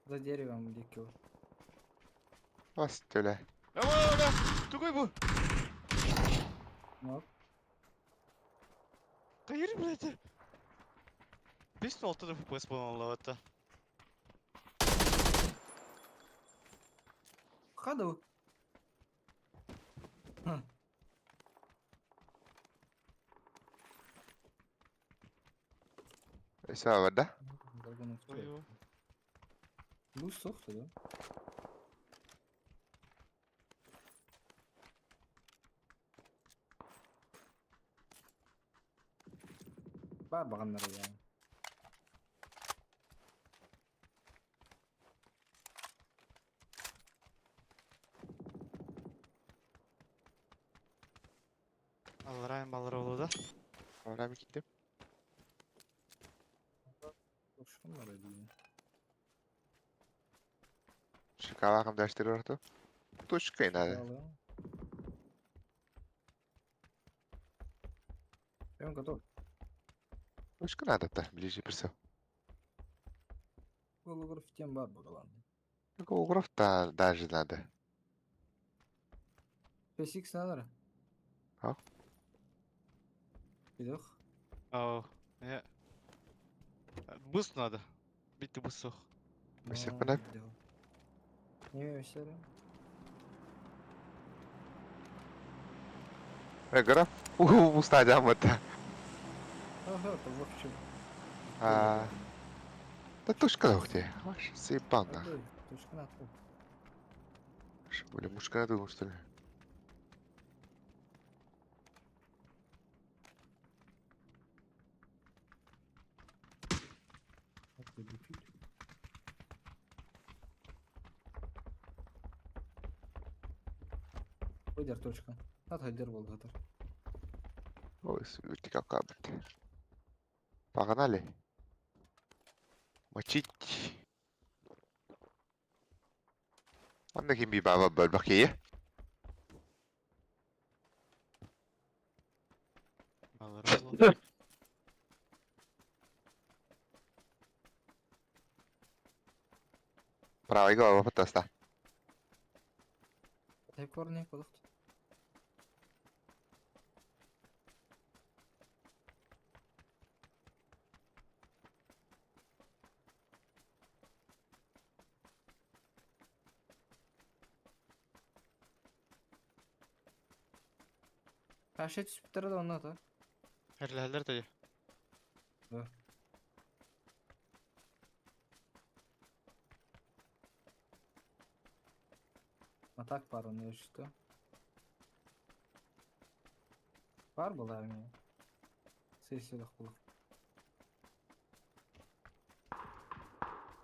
За деревом диэки ол. Ас төлө. Ама, тугуй бу? Мок. Hayır блядь. 5.6 да FPS буолаллаабыта. Ходу. Хм. Өссө барда. Ой, Бу сохто да? Бар баҕаннара я. Алларайын баллар болу да. Аллараа киирдим. Ошоннор дии. Шоколадом даштыр рту. Точкой надо. Я готов. Точка надо-то, ближе присел. Голограф тем бар бағаланды. Голограф-то даже надо. 5x надо? А? Идох? Ау. Не. Буст надо. Битти буст суох. Өссө Не өссө Граф. Устадям это. Ага, это в общем. А. Да точка где? Ваш заебал нах. Точка надо. Бля, мужика надо что ли? Выдер точка. Надо был готов. Ой, какая Погнали. Мочить. Онно ким баба бөлбакие. Баллар Правый голова потаста. Дай корни, кудахт. Кашет түспүттэр да онно та. Эрлэһэллэр да Да. А так пару не что. Бар была мне. Сессиялық бұл.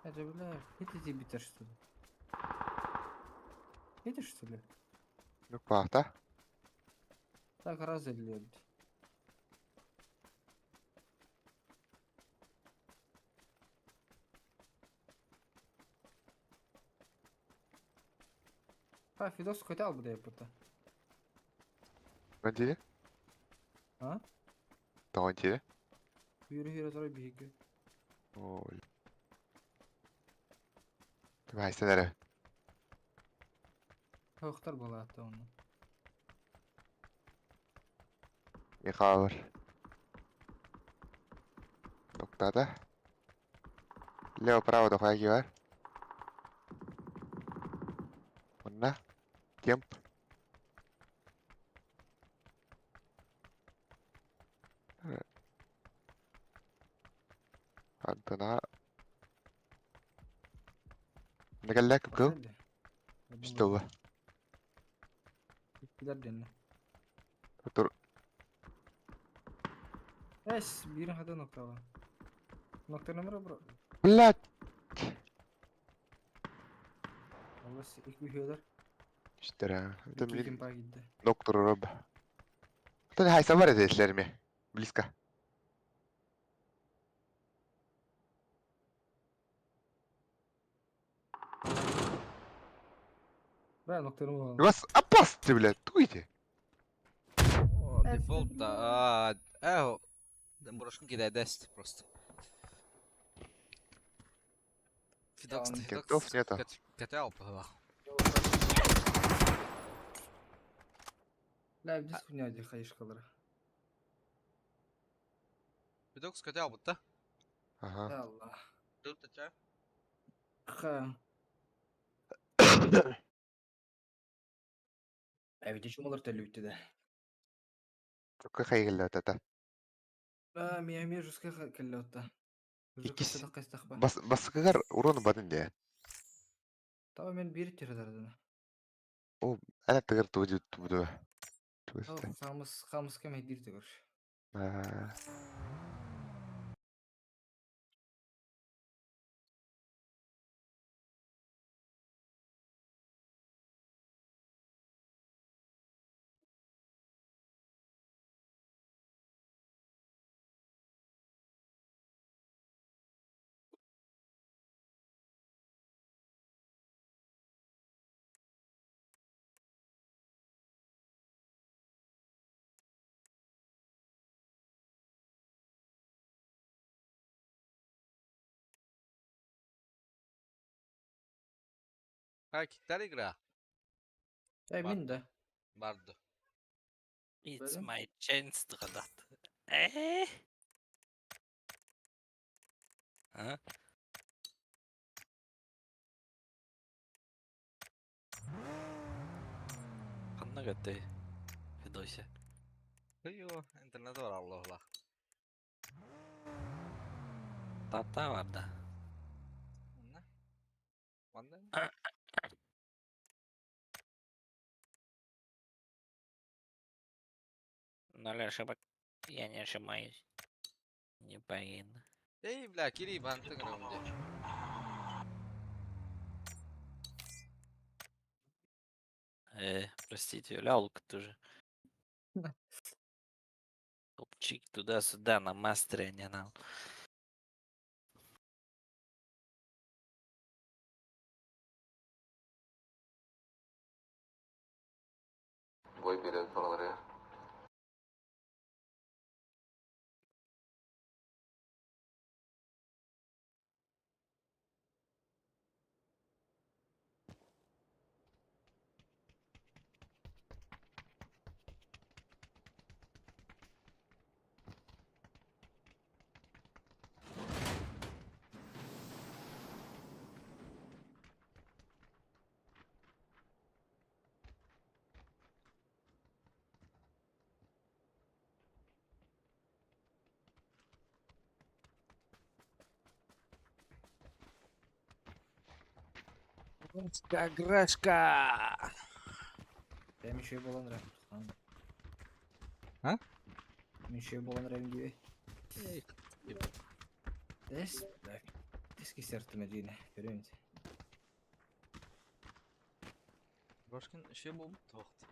Это, бля, это битер что ли? Видишь, что ли? Ну пахта. Так разделили. А, Фидос хотел бы да это. Тоҕон А? Тоҕон тире? Yürü yürü sonra bir Ой. Хайсан эрэ. Хохтар была это он. Михайловар. Токтата. Лево право дохайги бар. Онна. Темп. Антона. Накаллак го. Что? Gider Тур. Эс, bir hada nokta var. Nokta numara bro. Блядь. Allah ilk bir hüyler. Что? Это İki мне kim gitti. доктор Роб. Ты хайсан бар этилерми. Близко. Ben nokta numara. Вас опасны, блядь, туйте. Дефолт, да. А, э, Мурашкин кидает 10 просто. Фидокс, Кентов Фидокс нету. Кэтэ алпыһылах. Ля, без хуйня ди хаишкалара. Фидокс кэтэ албытта. Ага. Allah. Тут ча. Ха. Evet, hiç umalır telüktü de. Только хайгыллата. А, мия мия жестко келлетта. Иккис. Кастахба. Бас баскыгар урон бадын де. Тава мен бир тирдардына. Ана тыгыр тугу тубду. Хамыс хамыс кем хедир тегөр. Аа. Хай киттер игра. Эй, Бар. мин да. Барды. It's Böyle. my chance тыгадат. Э? А? Ханна көттэй. Федося. Ыйо, интернет бар Аллахла. Тата бар да. Онна. Онна. Ноль ошибок. Я не ошибаюсь. Не повинна. Эй, бля, кири бантын грымды. Простите, лялка тоже. Топчик туда-сюда на мастере, а не на... Бой берет балары. Грашка. Мен şey болан рәм. А? Мен şey болан рәм диbe. Эй, Дес. Дес кесертime дине. Көрөмүз. Башкын иши болуп тоқты.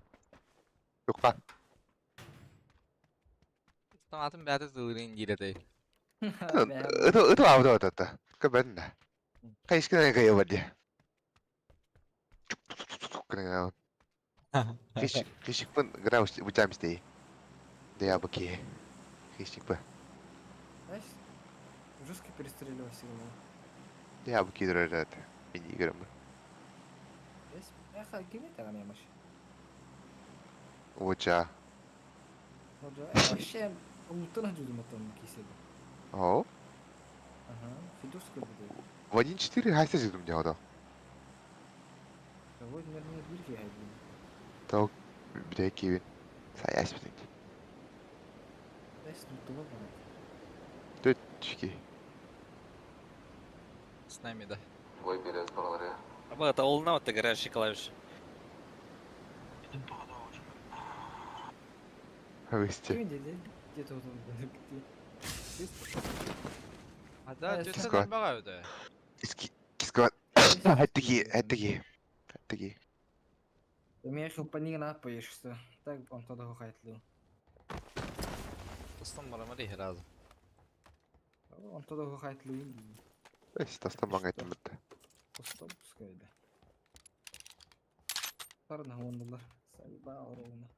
Юкка. Таматын бәті зылырын диретей. Это это авда это. Кабен. Кайскына кая бади. Киш кишикпен граус бучамсти. Да баки. Хищникпе. Знаешь, жестко перестреливай сигнал. Да баки дөрөт. Мини играм. Дес, яха ким это гана маш. Оча. Вообще, улутына жудум атам киседи. О. Ага, фидус көрбүдү. В 1.4 хайса жудум жауда. Вот мэрне бир ки хайды. Тау бирекивин. Саяс битин. Дес лутуба бана. Төт чики. С нами, да. Бой берет балары. А это all now ты играешь клавиши. Высти. Ким деди? Где-то вот он. А да, Э, төтен Кискот. баға өді. Киски кискот. Хаттыги, хаттыги. Хаттыги. Мен хилпанигна поешься. Так он тогда хайтлы. Тастан барама дей разы. Он тогда хайтлы. Эс тастан маңайтын бітті. Стоп, пускай да. Парна ондулар. Сайба оруна.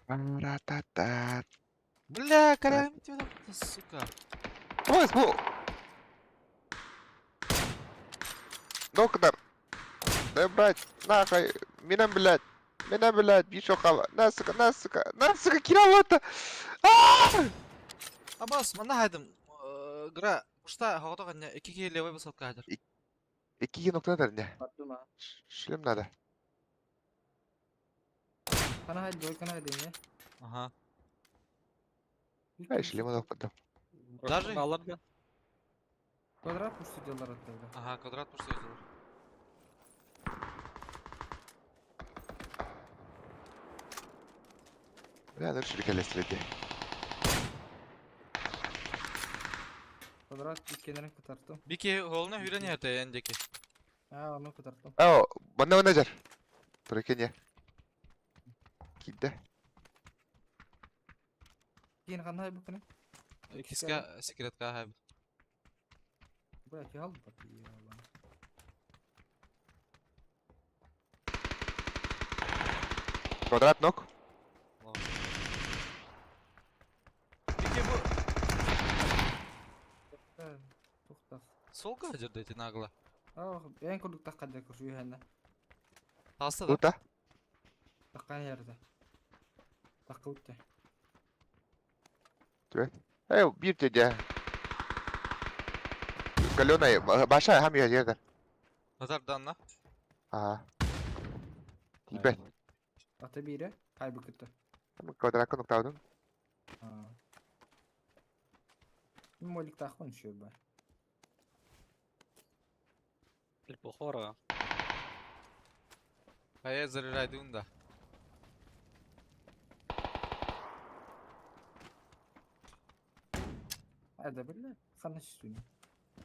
Ра-та-та. Бля, карам тебя, сука. Ой, бу. Доктор. Да брать, нахуй, меня, блядь. Меня, блядь, еще хава. На, сука, на, сука, на, сука, кировата. Абас, манна хайдым. Гра, ушта хагата каня, iki ки левый басат кадыр. Икки noktada не? Бардым а. Шлем надо. Kana haydi oy kana haydi ne? Ага. Ай, шлем надо потом. Даже? Баллар да. Квадрат пушты diyorlar hatta. Ага, квадрат пушта yazılır. Бля, ну ширкелестирди. Квадрат иккенlerini kıtarttım. Бики холна хүрен yerде эндеки. Ha onu kıtarttım. Ау, манна менеджер. Прикинь. Киде. Yine kana haydi bu kana. Киска секретка хайб. Бля, ki al bak iyi Allah. Квадрат ног. Бики бу Тухтах. солга жерде эти нагло. А, ben kurduk dakika kurşu yuhanna. Таста да. Тута. Dakika yerde. Dakika bitti. Эй, бир тебе. Каленая, большая, хам я жерде. Назар данна. Ага. Тибет. Ata biri kaybı kıttı. Квадрат ноктаудun. Ha. Molik tak konuşuyor be. Бухора. Хая заряжайды да. Hadi bile kana üstünü.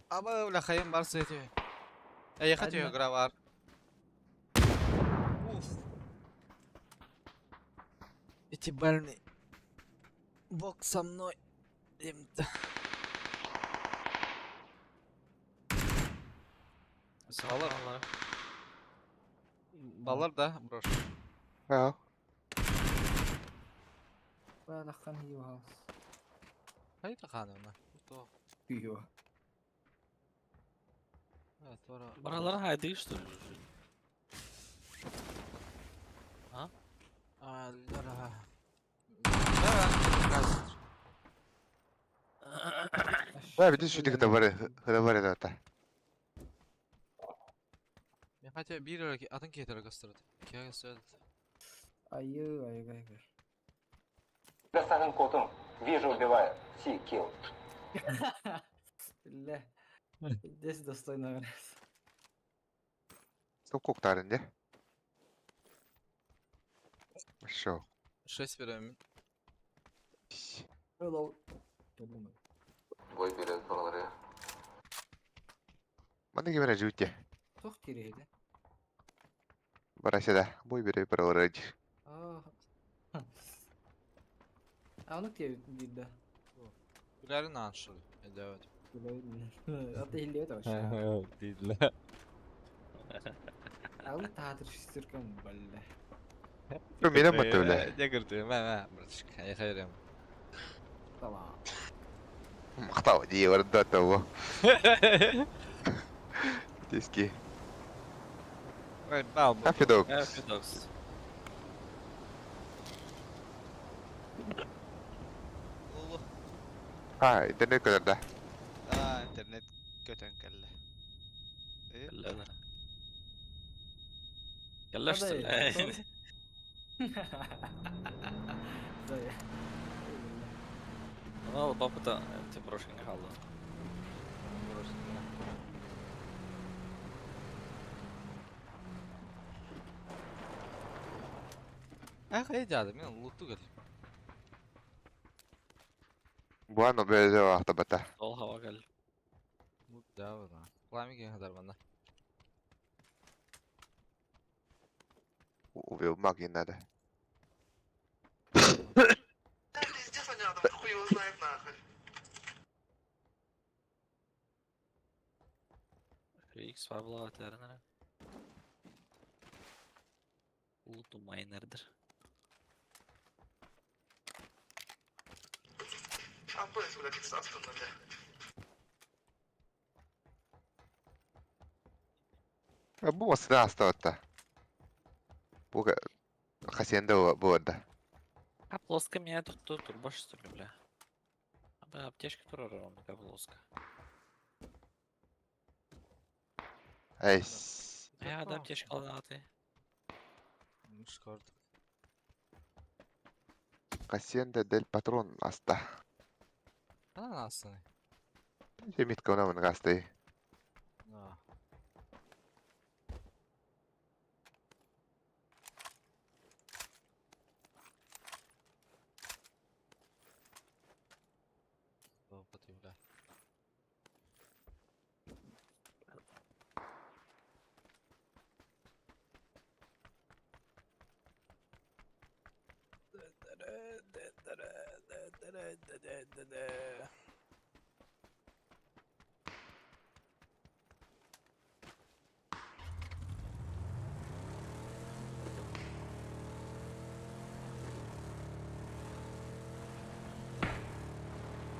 Аба бля хайым бар сети. Эй, хочу Хайдна. игра бар. Уф. Эти больные. Бог со мной. Им-то. Баллар. Баллар да, брош. Ау. Бля, dakika iyi has. Хайда ханымна. То. Iyo. Тора. Баралар хайды что ли? А, лара. Да, Да, видишь, что ты говори, говори это. Я хотя бир атын кетер gösterdi. Кия gösterdi. Ayı ayı ayı. Достанем котом. Вижу, убиваю. Си, килл. Billah. Здесь достойно раз. Сколько не? Шо. 6 беремин. Hello. Думаю. Бой берет баллары. Маны кемере жүйте. Тоқ керегі. Барасада. Бой бере бір орыдж. А. А onu diye bir de. Биләрин аншыл. Evet. Ата hilliye de başlıyor. Değil. Алы таатыр шүстіркен бәлі. Мен бля. Не кірді, мә, мә, братишка, я хайрем. Tamam. Мақтау дей орында того. Диски. Ой, бал, бал. Happy dog. Happy Dogs. А, интернет көтөрдө. А, интернет көтөн кэллэ. Кэллэ. Кэллэ что ли? Зая. Ну, бабыта, ты брошенный халла. Эх, эй, дяда, мен луту кел. Буано бөзө ахтабата. Ол хава кэл. Лут да, да. Кламик хадар банда. Убил магии надо. Пиздец, они надо, хуй его знает нахуй. Икс бар була атернер. Луту майнердер. Абыс, блядь, астына, бля. Бу массыына астабатта. Бу хасиенда буолда. А плоско меня тут тут турбо что ли, бля? А аптечка турар оннука плоско. Эйс. Я да аптечка алынаты. Шкорд. Хасиенда дель патрон аста. Ханан астаны? Метка она мын асты. А. Опыт, бля.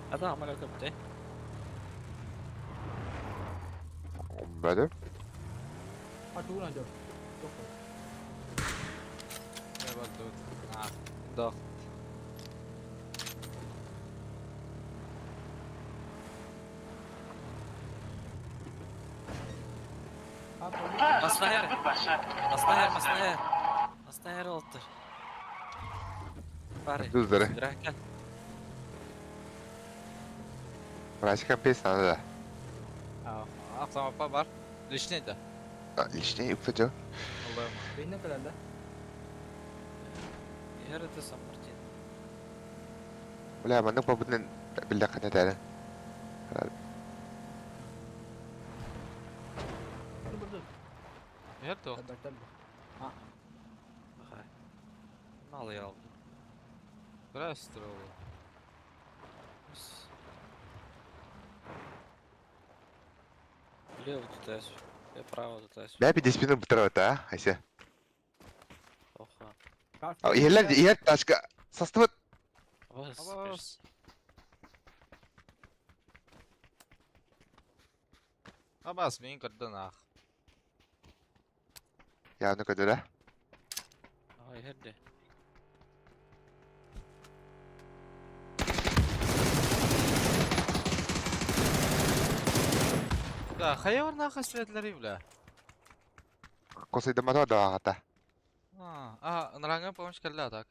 Ата амара көпте. Бәдім. А тугунан жок. Жок. Да. Маснайр. Маснайр, Маснайр. Маснайр олтыр. Бары. Дуздары. Драка. Врачка песня надо. Автомапа бар. Личный да. Личный упадет. Allah'ım. Бейне кэлэр да? Ер это Сан Мартин. Бля, маннык бабытын билде кана тәрі. Nerede o? Ага. Мало я алдым. Biraz oldu. Лево тутась. Я право тутась. Бля, пидеспину бутырабыт, а, Айся. Оха. Ерлер, ер ташка. Састыбыт. Абас. Абас. Абас, мин көрдөн ах. Явны көдөрө. Ой, херде. Да, хайвар нахай светлери бля. Косойдамата да ата. А, а, нранга помощь кэллэ так.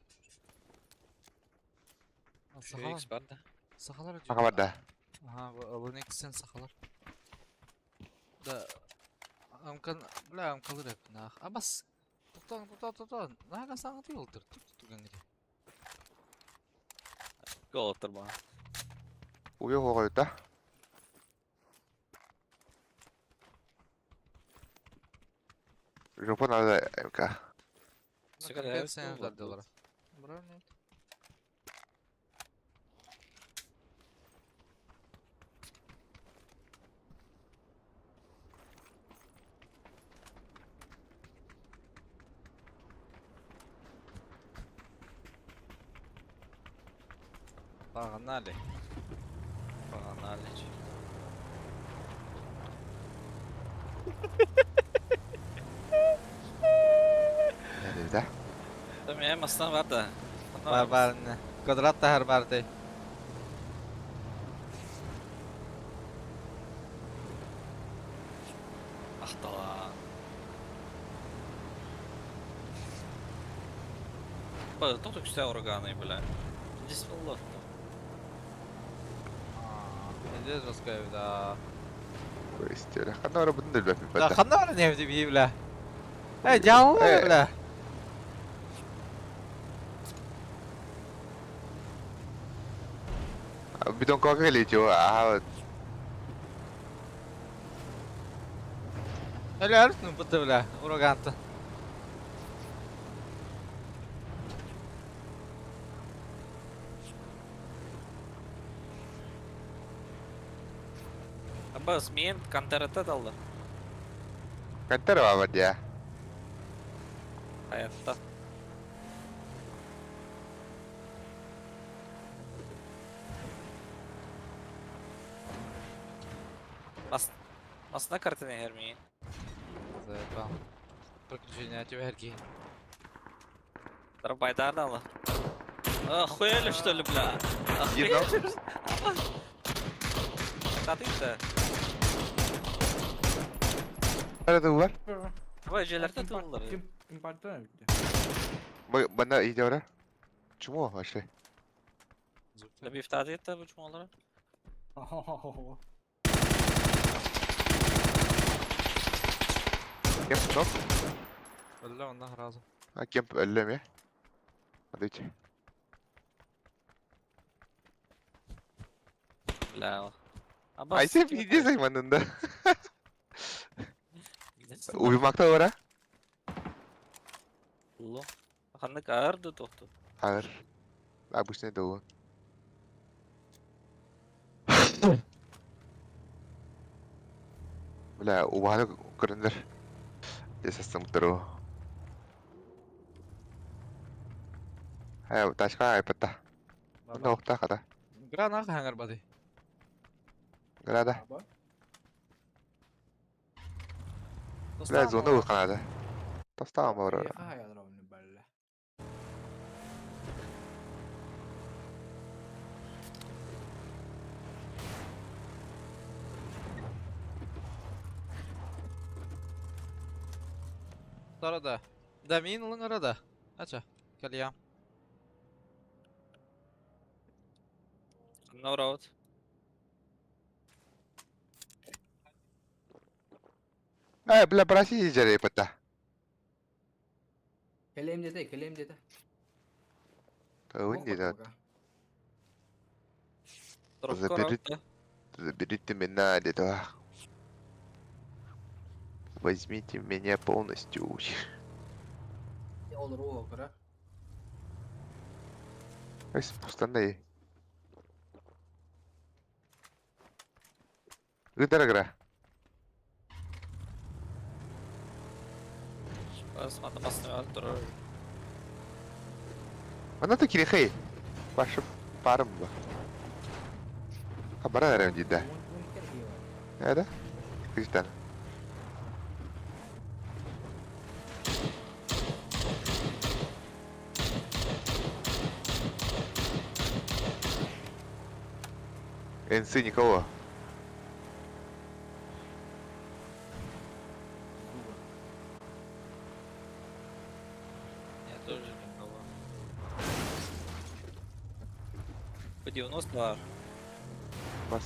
Сахалар. Икс бар да. Сахалар. Ага бар да. Ага, Луниксен сахалар. Да. Амкан, бля, амкалыр эп нах. Абас. Токтон, токтон, токтон. Нага саңа тыйылтыр. Тук туган гиде. Гол оттыр баа. Уйо хогойта. Жопон надо МК. Сука, Компенсия долларов. Брать. Погнали. Погнали. Да? Там я масна бар да. Бар бар. Квадрат тахар бар ты. Ахтала. Ба, тут все ураганы, бля. Здесь было. Здесь жестко, да. Көстөр. Ханна ора бутын дөлбөп Да, ханна ора не бии, бля. Эй, жаллы, бля. Бидон кога летел, а Эле ну бутты, бля, ураганты. Абас, мен контерата далды. Кантер бар я. Hayatta. Мас Масына картина иһэр миин. Заебал. Приключения түбэһэр киһи. Тарбайдаардала. Охуели что ли, бля? Ебал. Охуели? Татыйда. Nerede bu var? Давай желерде тыллар. Ким импортер битте. Bana iyi ora. Чмо вообще? Да бифтадыйда бу чмолары. Кемп топ. Өллө онна разу. А кемп өллөм я. Смотрите. Бля. Айсе пиздец айманында. Uyumakta var ha. Улу. Ханнык арды тохту. Ağır. Обычный долу. Бля, убаны көрүндөр. Десестим туру. Ай, ташка айпатта. Мында окта ката. Грана хаңар бады. Града. Бля, зона улканады. Тастаган бар. Арада. Да мин улың арада. Ача. Калия. No road. Ай, бля, браси жере айпатта. Келем деді, келем деді. Өйн дейді. Дропка Забери. road. Заберите меня, деді. Возьмите меня полностью. Olur o okura. Ай, пустандай. Ыдарыгра. Басмады басны турар. Она то кирихей. Башы парым ба. Хабара әрем дейді. Әді? Кристиан. НС никого. Я тоже никого. По 90 бар. Бас.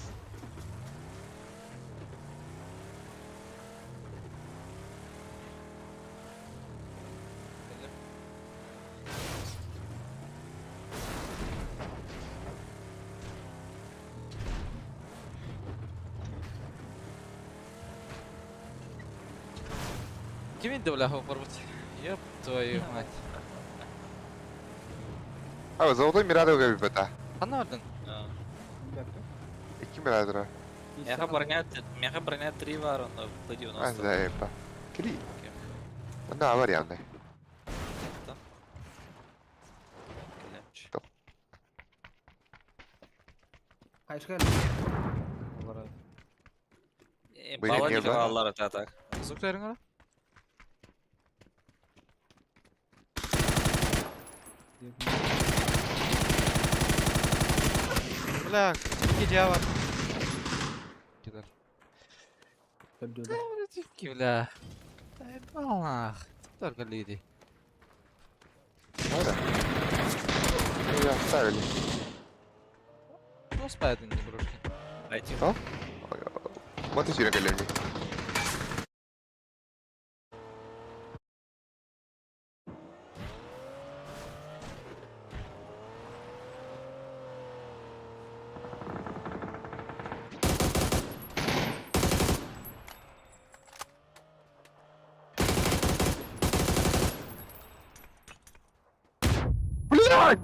Ким инде бля хорбут. Ёб твою мать. А, золотой Мирадовга бипата. Ханна бардың? Iki Miradova. Меха броня, меха броня 3 бар, он по 90. А, заепа. Кири. Анда авария андай. Келемч. Кайшка Быйрык Бала не бар? аллар так. Звуктарың ара? Бля, gece var. Gider. Типки, бля. Заебал нах. Только лиди. Ара. Ее оставили. Ну, спает не игрушки. Айти. Вот и сюда келемни. Блядь!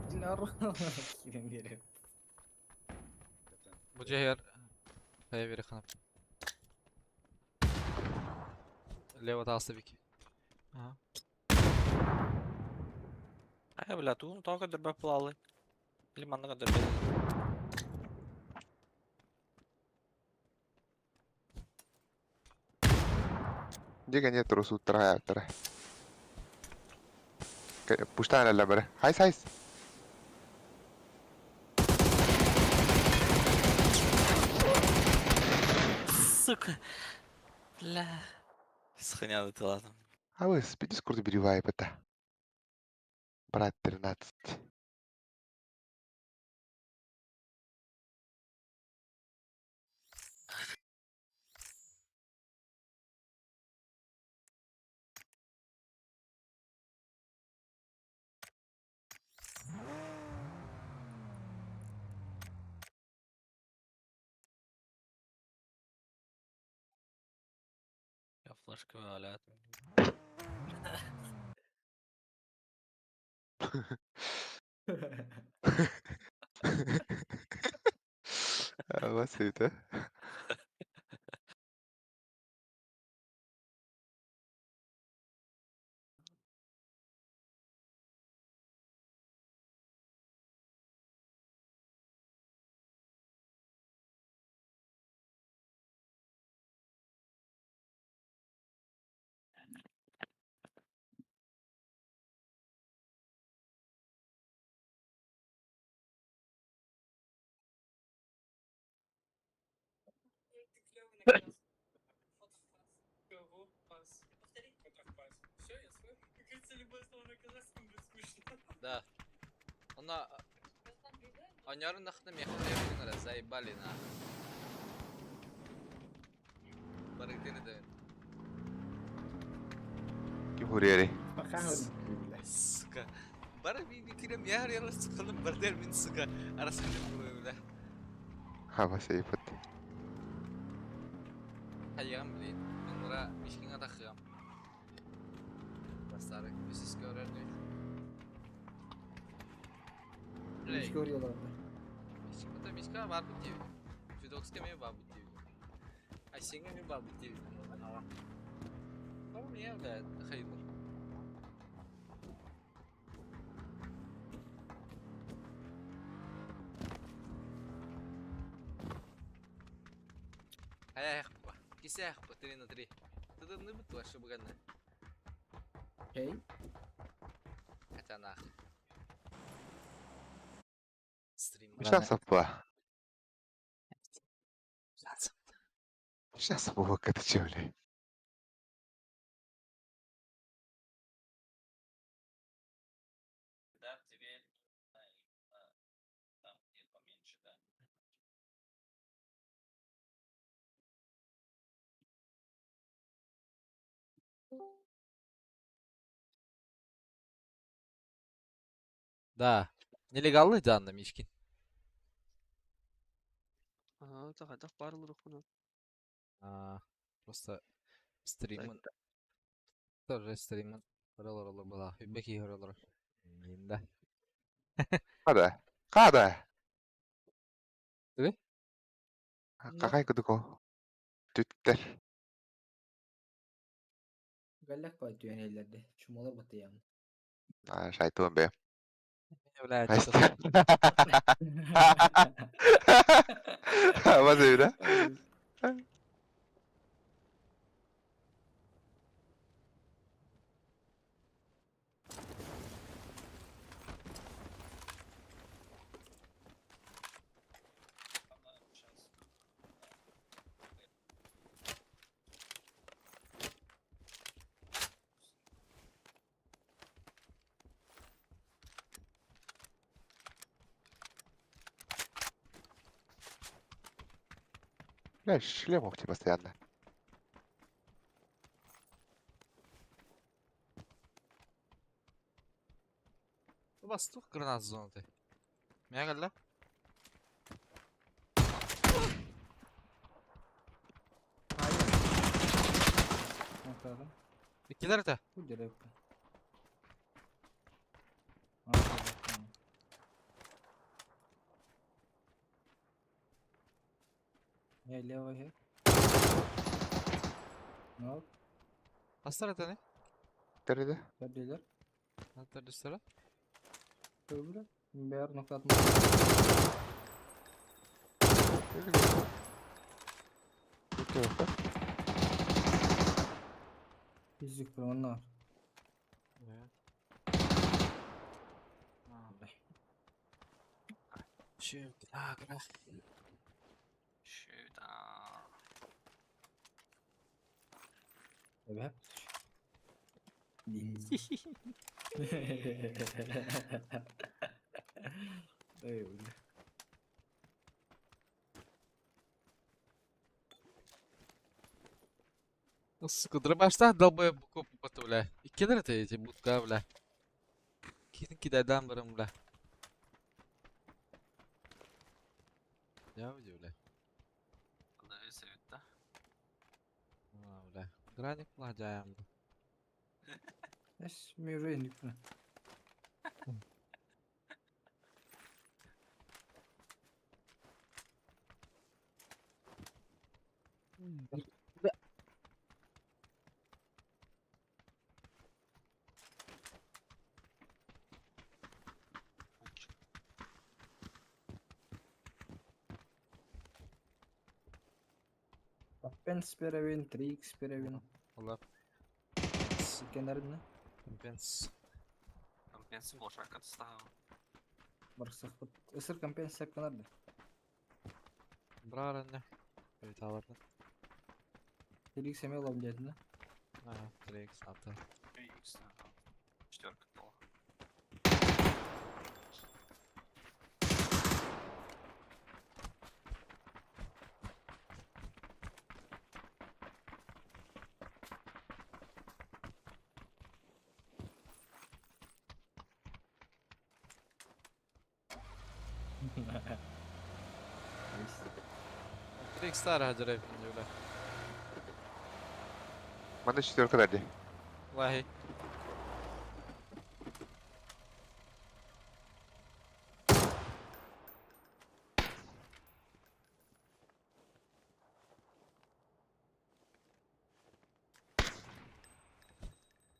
Bu cehir. Kaya biri kanap. Лево тасты бик. Ага. Ай, бля, туун тоға дөрбә плалы. Или манныга дөрбә. Дьиэ кэнниэ турусууттара хайаабыттара. Пуштаан эрэллэр бары. Хайс хайс! Сука. Бля. Сохранял это ладно. А вы спите скоро это. Брат 13. Я флешка валяет. Вас это. Да. Она... Аняры нахна мехта заебали нахуй. Барыктыны да. Ким хурьери? Сука. Бары би кирем яр яр сыкылым бардер мин сука. Арасында бля. Хаба сейфат. Хайям блин. Мен мура мишкин атахыам. Бастары үсүс көрөр. Мишка vuruyorlar. Мишка мишка бар бу дейби. Фидокска мен бар бу дейби. Айсенге мен бар бу дейби. Ол не бля, хайыр. Аяқ Кисе аяқ 3 на 3. Тыдымны бит вообще буганна. Окей. Хотя нахуй. Стрим. Сейчас апа. Шансов. Сейчас апа катачевли. Да, в тебе там где поменьше, да. Да. Нелегалы да, на Мишкин. Ага, так барлық. А, просто стримын. Тоже стримын. Ролор была. Беки ролор. Да. Када. Када. Ты? Какай кудуко? Түттер. Галлак бар түйен эллерде. Чумалар баты яны. А, шайтуан бе. Бля, Вас да? Бля, шлем охти постоянно. Бастух гранат зонаты. Мягала? Килер это? Bu direkt. Я левый хе. Ну, Астар это не? Тереде. Көрдүлөр. Аттар düstara. Көрдүлөр. Бәр ноктатма. Yüzük bir onlar. Skjut, Skjuta. Evet. Öyle. Ну, сука, дробаштан долбоеб буку бля. И кедр это эти будка, бля. Кидin кидайдан барым, бля. Я видел, бля. Куда севитта? А, бля. Граник ладяем. Es mürün yükle. Pens perevin, 3x perevin. Allah. Kenarında. Компенс. Компенс лошака став. Барсақ. Ысыр компенс сәп канарды. Брар не. Evet alırdı. 3x эме алам дедin да. А, 3x аты. 3х. Четверка была. Три икс тара хаджарай бля. Мана четверка дали. Лахи.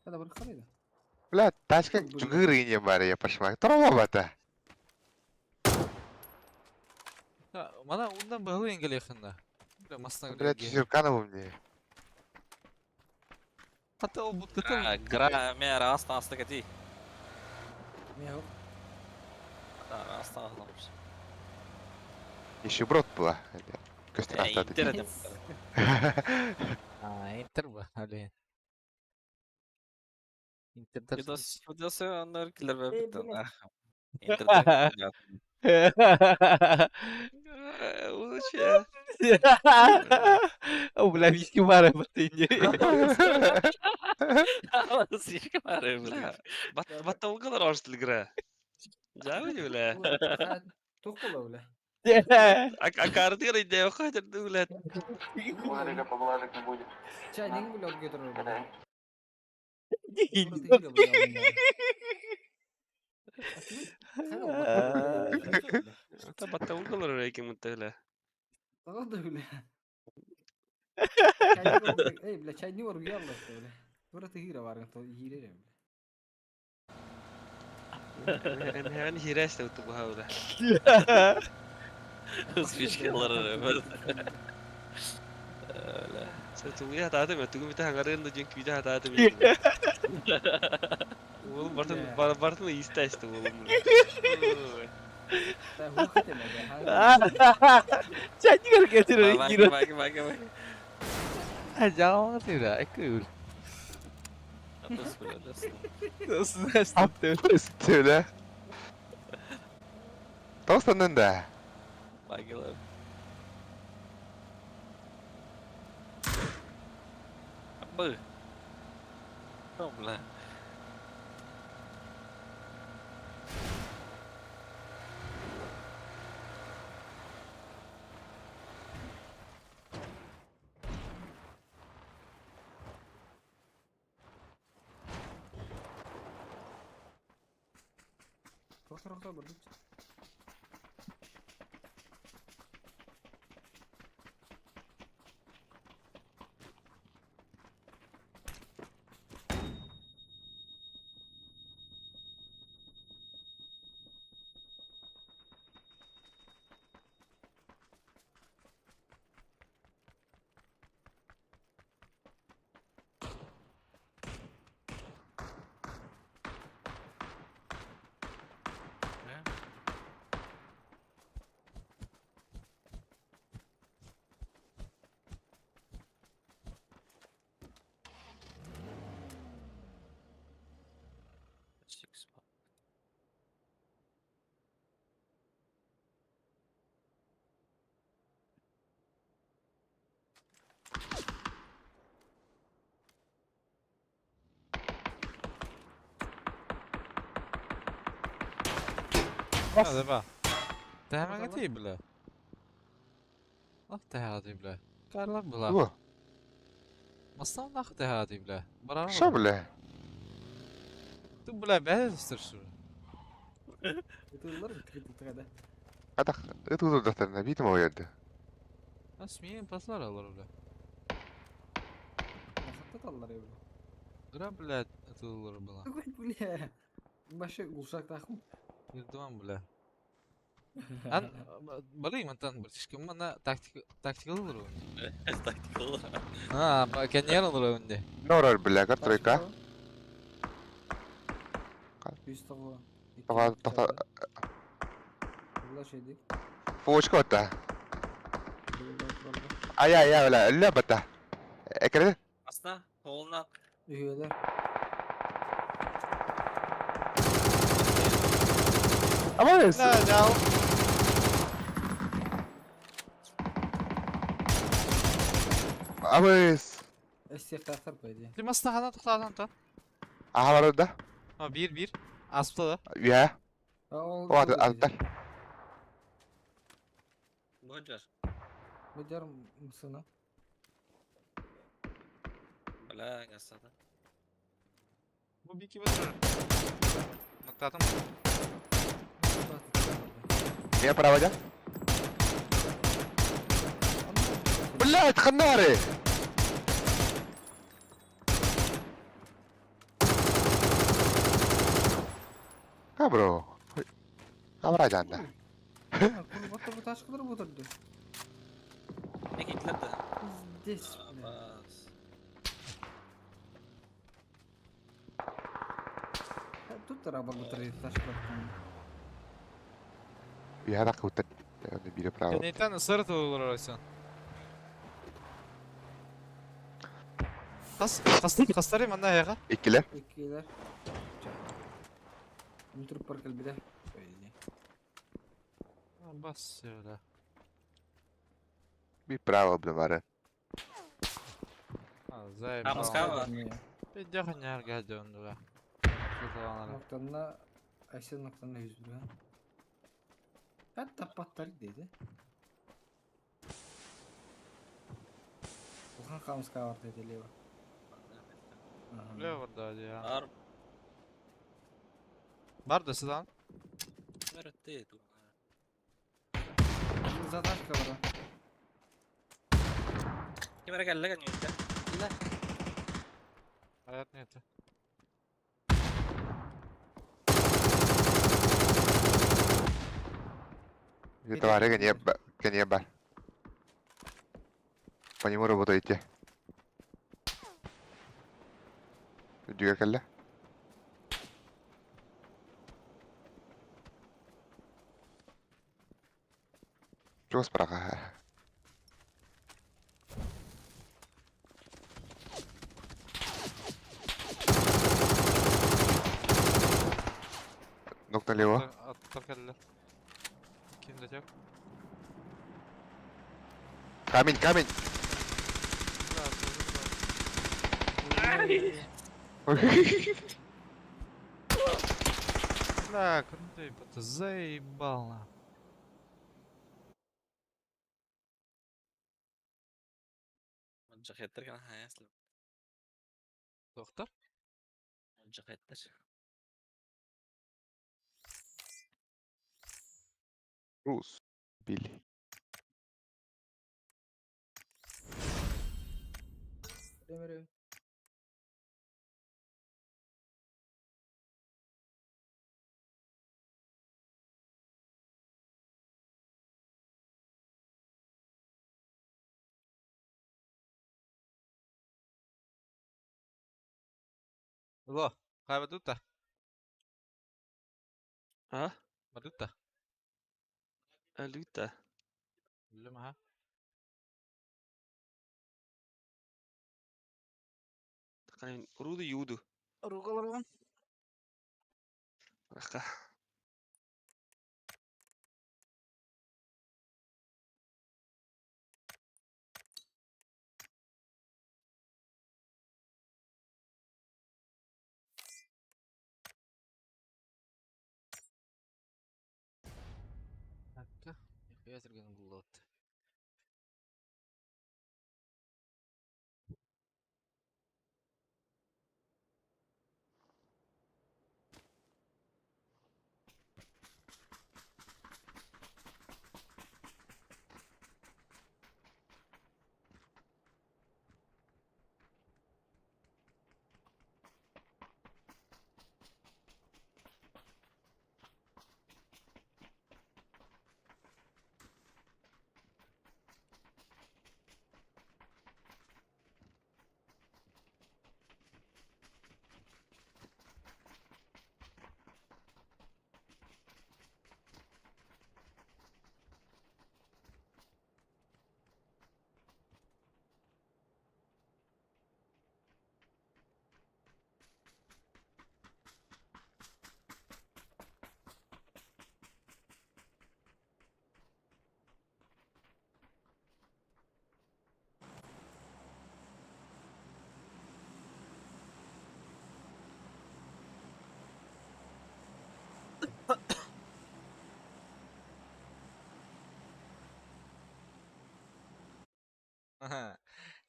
Hadi bırak харайда. Бля, тачка жүгірген бар я пошла. Тромабата. Мана ундан бахылы енгел якында. Бля, масна Бля, четверка на мне. Хата ол будката. Гра, ме раста астык эти. Мен yok. Да, раста астык. Еще брод была. Көстен астады. Интер эдем. А, интер ба, али. Интер Видос аннар килер Эй, бе. блядь. Интер. Лучше. О, бля, виски бары батынне. Слишком бля. Батталгалар аштыл гра. Жабы бля. Туқ бола бля. Акардыр иде хатыр бля. Ларика поблажек не будет. Чай нең бля алып кетір бля. Та батталгалар экен мутта бля. Тағы бля. Эй, бля, чай не бар уялла бля. Бұраты хира бар, то хире бля. Мен хирәстә үтеп бу бля. Слишком Сәтүгә хататы мен түгү бит хаңарын да җен күйдә хататы мен. Ул бартын бартын истәсте ул. Чай не кетир. Бак, бак, бак. Жалаңы бля, экүр. Атыс бля, дас. Үсті, бля. Тоқсаннан да. Багилар. Абы. О, бля. Абас. Hadi bak. Тэһэмэҥэ тиий бля. Ах тэһэҕэ бля. Карлак бла. О, Мастан нах тэһэҕэ бля. Барар. Шо, бля? Ты бля бэйэ старшы. Ытыллар бит да. Атах, это удурдахтарына битим ойырды. А смеем паслар алар бля. Хатта таллар бля. Гра блядь ытыллар была. Бля. Башы гулшак тахым. Ирдуан бля. Ан барый мантан братишка мана тактика тактика olur. Тактика olur. Ha, kendi olur önde. Норар, бля, кар тройка. Yüz tavuğu. Тоға- тоқта- Була şey değil. Фуочка отта. Ай, ай, ай, бля, ля бата. Экрede. Асна, қолынан. Üyeler. Абас. La ya. Абас. Эстехтахтар по идее. Ты мастахана тоқтадан та. Аха бар да. Ha 1 1. Аспта да. Я. А, ол О, аттар. Боджар. Бедер мсына. Бля, гасада. Bu bir iki batır. Noktadım. Я право, да? Блядь, ханары! Кабро. Кабра жанда. Курба taş kadar batırdı. Не кетлерді? Здесь. бля. Абас. Ha, Тут тараба batırdı taş kadar. Я так вот бире право. Кенеттен ısırı olur orası. Kas kas kastарым анда яга. Иккилер. Иккилер. Мутур паркал биде. По идее. Бас öyle. Би право блин Ha zay. А, Москва? Bir yakın yer geldi önde be. Noktanına Ayşe noktanına 101. Hatta patlar dedi. Улахан хамска бар dedi лево. Лево да ya. Ар, Бар да сыдан. бәрі Задашка бар. Кем әрі кәлі Hayat niyeti. Товары не бар. По нему работаете. Дүгә кәллә. Чего спраха? Нок налево. Аттар geldiler. Kim de yok. Камень, камень. Бля, крутой, это заебал на. Жахеттер кана хаяслы. Доктор? Жахеттер. Рус. Били. Демире. Алло, хай бадута. А? Бадута. Алюта. Bilmem ha. Тақайын уруду юду. Ругалар Аха. Бэйэтирген буллот.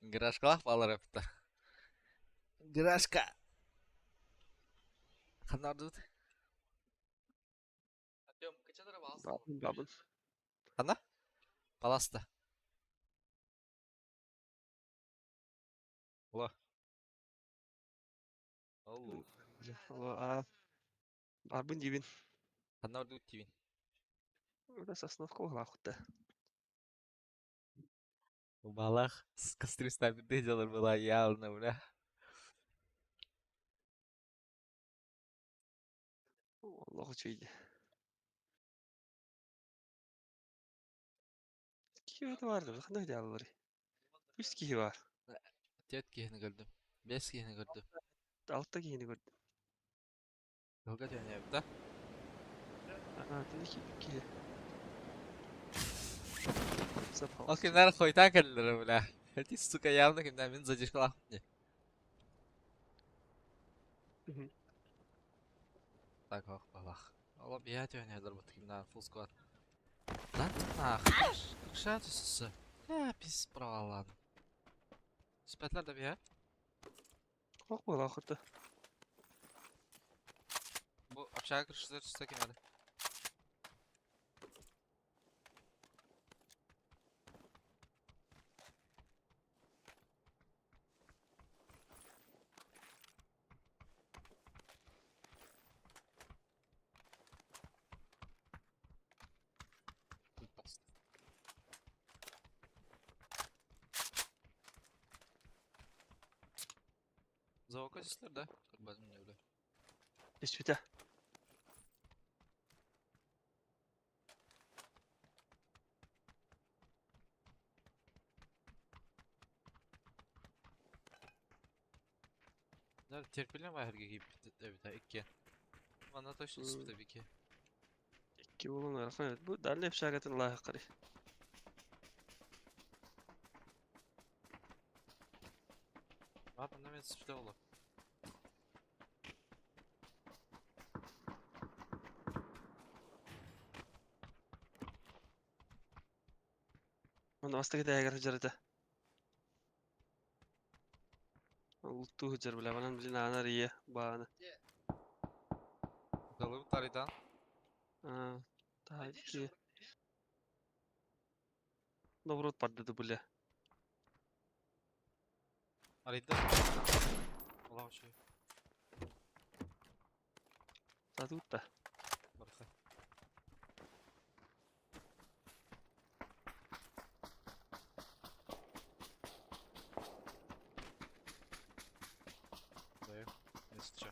Гаражкалаах балар эптер. Гаражка. Ханна ордубут? Бабын, бабын. Ханна? Паласта. Ола. Алло. А. Арбын дибин. Ханна ордубут тибин. Ура сосновка углахута. Балах с костры ставит была явно, бля. Олох үчүйді. Киһи бар да, ханна дьааллары. Үс киһи бар. Тет киһини көрдүм. Бес киһини көрдүм. Алта киһини көрдүм. Кылга төнөбүт да. Аа, тини киһи. Ол кимнэр хойтан кэллилэр, бля. Эти, сука, явно кимнэр мин задержкалаах не. Так, ох, балах. Ола бия төнөдөр бут кимнэр full squad. Lan нах. Кша түсүсү. Я пис провалладым. Спәтләр да бия. Ох, була охота. Бу общага кырышыздар түсті ким әлі. Завока түстүлэр да? Көрбөтүм не биле. Түспүтэ. Нар терпилен бар herге кийип эбит икки. Мана точно түспүтэ бики. Икки болон арахан. Бу дальний общагатын лаахкары. Бар мында мен түспүтэ боло. Оны астыгы тәгәр жарыта. Улту жар биле банан билин анар ие бааны. Далыбыт тарыйдан. Аа, та ки. Доброт барды биле. Арыйда. Ола ошо. Татутта. Барха. Даю. Если чё.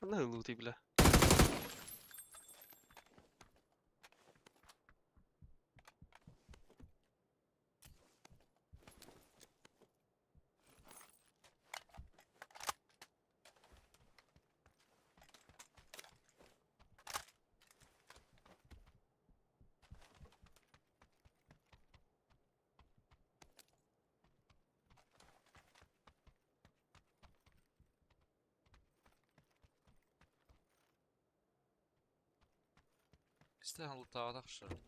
Кандай лути биле. Истээн лутаабатах что ли?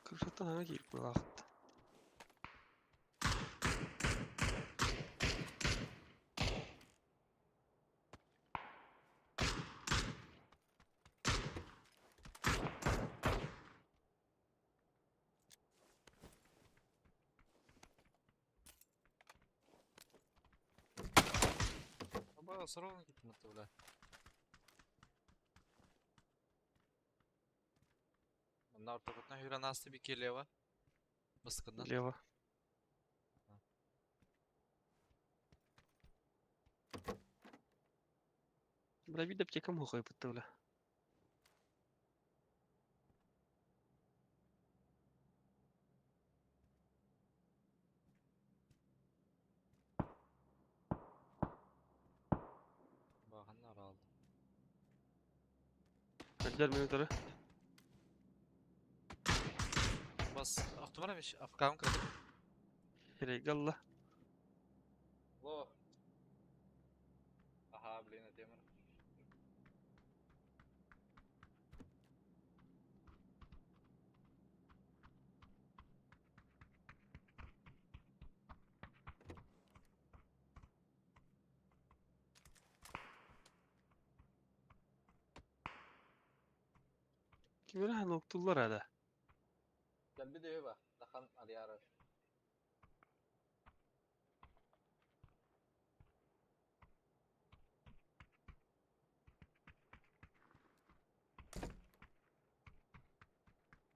Крышаттан ана киирик буолаахт. Аба сорон китмэтэ бля. Манна ортокутна хүрэн аасты бики лево. Баскыннан. Лево. Бля, видно аптекам хухай бутта, бля. Баханна аралды. Öldüler минутары. Бас автомат эмиш афкам кырдык. Рейгалла. Ло. Ага, блин, темір. Кимere ноктулар ада. Geldi diyor ba. Dahan arayar.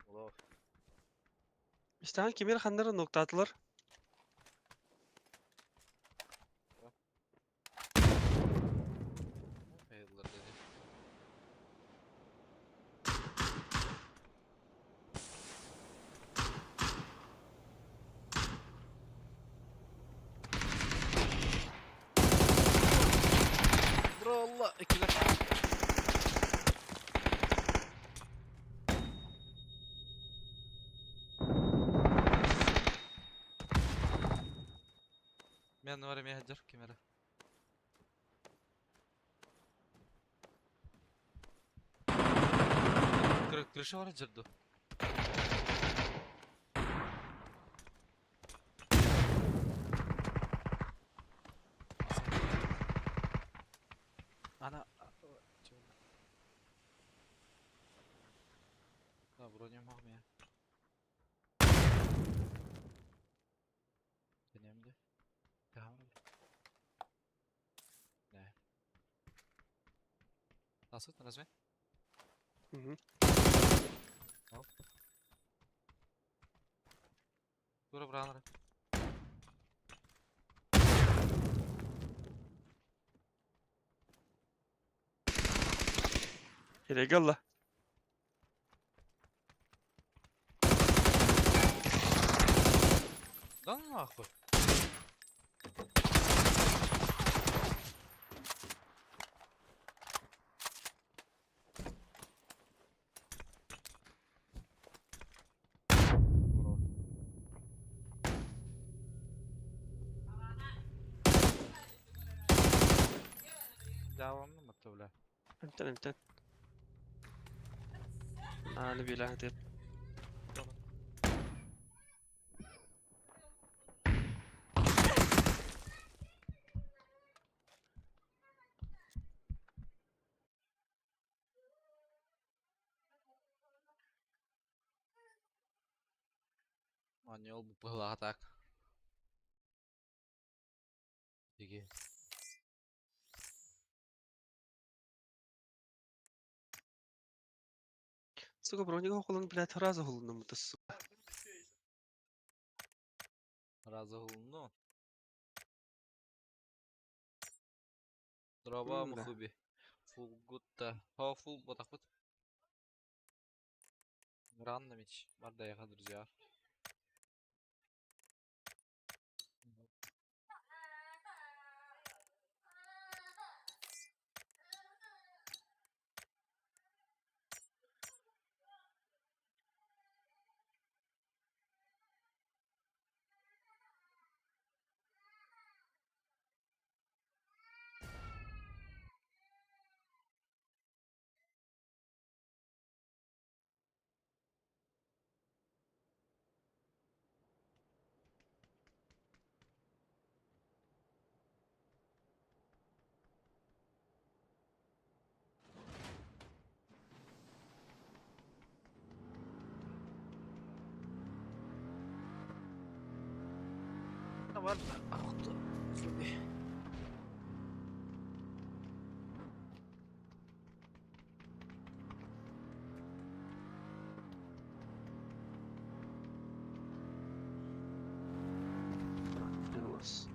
Ло. İşte кимere ханнары ноктатылар. Hayırlar dedi. Bro Allah ikiler. Мен var ya hacer kamera. Крыша var hacerdu. Ana Да, вроде мог меня. Önemli. Tamam. Ne? Nasıl? Razmi? Hı. Dur buranları. Рейгалла. Да ну нахуй. Bro. Devamlı mı бля? Эмтен эмтен. Аны билан деп. Манёл была так. Беги. Сука, броника холун, блядь, раза холуну мута, сука. Разогну. Дрова М, да. мухуби. Фул гутта. Хо фул ботакпыт. Рандомич. Бар да друзья. Бар. Плюс.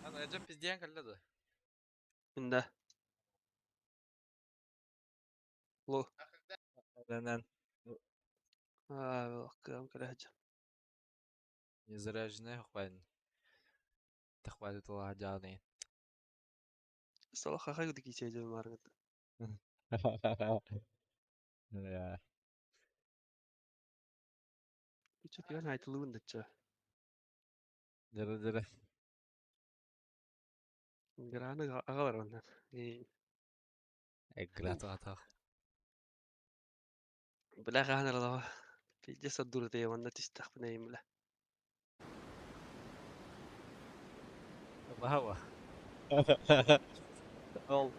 Lan Recep izleyen kaldı da. Инда. Ло. Нен Аа, кам калаһа. не заряженный хвайн. Тахвай тула жаны. Салаха хай дики чейже маргат. Я. Чөт ян айтылуын дача. Дere dere. Граны агалар оннан. Э, Эграт атах. Бля гана лава. Пиздец от дура ты ванна тистах бнейм бля. Баба. Ол.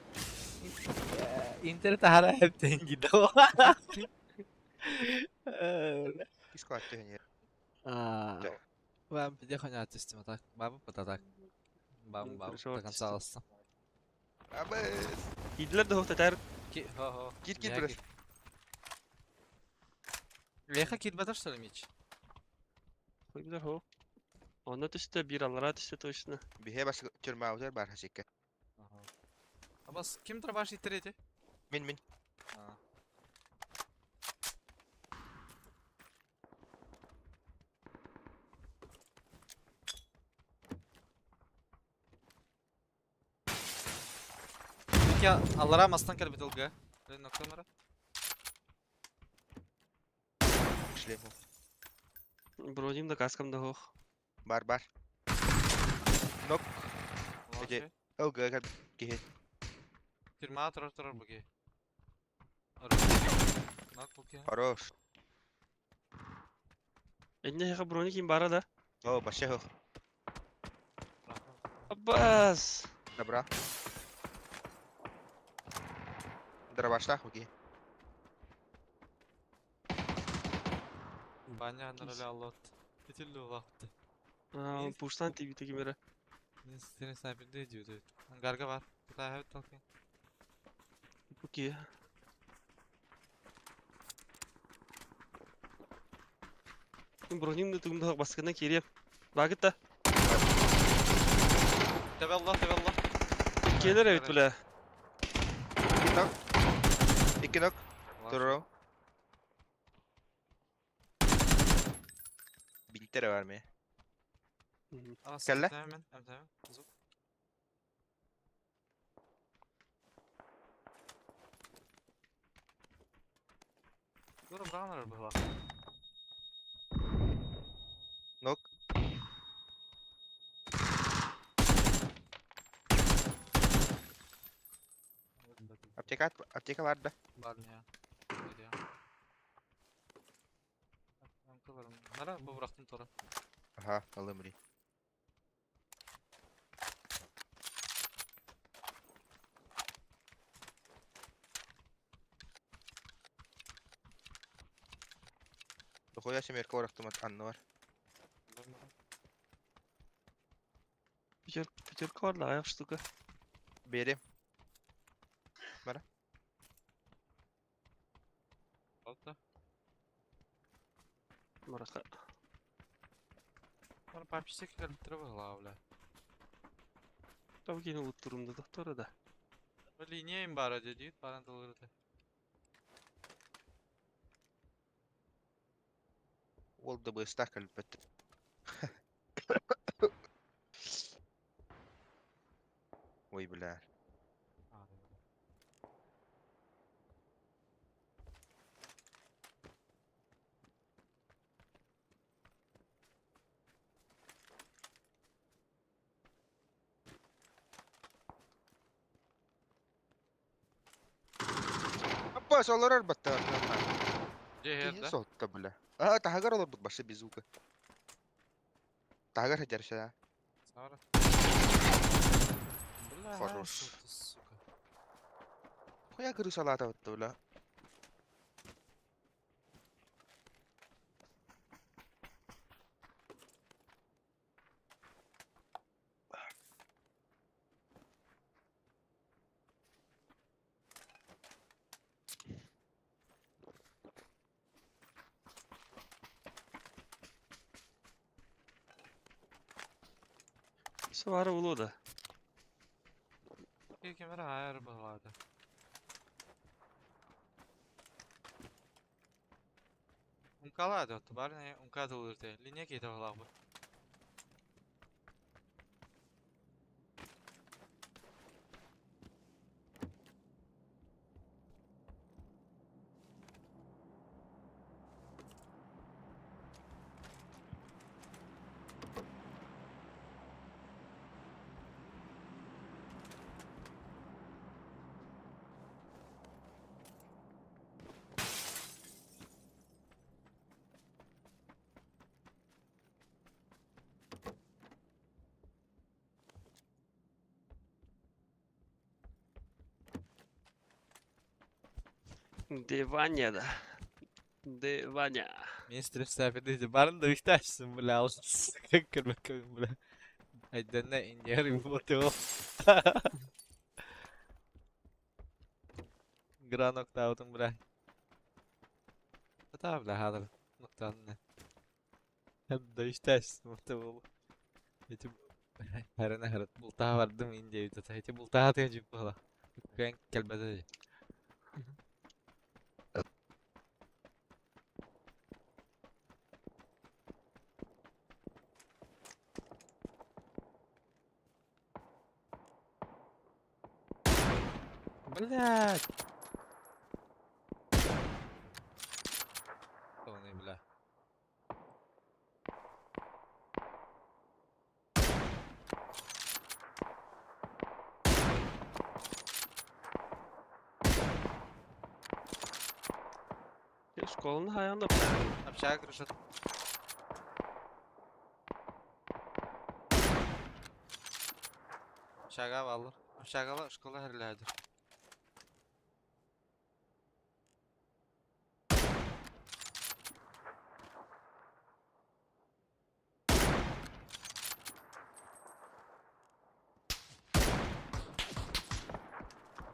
Интернет хара хептен гидо. Киско аттыгын Аа. Жа. Вам пиде хоня түстүм так. Бабы пататак. Бам Мен бам. көрүшө До конца алыстым. Абыз. Идлер да хофта тар. Ки хо хо. Кир кир биреш. Леха кит батар что ли мич? Хойбдар хо. Онна түстө бир аллара түстө точно. Бихе бас тюрьма бар хасикке. Абас ким трабаш итерети? Мин мин. Peki Allah'a mastan кәл бителге. Нокта Шлем. Броним да каскам да хох. Бар бар. Нок. Эти. ЛГ как кихе. Тюрьма турар турар буги. Нок буги. Хорош. Энне хага брони ким бара да. О, баше хох. Аббас. Добра. Дробаштах буги. Баня анрали аллот. Битилли улакты. Аа, пуштан тиби тегимере. Сeni снайперде diyordu. Garga var. Bir daha evet talking. Буки. Броним да тугум да баскына кирип. Багыта. Tevellah tevellah. Келер evet бля. Икки нок. Икки нок. Туру. Бинтере бар ме. Кэллэ. Hemen hemen hemen. Zup. Durun bırakın bu bak. Нок. Аптека аптека бар да. Бар ya. Geliyor. Nara bu bıraktım tora. Аха, алым ри. Дохуя семерка барахтымат анны бар. Пятерка бар да аяк штука. Берем. Altta. Марака. Bana parpiştek gelip bak la bla. Там кинул турумда доктора да. Böyle ineyim bari dedi. Bana doları da. Ол да быстах кэлбэт. Ой, бля. Опа, олорор батта. Дьэ Киһи да? сотто, бля. А, таһыгар олорбут башы безука. Таһыгар сылдьар. Сара. Бля, Хорош. что ты, сука. Хуя крыша лата бля. Савара улуда. Кемер айыр балады. Умкалады отты, барыны умкады улырды. Линия кейді балақ бұл. Диваня да. Диваня. Министр сәпеде барын да үштәшсің, бля, кірмек, бля. Айдана инженер вот его. Гранок таутын, бля. Та, бля, хадыр. Нуктан. Да үштәшсің, вот его. Эти Хәрәнә хәрәт бултаға бардым инде өтә. Эти бултаға тыга жип була. Күн келбәде. Блядь. Полный, бля. Школаны хаянда. Общага крышат. Общага алыр. Общага школа хәрләде.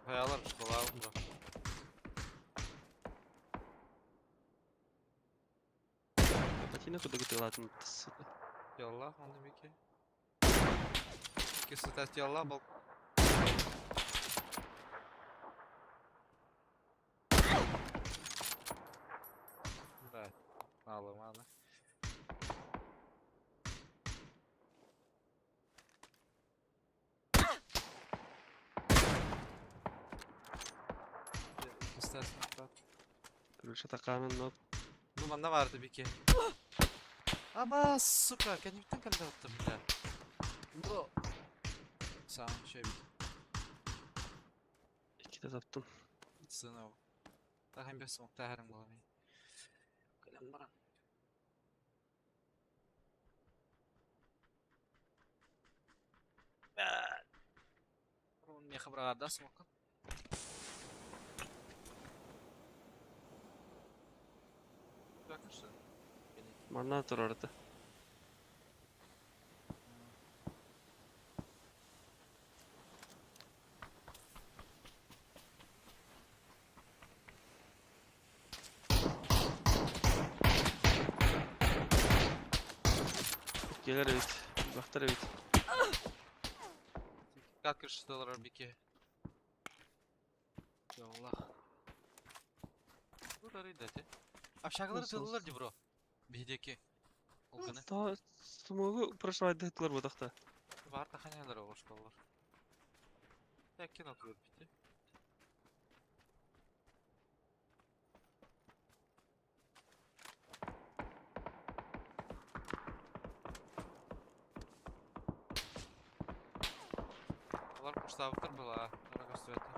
Хаялар школа алыр. Ботинок куда гытылатын, сука. Ялла, аны бики. Кисытат ялла был. Да, мало, мало. İstersen Крыша такамен, но Bu bende vardı bir ki. Ama сука, kendimden kaldı attım bile. Bu. Sağ şey bir iki de таптым. сынау. Тахын бес смокта харым буламай. Калам баран. Мен хабарда смокка. Бакыршы. Манна турарды. Келер evet. Бактар evet. Как крышалар бики. Ya Allah. Burları dedi. Aşağıları tıldılar di bro. Bihdeki. Olganı. Та смогу прошла деттилер бу тахта. Var tahanyalar o школалар. Tekin oturuyor bitti. Олар куштабыктыр була. Ора көстүбөтү.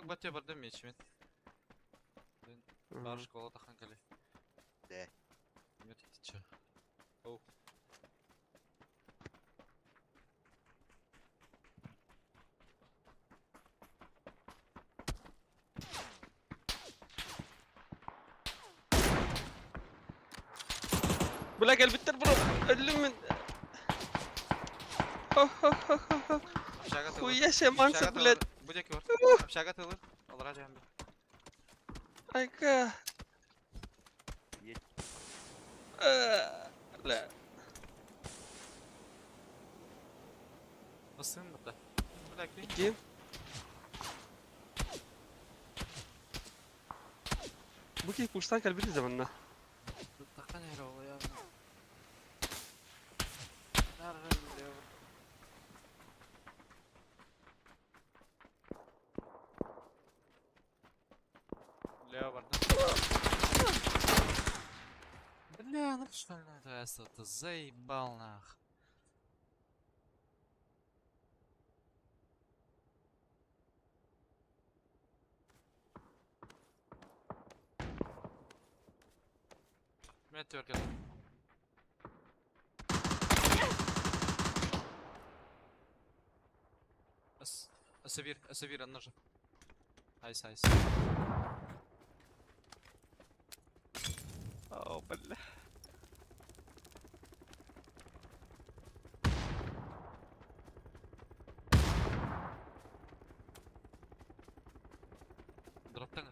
Баття бардым мечмен. Бар школа тахан кали. Да. Нет, ты чё? Оу. Бля, кэлбиттэр бро. Өллүм мин. Хо-хо-хо-хо. Общага тылыр. Хуя себе манса, Общага блядь. тылыр. Бу диэки бар. Общага тылыр. Алара дьаһан бир. Айка. Есть. Бля. Басын бата. Бля, кин. Ким? Бу киһи курстан кэлбит заманна. Тахан эре ол я. Бля, бардым. Бля, ну что ли это ты заебал нах. Мен төркет. Асабир, Асабир, аннажа. Айс, айс. О, бля. Дроптан.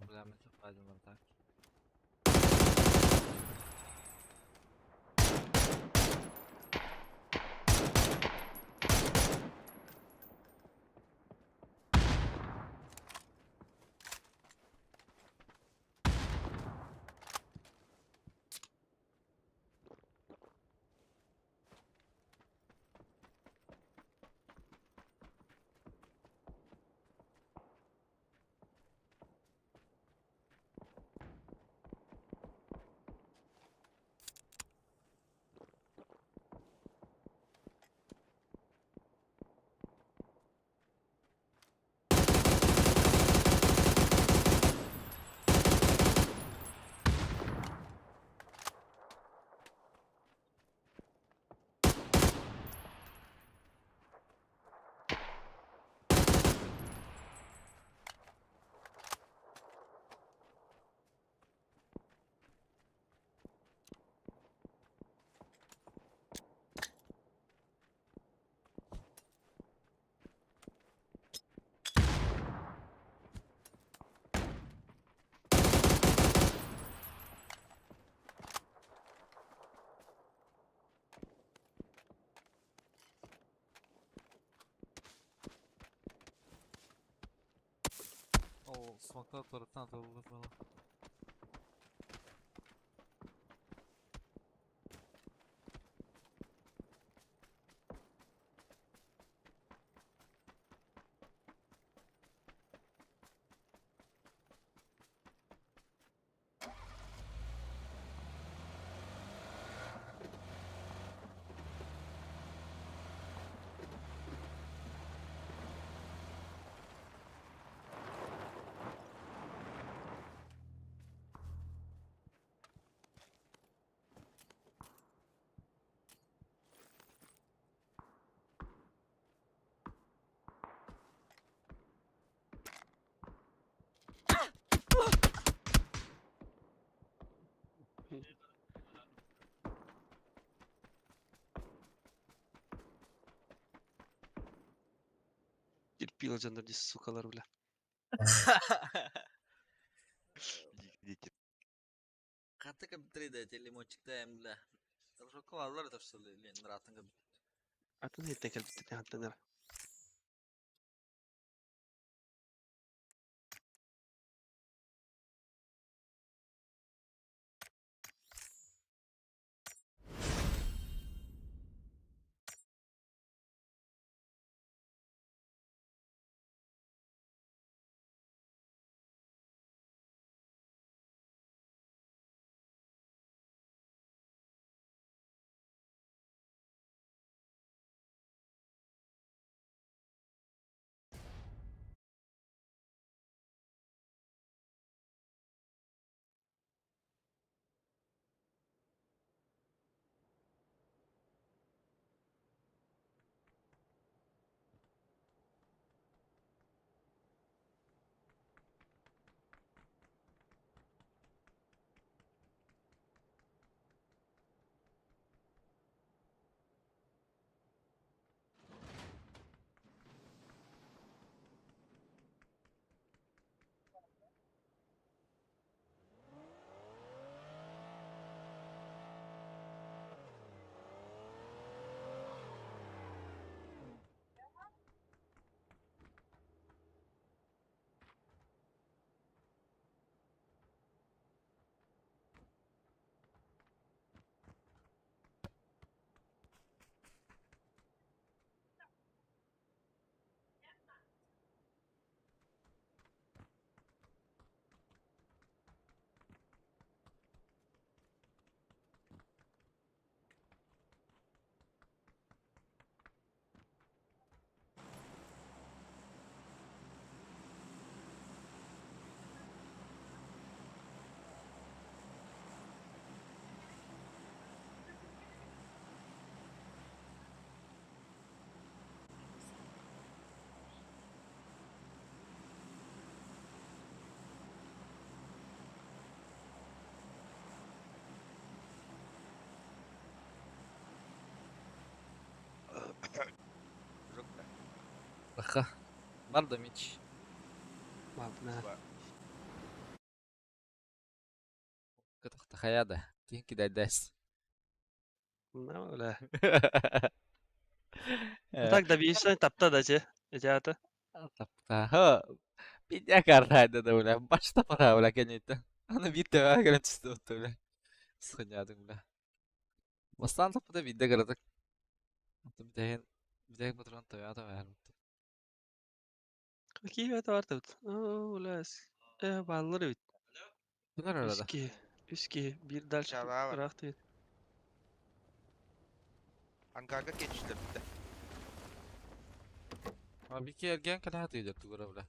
Бля, мы тут пойдем так. Ол смокта торыттан атылды бала. Терпила жандар здесь, сукалар, бля. Идите. Хата компьютер дайте лимончик даем, бля. Хорошо, аллар это что ли, лен, ратын компьютер. Атын хеттен кэлбит хаттан Баха. Бар да мич. Мабна. Кытахтахая да. Тиһин кидайдас. На, бля. Так добейся, тапта да че. Эти ата. Таптаха. Пидя каррайда да, бля. Башта пора, бля, конечно. Аны бир төбө кэлэн түстэ бля. Схынядың, бля. Бастаан таппыта биирдэ кыратык. Онтон бүтэһин бүтэһик патрон төбө төбө Какие это бар тут? О, бля. Баллар ведь. Bunlar arada. Үски. Үски. Bir дальше. Чалава. Ыраах Ангарга кетишти битте. Abi iki ergen кэлэ хатыйдыр тугура, бля.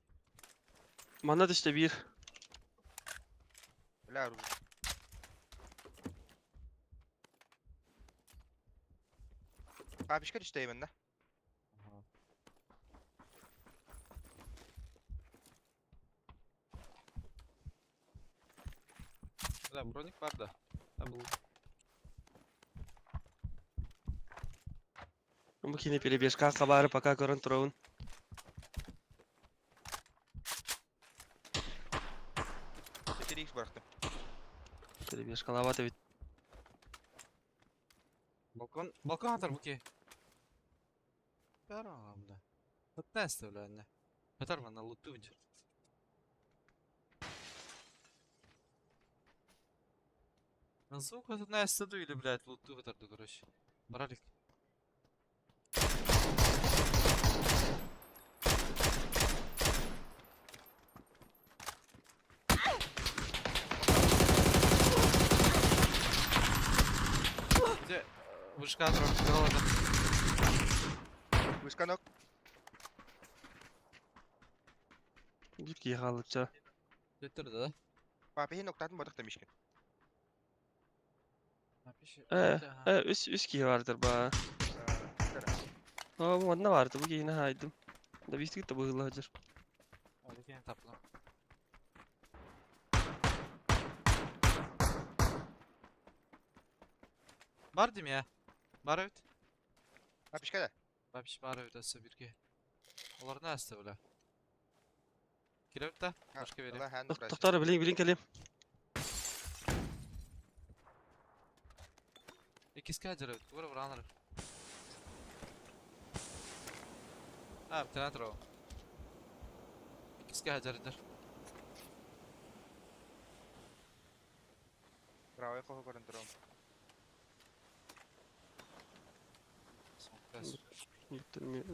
Манна түсте bir. Бля, оружие. Бабишка түстэ именно. Бля, броник бар да. Та был. Бу кини перебежка хабары пока көрөн туруун. 4x бырахтым. Перебежкалабат эбит. Балкон, балкон атар буки. Бара, бля. Хатнасты, бля, не. Хатар мана луту жер. Звук хатнасты или, блядь, луту хатарды, короче. Баралик. Где? Вышка атар, голова. Вышка ног. Бір кии хаалыча. Жеттерді да? Папихин октатын бодох мишкин. Үс үс кии бардыр ба. О, бу манна барды. Бу киини хайдым. Да бистик да быһыла жыр. Олекен таплам. Бар дим я. Бар evet. Папишка да. Бабиш бар evet өссө бирге. Олар не асты бля? Киребит да? Башка берем. Ла хан брат. Токтор билин билин келем. Икиске ажыр evet. Тугура бураныр. А, театр о. Икиске ажырдыр. Правый кого көрөн турам.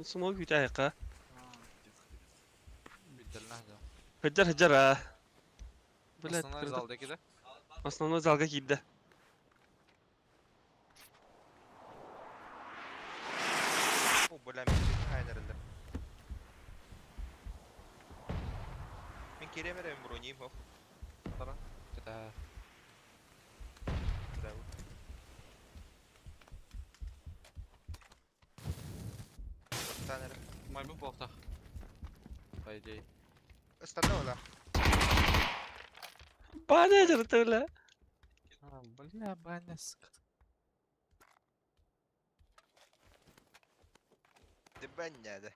Смог күтә айка. Билдерләһ. Хыджар хыджар а. Блядь, Основной залдагы да? Основной залга киирде. О, бля, мен хайнерилде. Мен керемерем броним хох. Кета. Браво. Станер. Маймын болтах. По идее. Станна ола. Баня жырты бля. А, бля, баня, сука. Дебанняды.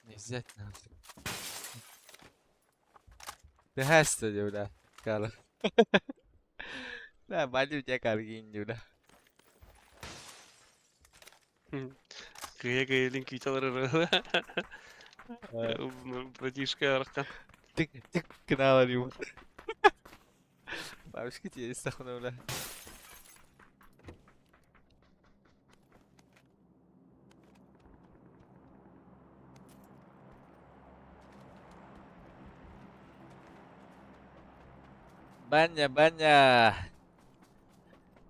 Не взять надо. Ты хэсты, бля. Кара. Да, баню тебя каргин, бля. Кыя кыйылын күтә Братишка аркан. Тик, тик, канал ему. Бабушка тебе стахну, бля. Баня, баня.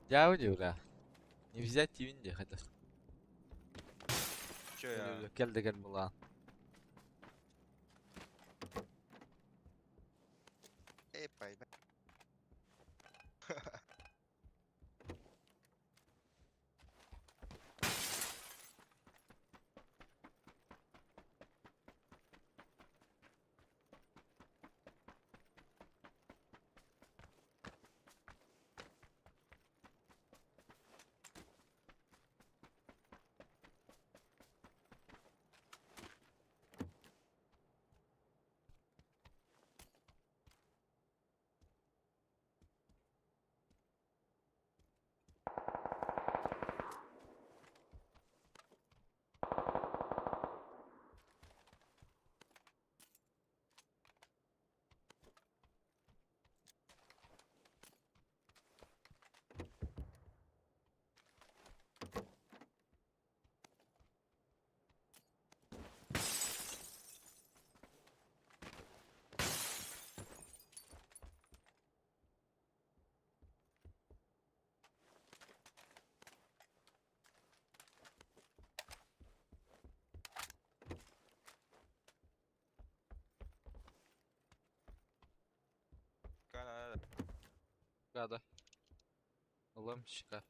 Жау, бля. Не взять тивинде хотя. Чё я? Кел деген була. Эй, пайда. Гада. Улам щека.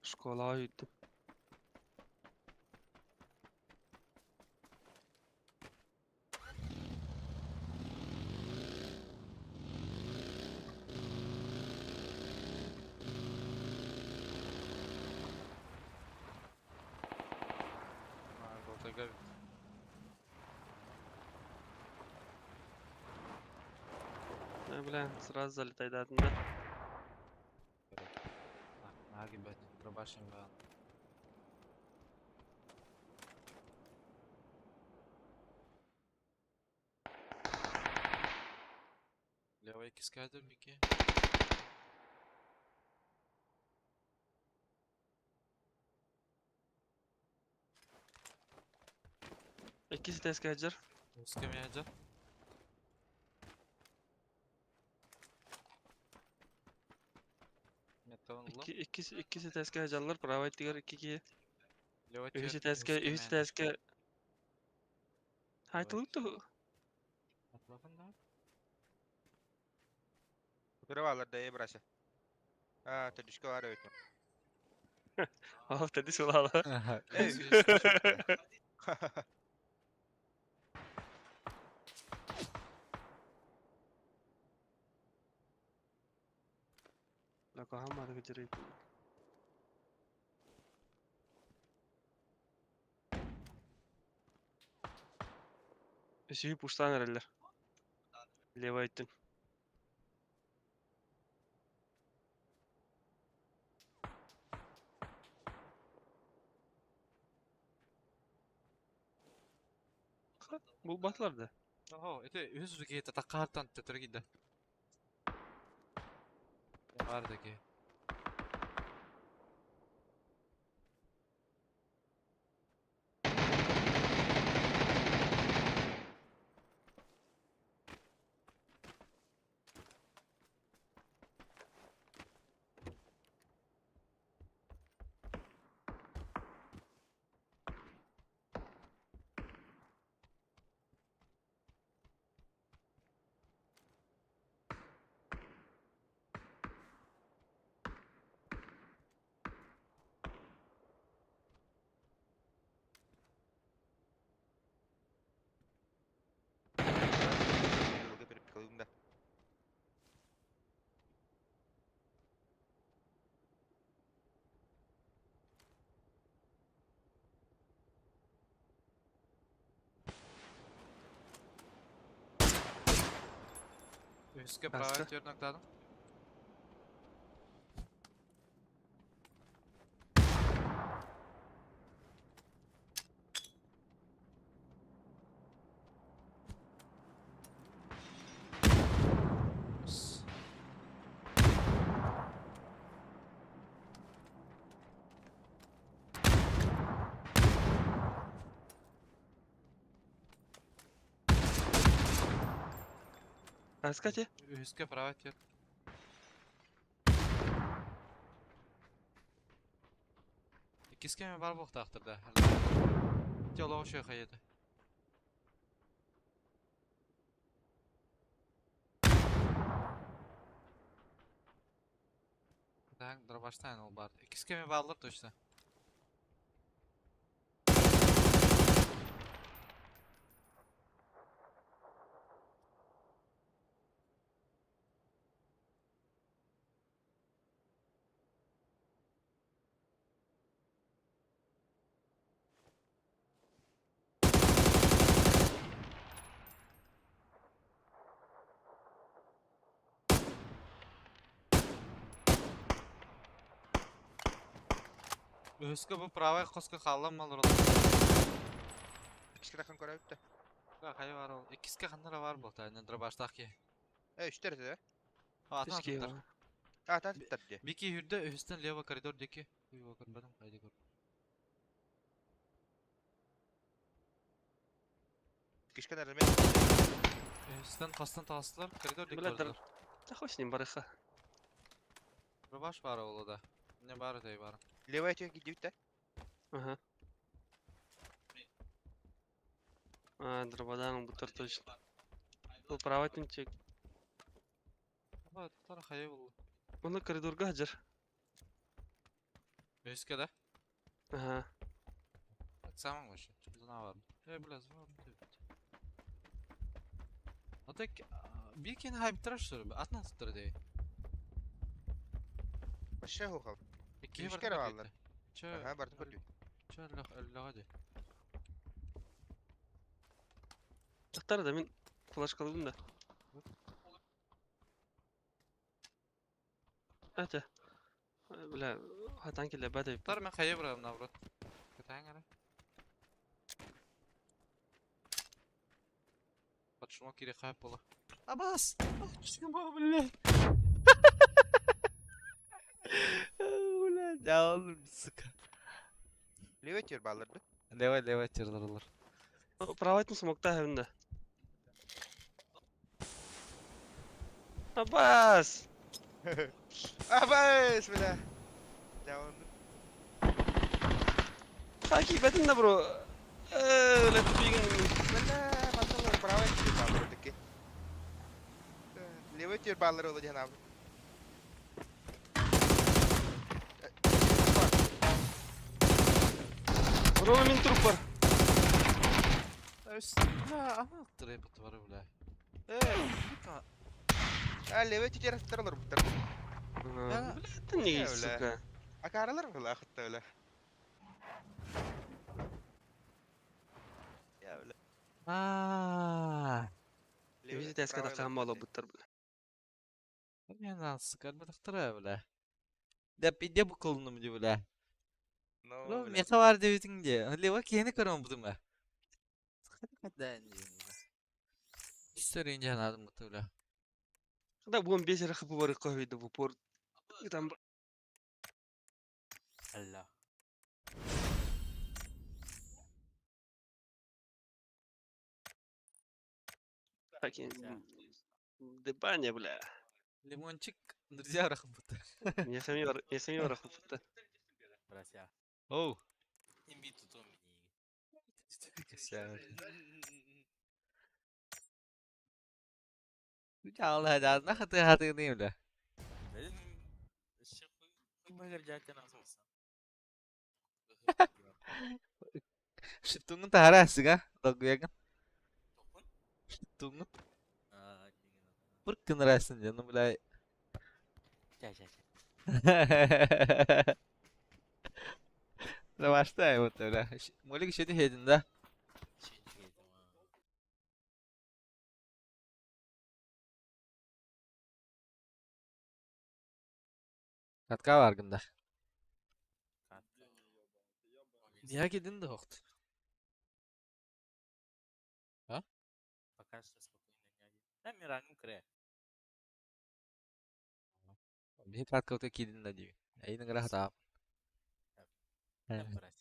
Школа үйдüm. Бля, сразу залетай да, да. Левый кискадер, Микки. Ikisi tezgah Ускамяджа. İkisi tezgah jallar, private diğer iki ki. Üç tezgah, üç tezgah. Hay tuğtu. Kırvalar da brasa. А, ты var öyle. Al dedi şulala. Лакахамады гыжырый. Сүйіп пуштан эрелер. Левый айттын. Bu batlardı. Oho, это үз гейта такартан төтөргидә. Бар даки. Үскә Аска. правый төрнөктадым. Аскати. Үскә правый төр. Иккискә бар буктактыр да. Тело ошо кайда. Так, дробаштан ол бар. Иккискә барлар точно. Өскө бу правый коска халлам малыр. İkisi takım görev bitti. Кай бар ол. Иккискә ханнара бар булта. Эне дробаштак ки. Üç derece. Ата Үскә. А, та bitti. Бики хүрдө үстен лево коридор деки. Уй көрбөдүм, кайда көр. Иккишке нажимай. Үстэн хастан таҕыстылар, коридор диэки Бля, бардылар. Да хуй с ним, барыха. Рубаш баара буолуо да. Не баар этэй баара. Левая чек киирдибит да? Ага. А, дрободан буттар точно. Ол правый тинчик. Аба, тара хайа буолла. Оны коридорга хажар. Үскэ да? Ага. Самың вообще. Чудана бар. Э, бля, звон. А так, биир киһини хайбыттара что ли? Атын аттара дии. Вообще хохол. Иккиһи Үскэ бардым эрэ бааллар. көрдү. Чэ, Аха, бардым көрдү. чэ, өллөҕө дии. Тахтар да мин флешкалыыбын да. Ата. Бля, хатан кэллэ бата. Тар мен хайа барабын наоборот. Кэтээҥ эрэ. Под шумок киирэ хайп буола. Абас! Бля! Бля, дьаалым, сука. Левая чек бааллар да? Левай, левай чырдырылар. Правайтын смокта хэвин да. Абас! Абас, бля. Дьаалым. Хаки бэтин да бро. Э, бля, тупигин. Бля, манна правая чек бааллар таки. Левая чек бааллар ол диэн аабыт. Бро, мин труп бар. Бля, ана аттара бары, бля. Э, А, левая чек аттаралар буттар. Бля, ты не, Бля. сука. Акаралар бля, хатта бля. Я, бля. Аа. Видите, я сказал, мало буттар, бля. Мен сука, батахтара, бля. Да пиде бу колунум ди, бля. Ну, Ну, бля. меха бар дебитиң де. Лева киһини көрөн бутум ба. История жанадым буту, бля. Когда будем без рахы бар кохвида в упор. И там Алла. такие дыбание, бля. Лимончик, друзья, рахым буту. Я сами я сами рахы бутта. Братья. Оу. Имби тутум Алла, да, нахаты хаты не, бля. Шифтуңун тахара сыга, догуягын. Шифтуңун. Бір күн расын, ну, бля. Ча, ча, ча. Давай, вот, бля. Молик еще не да? Катка бар гында. Нияк един да хохт. А? Пока что спокойно не Да, мирангым кіре. Бихи катка өтө кидин да дейм. Эйнин рахат ап. Брать.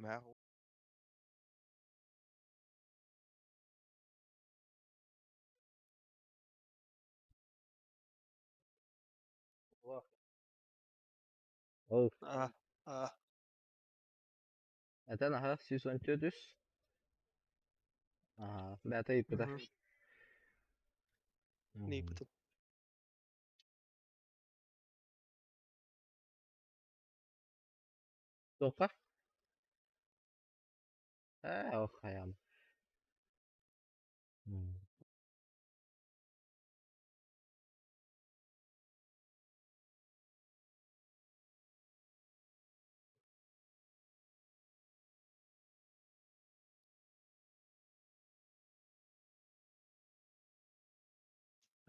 ما هو А, а. Это аха, 114. Ага, бята иппета. Не иппета. Тоққа? Ээ, ох хайаан.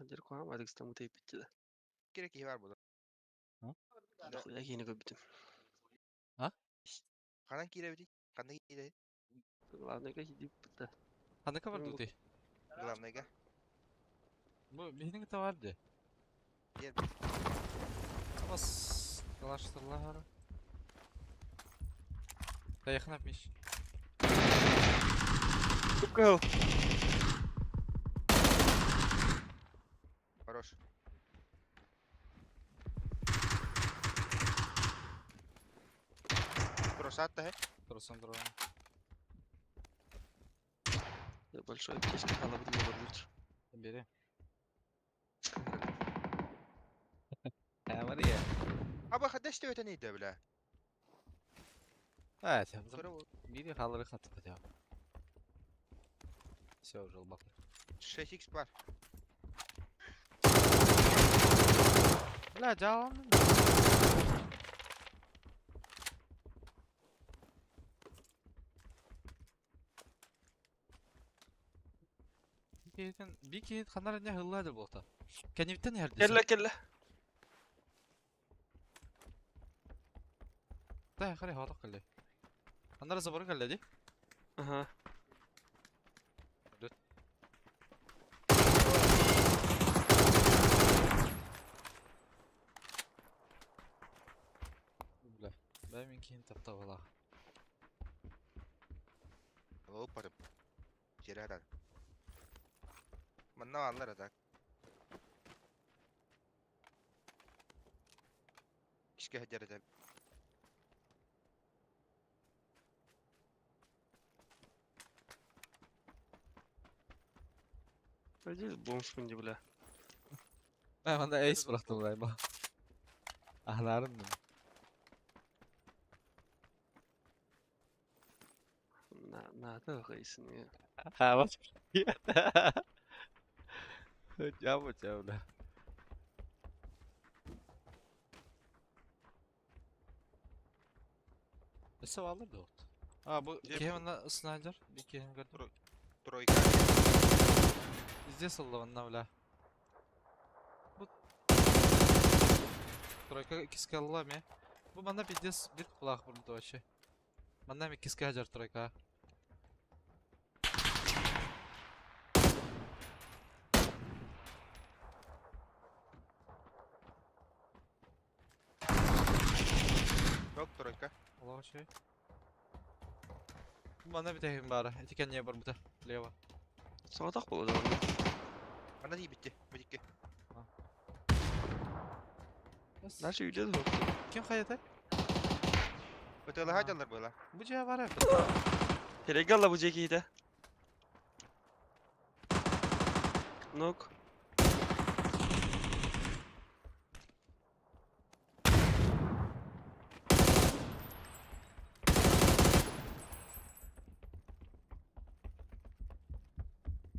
Дьэр куһаҕан баҕайытык ыстаммыта иһиппит да. Кире киһи бар буолар. Дохуя киһини көрбүтүм. А? Ханан киирэбитий? Ханна киирэбит? Главныйга киирбит да. Ханныка бар Бу- дуу Главныйга. Бу биһиги товар дии. Диэн. Бас калаштырлар. Да якын апмиш. Кып-кыһыл. Хорош. Просат та Турсан туран. Я большой аптечка халабыдым olabilir. Бери. Ә, Мария. Аба хадаш деп өтен иде бля. Evet, Sonra o Бири халыры хатып хотя бы. Все, уже лбак. 6x бар. Бля, жалам. Бикейтен, бикейт ханар не хыллады болта. Кеневтен herdi. Кэллэ кэллэ. Да, хари хатак кэлле. Ханар забор кэлле ди. Ага. Бля, дай мен кейін тапта бала. Опарым. Жері атар. Манна аллар атак. Кишке хәдер атак. Здесь бомж мынди, бля. Ben bana ace bıraktım galiba. Ahlarım mı? На, надо хайсын я. Ha bak. Ya bu ya Mesela alır da oldu. Ha bu Cep- Kevin'la sniper. Bir Kevin gördüm. Тройка. Здесь алла бля. Bu Тройка икиске алла ме. Bu bana пиздец bir kulak vurdu вообще. Bana mi икиске hacar тройка. Yok тройка. Allah şey. Bu bana bir tekim bari. Etiken niye var burada? Leva. Соҕотох буолла да. Манна дии битти. Битикке. Дальше үйдө да. Kim hayata? Өтөлі хадялар была. Bu cevap var hep. Телегалла бу жеки Нок.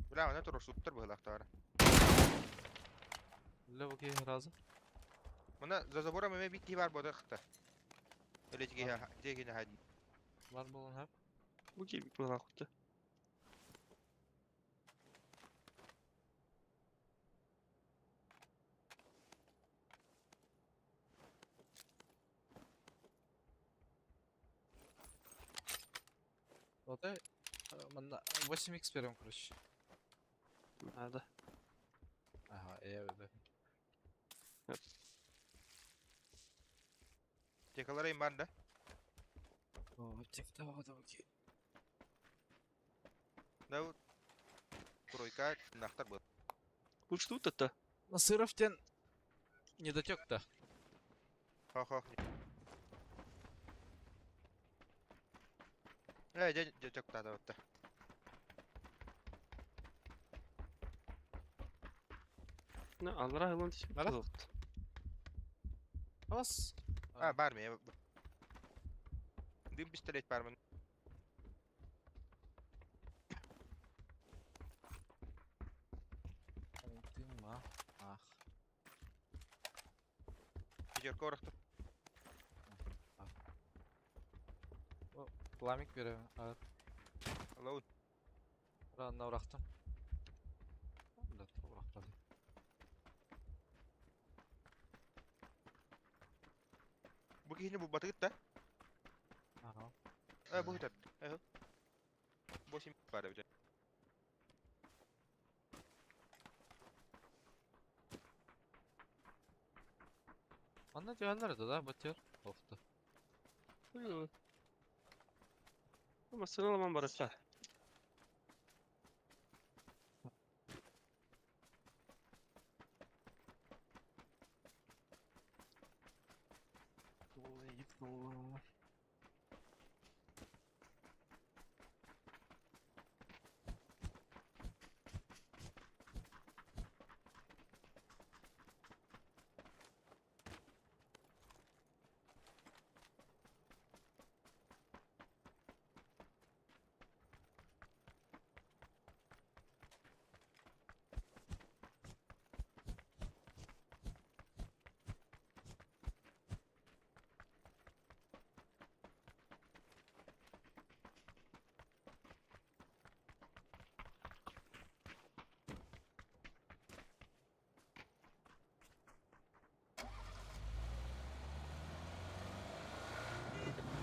Бля, она тур суттар была втора. Leva ki razı. Мына за забором эме битти бар бода хта. Эле тиге тиге хади. Var bulun hep. Бу ки була кутtu. O da bana 8x veriyorum короче. Надо. Aha iyi öyle. Текаларайым бар да. О, текта да окей. Да вот. Тройка нахтар был. Бу что тут-то? Насыров тен не дотек-то. Хо-хо. Э, дядя, дядя, да, вот так. На, аллара хылын тишип Бара? болот. Бас. А, бар ме. Дым пистолет бар мен. Пятерка орохту. Пламик берем. Лоуд. Ранна урахтым. Бля, урахтады. Бу кихини бу батыгыт да. Ага. Э, бу хитат. Э. Бу сим бар бит. Онно түһэллэр да, бутер. Охту. Масына аламан барыста.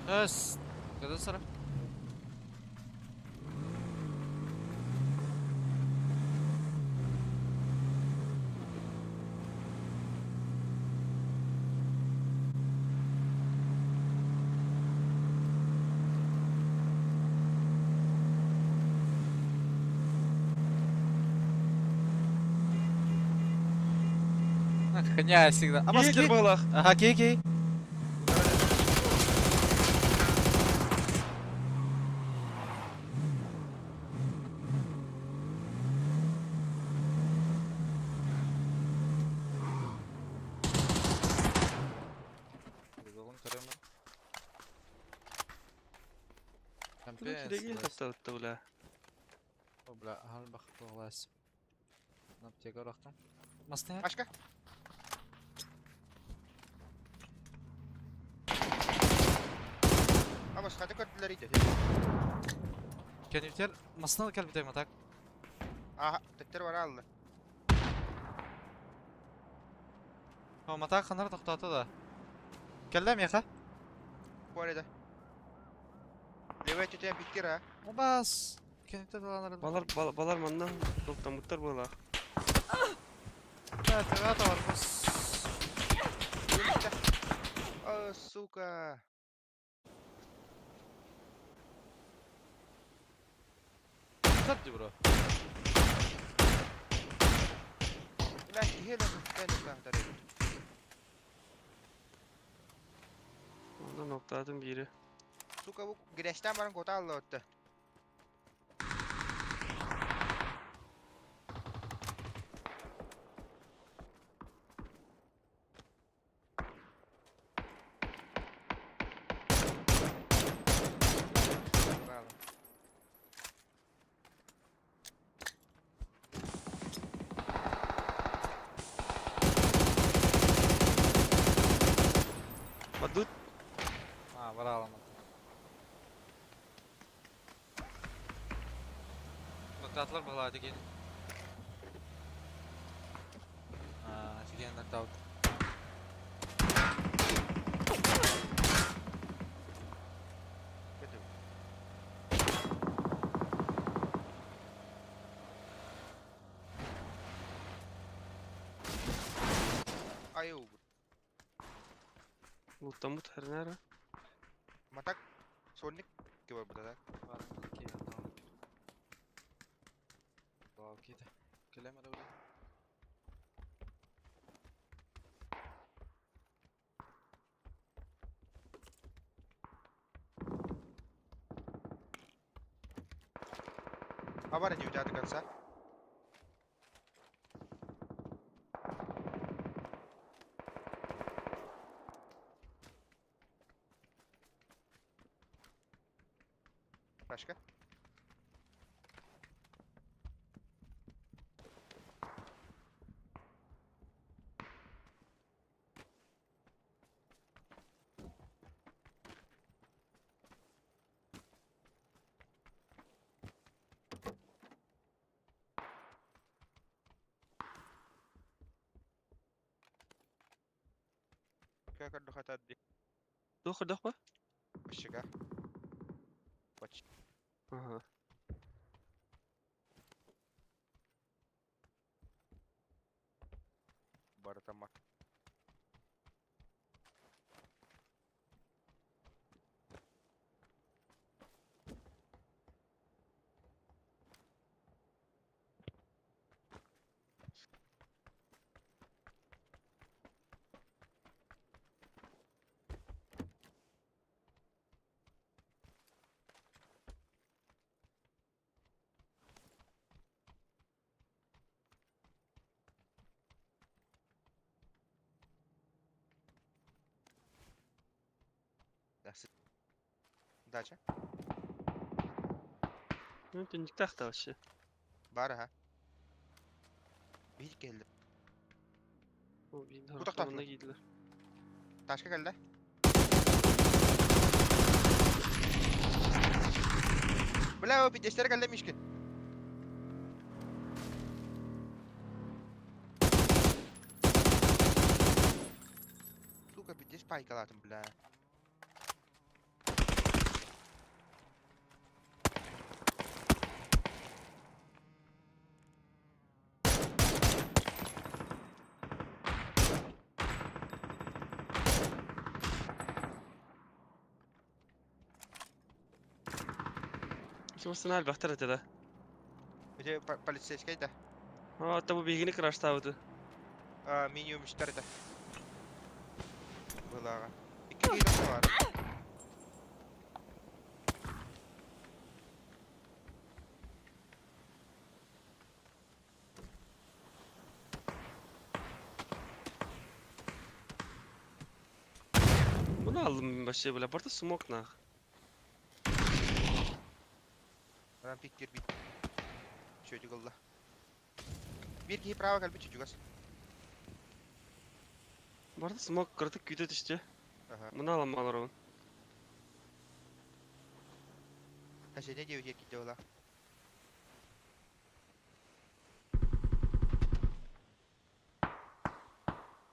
Эс. Когда сара? Хня всегда. А Кир балах. Ага, кей, кей. Киреге таптабытта бля. О, бля, халбах глаз. На аптека рахтым. Мастын Ашка. Ama хата көрдүлөр ите. Кенифтер масына кел битем так. Аха, теттер бар алды. О, мата ханар токтаты да. Келдем яха. Бар эде. Леве четен биткер ha. О, бас. Кенифтер баланар. Балар балар манна токтамыттар була. Да, тыга бар бас. О, сука. Сат бро. Бля, хеле ben de Ondan noktadın biri. Сука, bu güreşten bana kota aldı öttü. Bravo. Бадут. А, бар алам. Ноктатлар бала деген. А, деген нокдаут. Kötü. Аю. Луттамыт хернера. Матак сонник кебер буда. Хабар не до конца. Başka? Бочка көрдөхөтөр ди. Туох көрдөх ба? Бочка. Боч. Ага. Барытама. Дача. Ну, түннүктэх да вообще. Бар ha. Bir geldi. O bir Bu da taraflarına tatlı. giydiler. Taşka geldi. Бля, o bir geldi mişkin. Сука, пиздец пайкалатым, бля. Kimsin elbette de. Где полицейский да? Ha, hatta bu bilgini краштабыды. А, минимум 4 это. Была. Икки var. Bunu aldım başa böyle. Burada smoke nah. Adam pikkir bit. Çocuk Allah. Bir kişi prava kalbi çocuk as. Burada smoke kırdık güde düştü. Aha. Bunu alamalar oğlum. Taşı ne diyor ki diyorlar.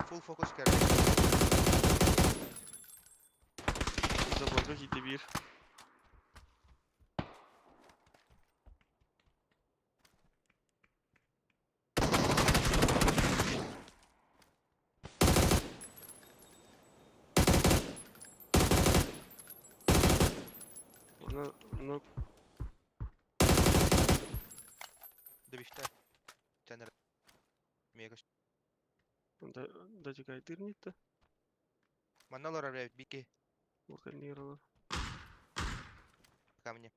Full focus geldi. Zaborda gitti bir. Bunu, bunu Добивте. Тенер. Мега. да дачка айдырнитті. Маналар блядь, бики Орканировала. камни.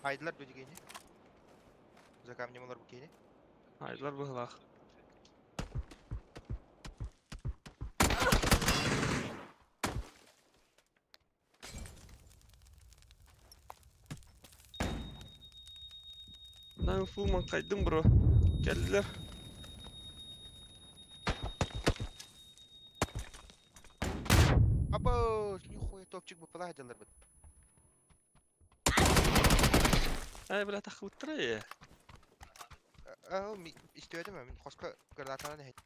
Айдылар бөдегені. За камнем олар букени. Айдылар бұғылақ. Ben fullman kaydım bro. Geldiler. Або, нихуя топчик бы поладилар бы. Ay бля тахыттыра ya. Аа, истүөтүм мен хоско гранатаны хет.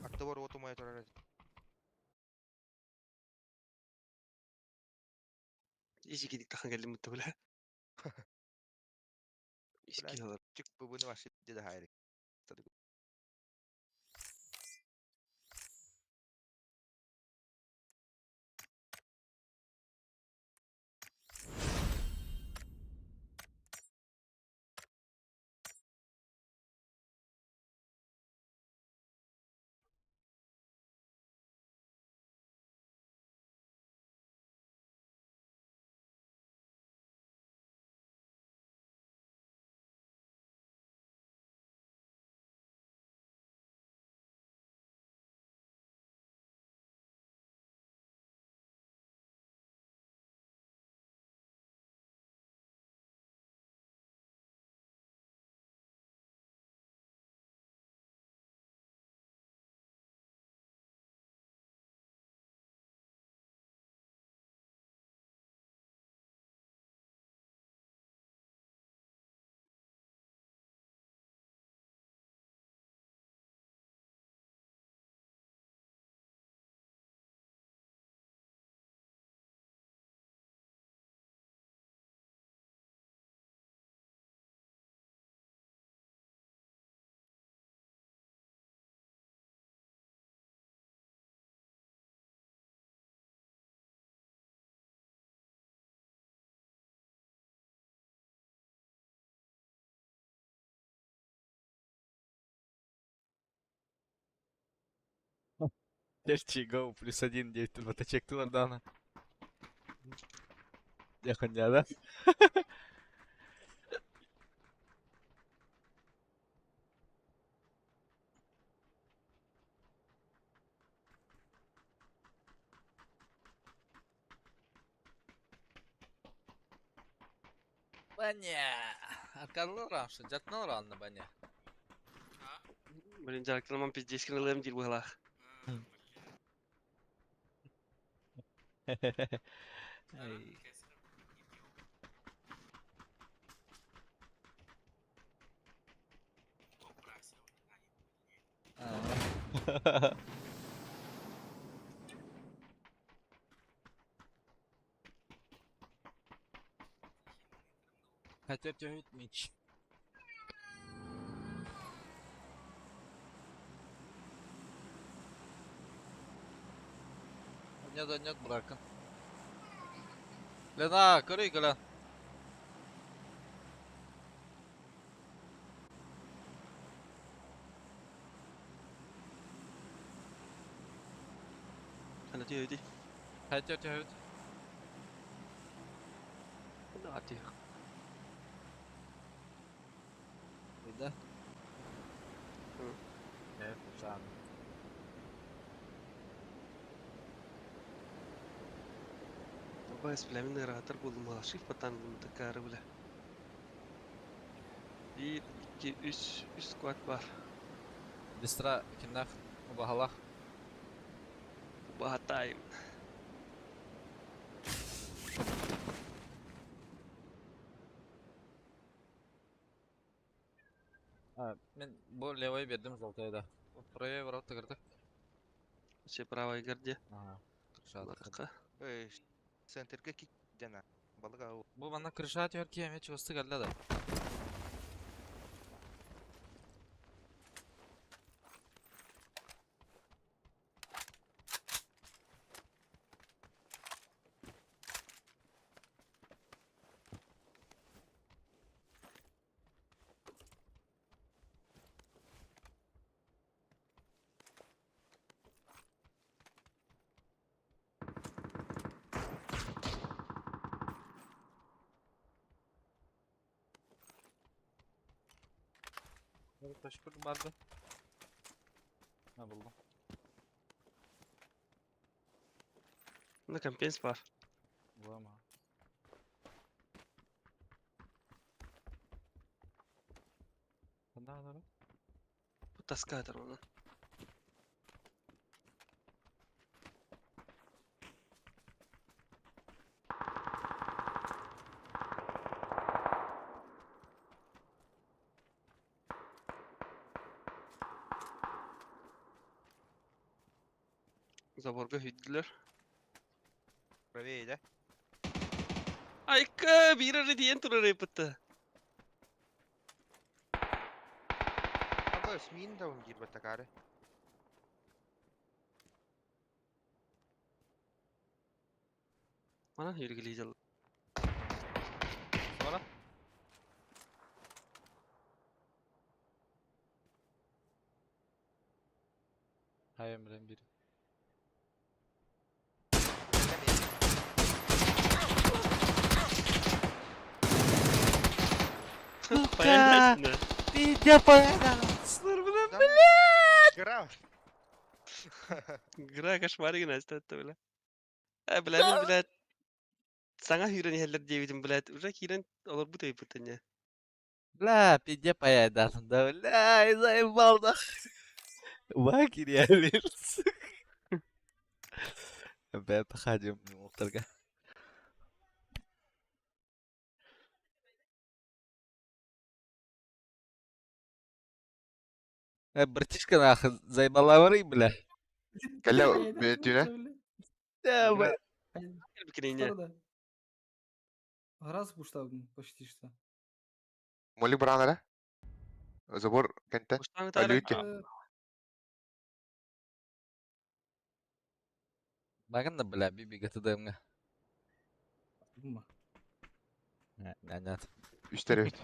Атты бар оту май турар. İyice gidik tahan geldim muhtemelen. İski alır. Чик бу буну ваше деда хайры. Терчи, гоу, +1, девять, моточек Дана. Дяханя, да? Баня! Аркалар жатнал анны баня. Блин, жарыктанаман пиздец кырылыам диир быһалаах. Ай. Хотя тянет меч. Нет, да нет, брака. Лена, көрүй кэлэн. Хана түһү Хотя тянет. Ати. Да? Hı. Evet, сам. Бас, бля, мин ыаратар буоллум балашив патан такары бля. 1, 2, 3, 3 сквад бар. Быстро кинах убагалах. Баатайм. А, мен бу левой бердим желтый да. Правее ворота кырдык. Все правая горде. Ага. Крыша. Латака. Эй, центрге ки жана. Балык ау. Бу манна крыша түһэр киһи чугасты кэллэ да. Taş kurdum vardı. Ha buldum. На компенс бар. Bulama. Ханна ханна. Бу таскатор оны. Заборга hüddüler. Правее, да? Айка, биир эрэ диэн турар эппитэ. Аба, смин да он гирбе такары. Манан үргілей жал. Бара. Hayır Emre'nin biri. Баян Пиздя Сылар Гра. Гра кошмаригин астатты бля. Э, бля, мен, блядь, саңа хүрен иһэллэр диэбитим, блядь, уже киирэн олорбут эбиппит Бля, пиздя паяйдан да, бля, заебал да. Вакирия Бля, походим, мухтарга. Э, братишка, нахуй, заебала вары, бля. Кэлэ бетүнэ. Да, бля. Бикинине. Раз буштабын почти что. Моли бранара. Забор кенте. Уштан тары. Алюти. Баган да, бля, биби гатыдымга. Бума. Нет. Үстер өт.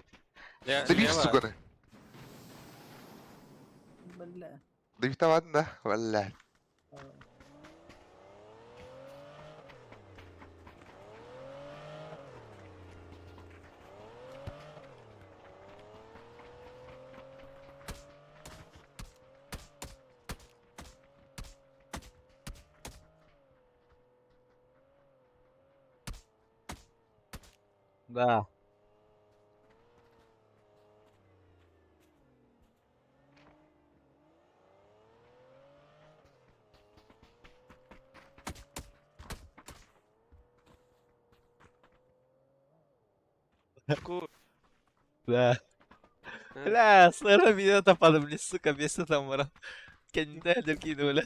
Дыбих суганы. Бля. Дыбих табадын да. Валла. Да. Ку. Да. Бля, сыра меня тапады, бля, сука, вместо там вара. Кенде деркиды, бля.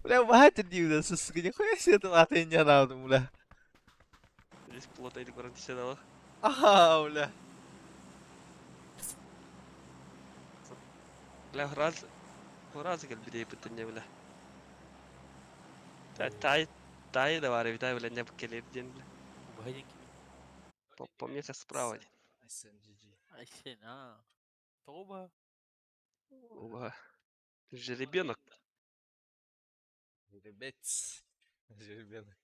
Бля, бахат дивда, сука, нихуя себе это латы не надо, бля. Здесь плота или гарантия Ага, бля. Бля, раз. Раз кэлбит битинне бля. Тай тай да бар бит бля не келер диэн бля. Убаһа диэн ким? По мне справа. SMGG. Айсен, аа. Тоҕо убаһа? Оба. Жеребенок. Жеребец. Жеребенок.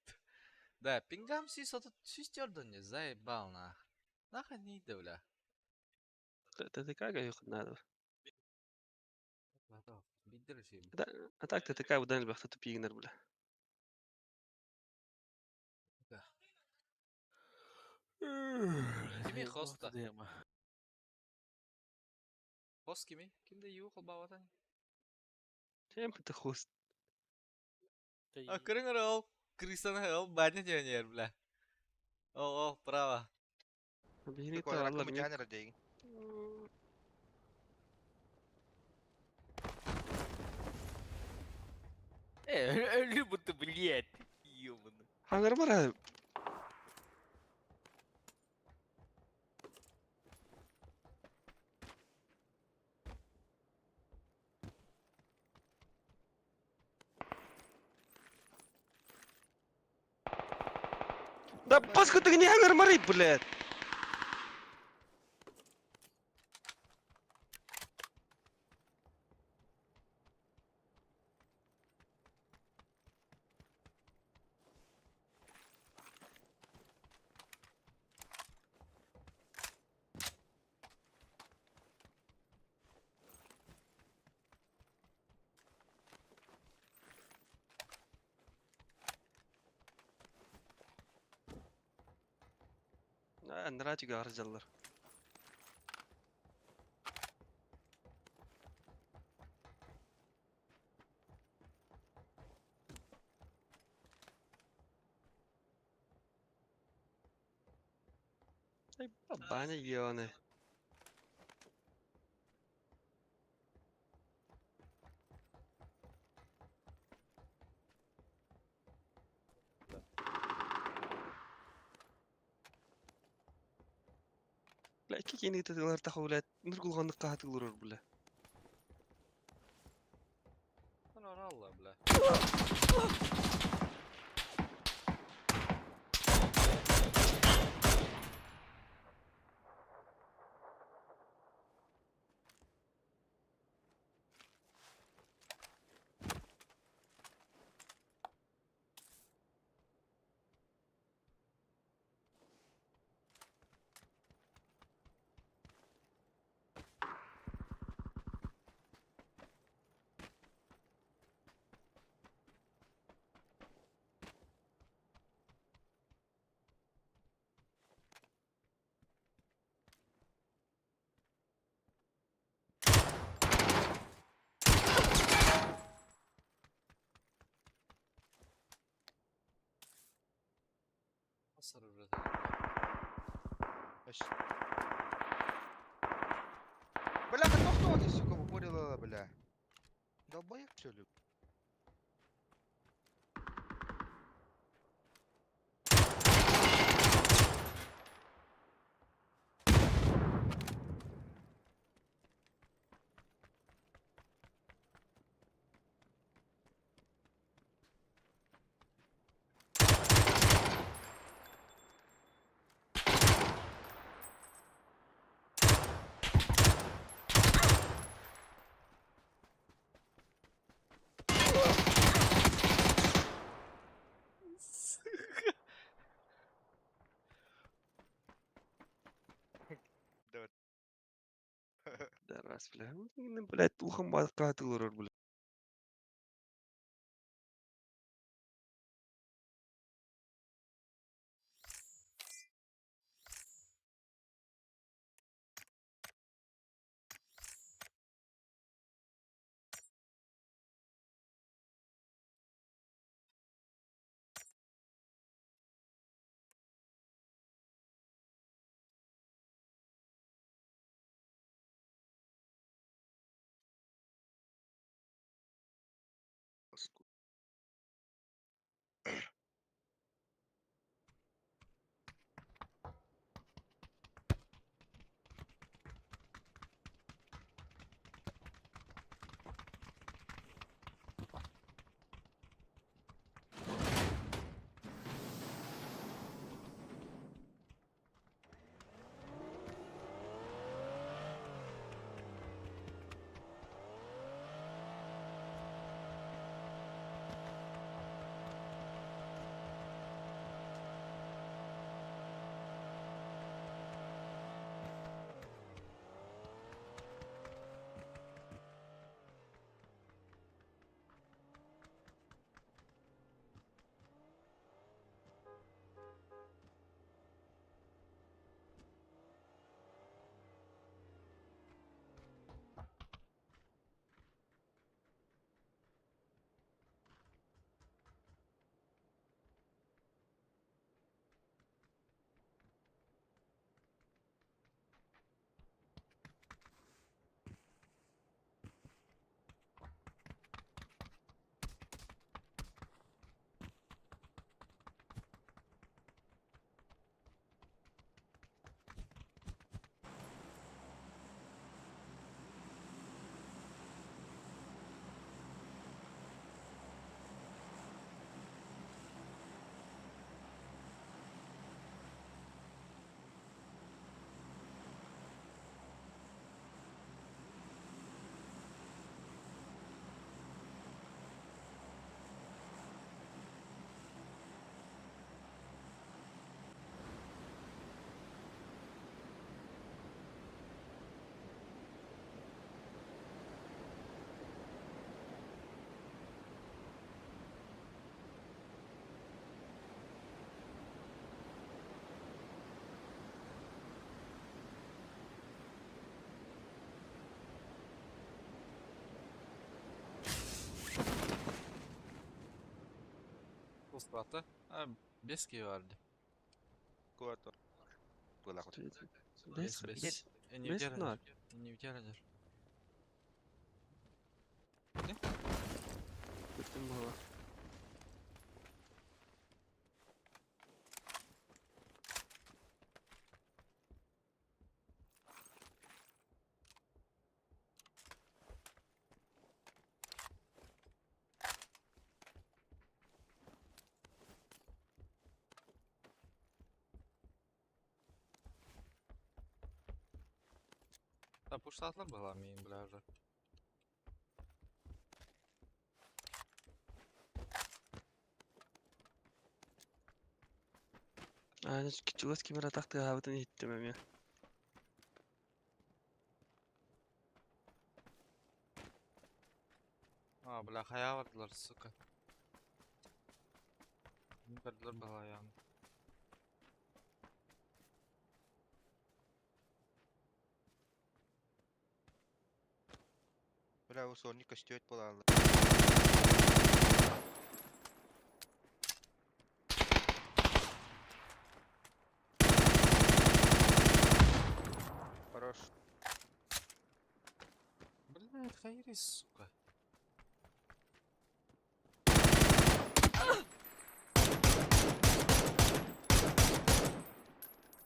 Да, пингам си сото систердон не заебал нах. Нахуй не иди, бля. ТТК надо. Бидер ши. А так ТТК удан бахта тупигнер бля. Кими хоста? Хост кими? Кимде ю холбаватан? Чем это хост? А көрүңөр ол крысаны ол баня дьонер, бля. О, о, право. Бери то алла мне. Э, будто, блядь, ёбаный. Хангар бара. Да паску ты не хангар мары, блядь. Нратига арзаллар. Баня ебаная. Бля, кикини тылар тахулат, нургулганны кахатылыр бля. Оралла, бля. Бля, ну кто ты, сука, упорила, бля? Долбоеб, что ли? Да раз, бля. Блядь, ухом кахатылыр, бля. Бата. А, бес киһи баар дии. Куото. Буолах. Бес, Бес, бес. бес. Иннибитигэр Бес наар. Иннибитигэр сылдьар. Бүтүн буола. Та пуштатлар была миин, бля, уже. Аана чугас кимэр атах тыаһаабытын иһиттим эмиэ. А, бля, хая бардылар, сука. Бардылар была яғын. Бля, у Сони костюет буолааллар. Хорош. Бля, хайрис, сука.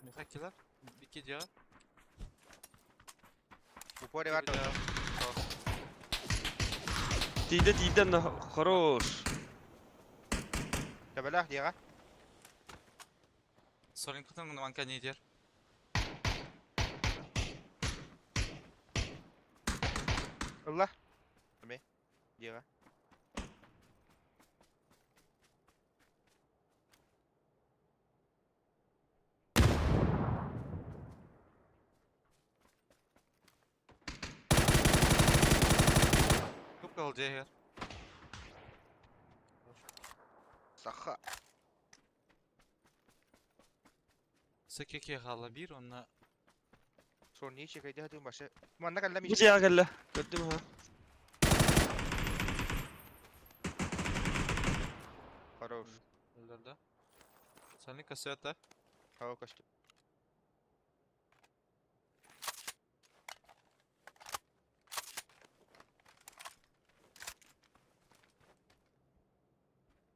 Михакилар, бики дела. Упоре бар. Тиийдэ тиийдэ на хорош. Табалах диэҕэ. Солин кытын манка не дер. Ылла. Эме. Диэҕэ. Туп кал дер. Саха. Секеке хала бир, онна Сони чекайда хатым башы. Манна калла Бу ми. дьиэҕэ кэллэ. Көрдүм ха. Хорош. өлдөрдө. Солин касета. Хава костюм.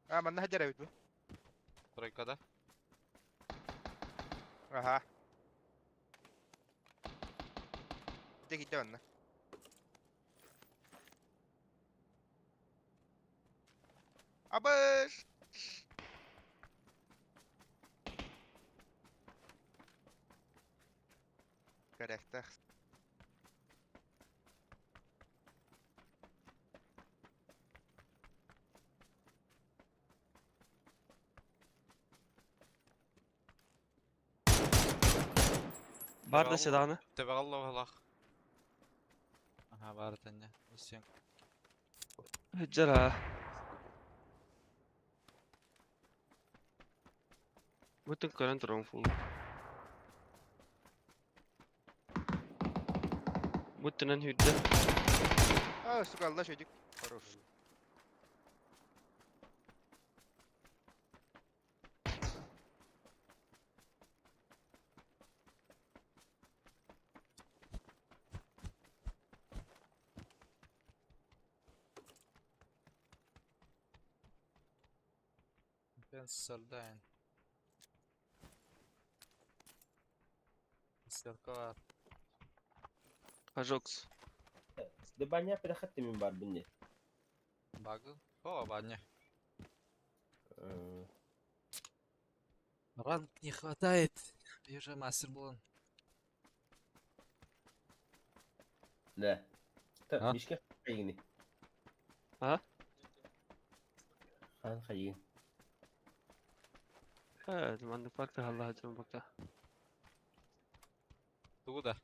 А, манна хадьар эбит бу. Тройкада. Аха. Дэ киттэ манна. Абыш! Корректах. Бар да седаны. Тебегалла балах. Аха, бар тәнне. Үсен. Жара. Бүтүн көрөн туран фул. Бүтүнэн хүрдэ. А, сука, алла шөйдүк. Хорош. Ben сардайн. Стеркалар. Ажокс. Дебаня перехатты мен бар бинде. Багы. О, баня. Ранг не хватает. Я же мастер был. Да. А? Мишке хайгини. А? Хан хайгин. Э, маннык парка халла хадьар бакта. Туда.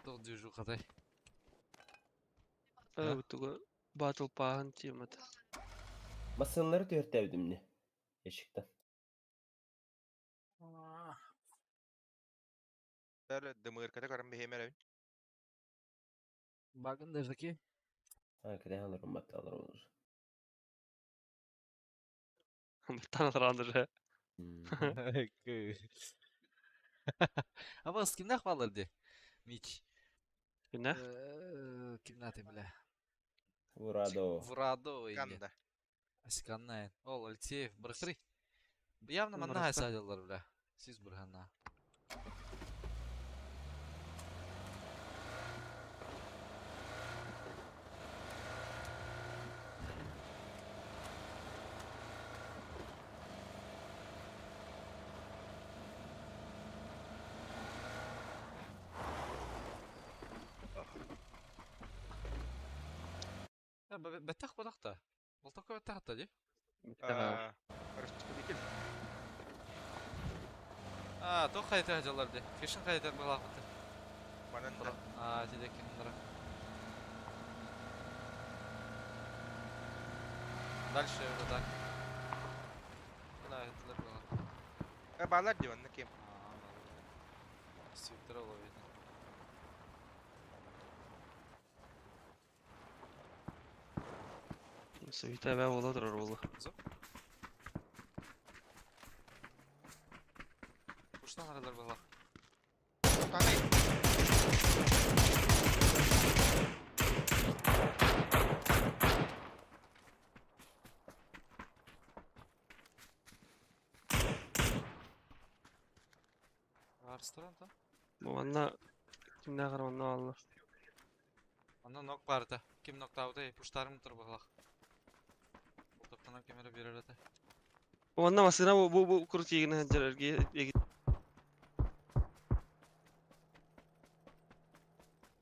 Тут движу хатай. Э, бутуга батл пахан темата. Масынлары төртәбдим не. Эшиктен. Дәр дымырката карам бихемер эбин. Багын деждаки. Ha, кәдә алыр, уммат алыр olur. Баттан алар. Ama kimler varlardı? Miç. Күнә. Kimler бile? Вурадо. Вурадо или. Канда. Асканна. Ол Алексеев бырхыры. Явно манна Бырахта. хайсадылар бля. Сиз бурханна. Беттах бодахта. Болтокко беттах та ди. Республикин. А, то хайта жалар ди. Фишин хайта балакты. Манан да. А, тиде киндера. Дальше уже так. Да, это было. Балар ди онна кем. Свиптер ловит. Суйта бә була торыр була. Куштан аралар была. Таны. Арстран та. Бу манна кимнә карманна алла. Анда нок бар да. Ким ноктауды, пуштарым тур была. Топтана кемере берер эте. Бу манна машина бу крутигин хәҗәргә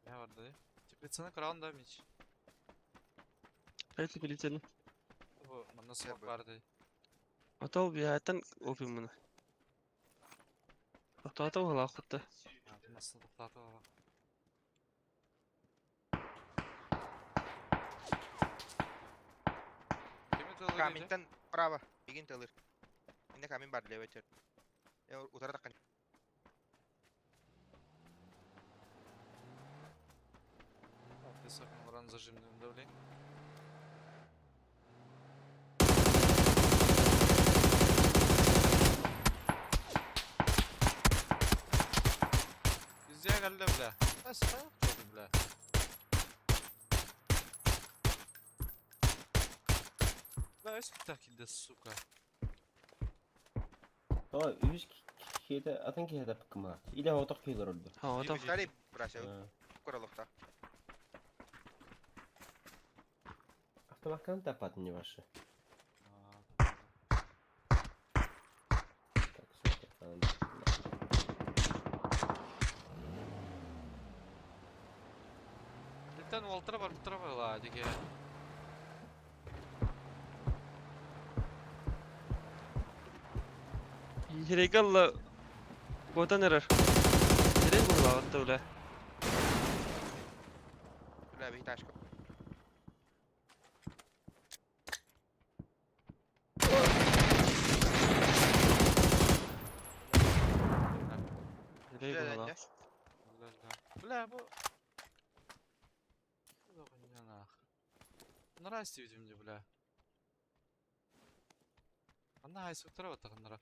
Я бар да. Теплицаны кран да мич. Кайсы билетini? Бу манна смок бар да. Атал бияттан опим моны. Токтата була хутта. Насыл токтаты була. Каминтан право. Бигин тылыр. Инде камин бар левый чер. Я утара таккан. Высоким уран зажимным давлением. Везде галля, бля. Да, стоп, бля. Да, так иди, сука. То үс киһитэ атын киһитэ пыккыма. Илэ отох киһилер орду. Ha, отох. Старый брася. Куралыкта. Автоматканы тапатын не ваши. Так, смотри, Литтен уолтара бар бутара была, диге. Херегалла Готан эрер. Херeg була атта үле. Бля, биташка. Херeg була. Бля, бу... Нравится видим, бля. Анна хайсы утара тагыннара.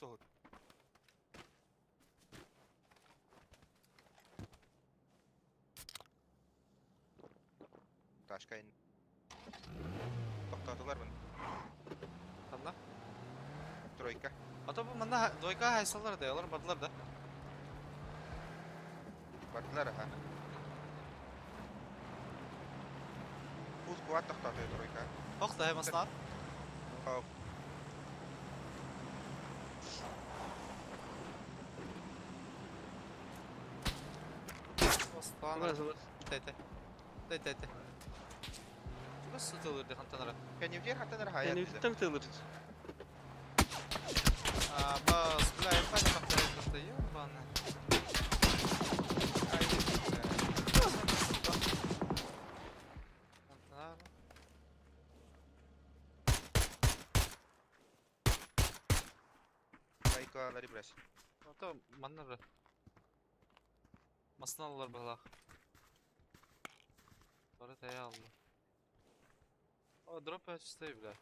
Соһут. Ташка ин. Токтатылар мын. Ханна? Тройка. А то бу манна двойка хайсалар да, алар бардылар да. Бардылар аха. Пул куат токтаты тройка. Тохта хэ маснар. Хау. Остан. Тете. Тете. Чугас сытылыр хантанара. Кеневдер хантанара хая. Кеневдер тылыр. А, бас, бля, я паня повторяю, ебаный. Тройкалары брась. Ото маннары. Масналар балах. Бары тая алды. О, дроп чистой, бля.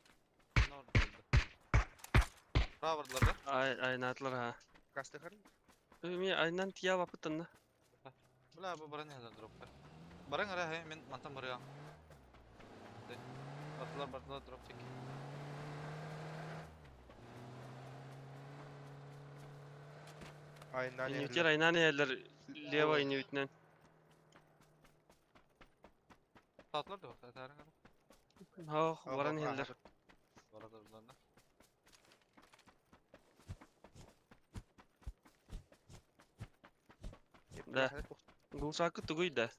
Ne oldu? Bravo да? Ай айнатлар ha. Кастыхар. Ми айнан тия вапытанна. Бля, бу баран яда дропка. Баран ара хэ, мен мантан барыга. Батылар батылар дроп чек. Айнан Инютер айнан элер лево инютнен. Tatlar da bak, tarın ara. Ha, баран элер. Барадар буларда. Да. Гулсакы тугуй да.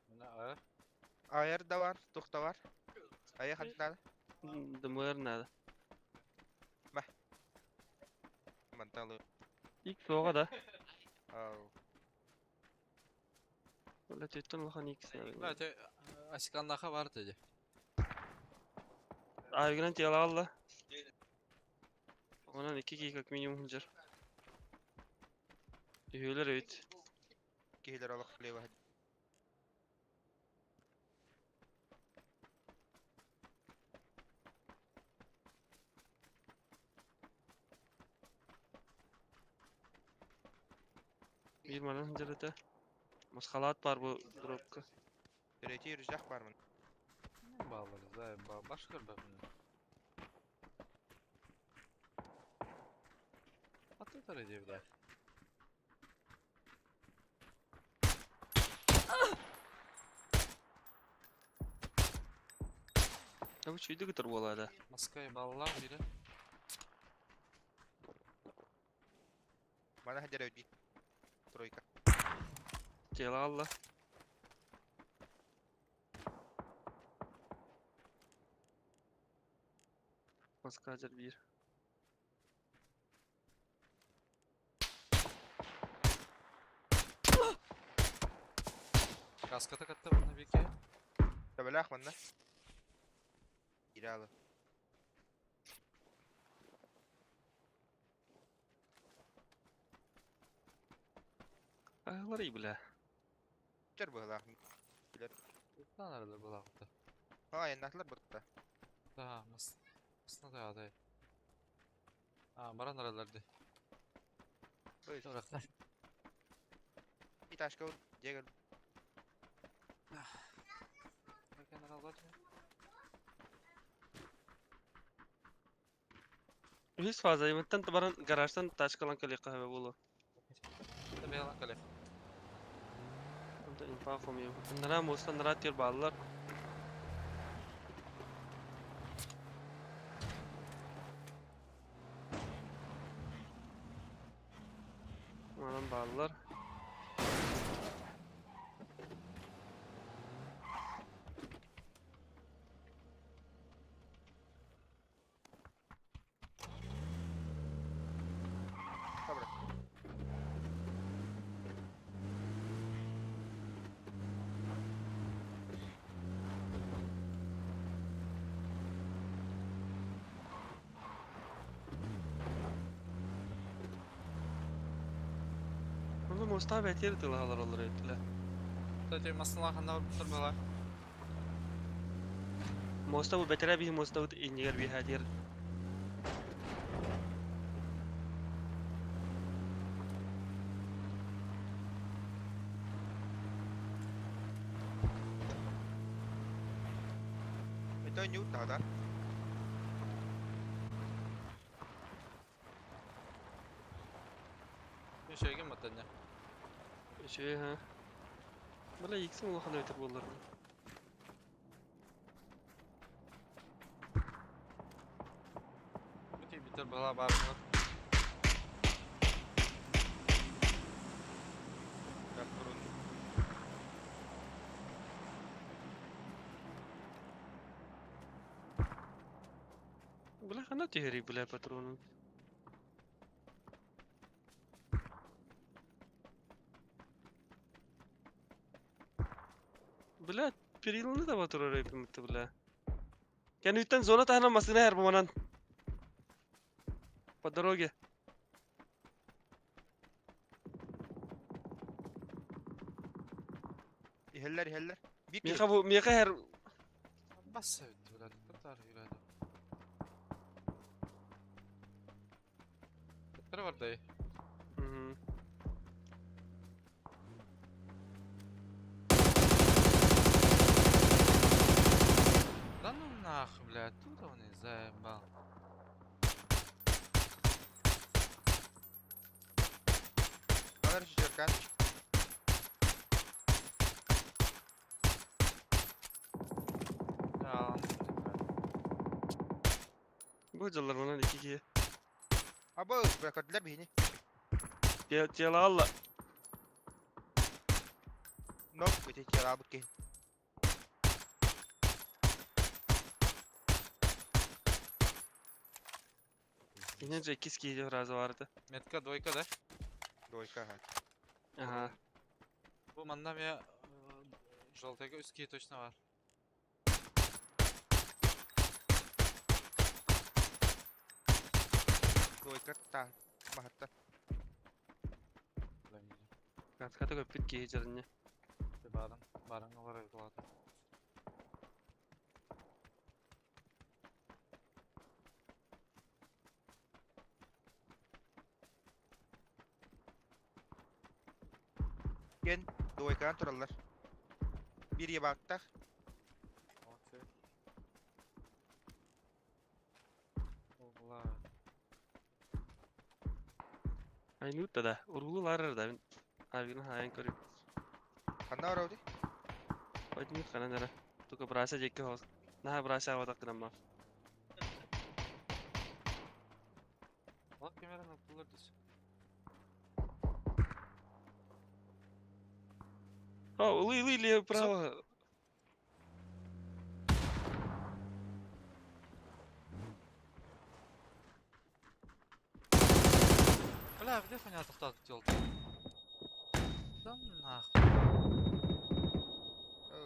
Мына ар. Айыр да бар, тух да бар. Айы хантнада. Дымыр надо. Манталы. Ик соға да. Ау. Бля, төттен лохан икс. Бля, те асикандаха бар dedi. Айгынан тияла алла. Онан 2 кий как минимум хынжар. Üyelер өйт. Кихилер олох лево. Bir манан хынжар өтө. Масхалат бар бу дропка. Третий рюкзак бар мын. Bağlarız ha, başka bir bunu. Atı tar ediyor bir daha. Ya bu çүйді күтір болады. Maskayı bağlar biri. Мана хадер өйт. Тройка. Тияла алла. Маска bir. Kaskata katta bunu bir ki. Табалах манна. Иралы. Айлар и бля. Тер была. Lan arada bu lafta. А, айнатлар бутта. Daha mas. Masna da aday. Ha, baran aralardı. Ой, Toraklar. Иташка дегер. Bakın aralar. Үс фаза иматтан баран гаражтан ташкалан калиqa хаба болу. Tabii yalan kale. Онда инфа хомио. Нара моста нара тир баллар. Манан баллар. Добре. Онда моста бәтер тылалар олар өттілі. Tabii masna ханда бар бала. Моста бу бәтәрә бих моста ут иннигер бих хәтер. Это не да? Bir şey gelmedi ne? Şey ha. Бля, иксим улахан өтер болар. Bütün biter bala var mı? Патрон. Бля, хана түһэри, бля, патронун. Бля, перилini да батырар эпимитти, бля. Кәнүттен зона тахна масына һәр буманан. По дороге. Иһэллэр, иһэллэр. Бир Миха бу, миха һәр Басса bitti бля. Татар yürüdü. Татар var dayı. Мгм. Да ну нахуй, бля, оттуда он и заебал. Алар шестерка. Ya Бу дьаллар манан икки киһи. Абы, бля, көрдүлэр биһини. Тело алла. Нок, ити тело киһи. Кинен же иккис киһи фраза барды. Метка двойка да? Двойка, ага. Ага. Бу манна я желтыйга үс киһи точно бар. Двойка та. Махатта. Бля, видео. Катката көппүт киһи дьарыння. Баран, баранга бар кылады. Кен двойкадан тураллар. Бир ебаттах. Окей. Ола. Айнутта да. Урулу ларыр да. Авин хайын көрүп. Ханна орауди? Ойдун ханан ара. Тука браса жекке хос. Наха браса аватак гынамма. Ал камераны булар дес. О, улы улы лево право. Бля, где хуйня тоқтатып делать? Да нахуй.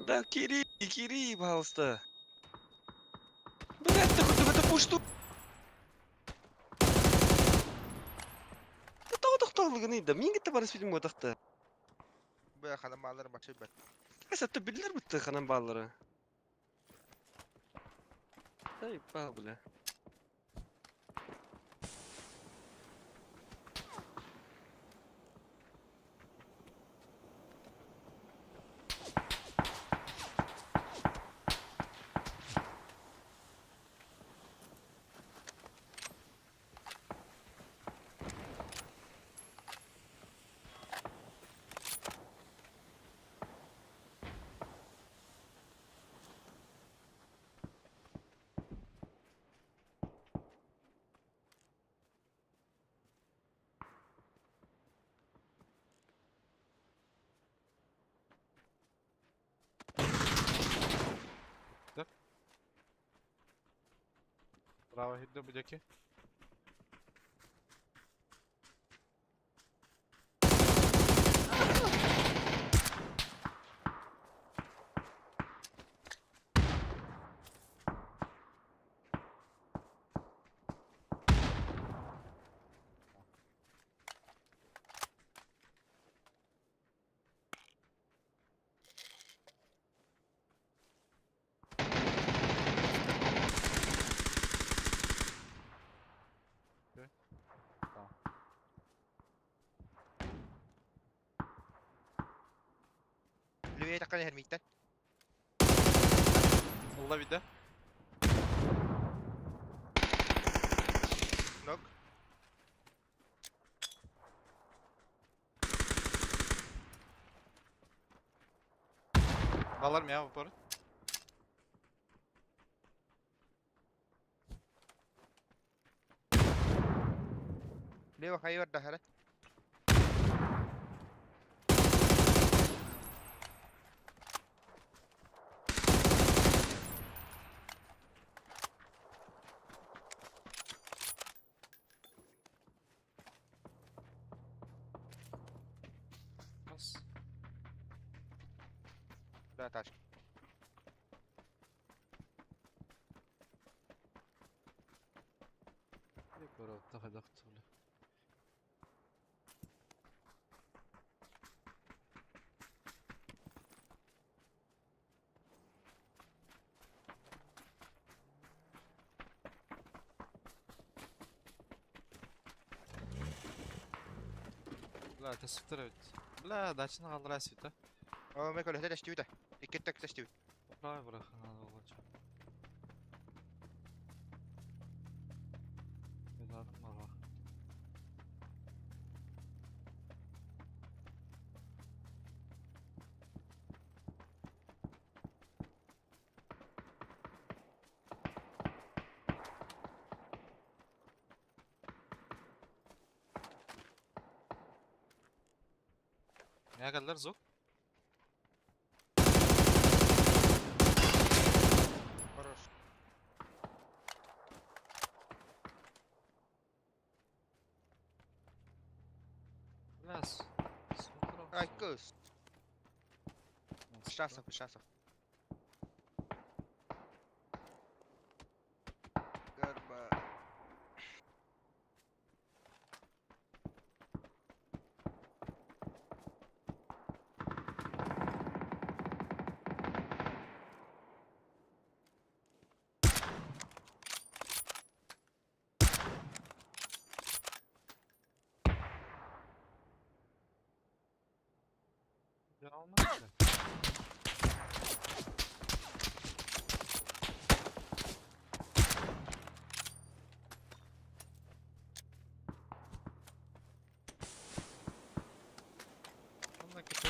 Да, кири, кири, пожалуйста. Блядь, ты хоть это пушту. Да того тоқталыгын да, мин гитте барыс видим готакты. Бля, ханам баллары бакшы бер. Касатты билдер битте ханам баллары. Дай па, бля. Браво, хидде будяки. Левее таккан хермиттен. Улла биде. Нок. Балар мя упор. Лево хайвар дахара. Бас. Да, ташки. Бля. Бля, это сутра ведь. Бля, дачаны қалдыра сөйті. О, мен көлөһө тэстибит. Икки так тэстибит. Правый бырахан надо было. Ödədim var. Ne kadar zok? Хорош. Бля, Ай, кыз. Шансов, шансов. Гарба. Ya olmaz ki. Онно кете.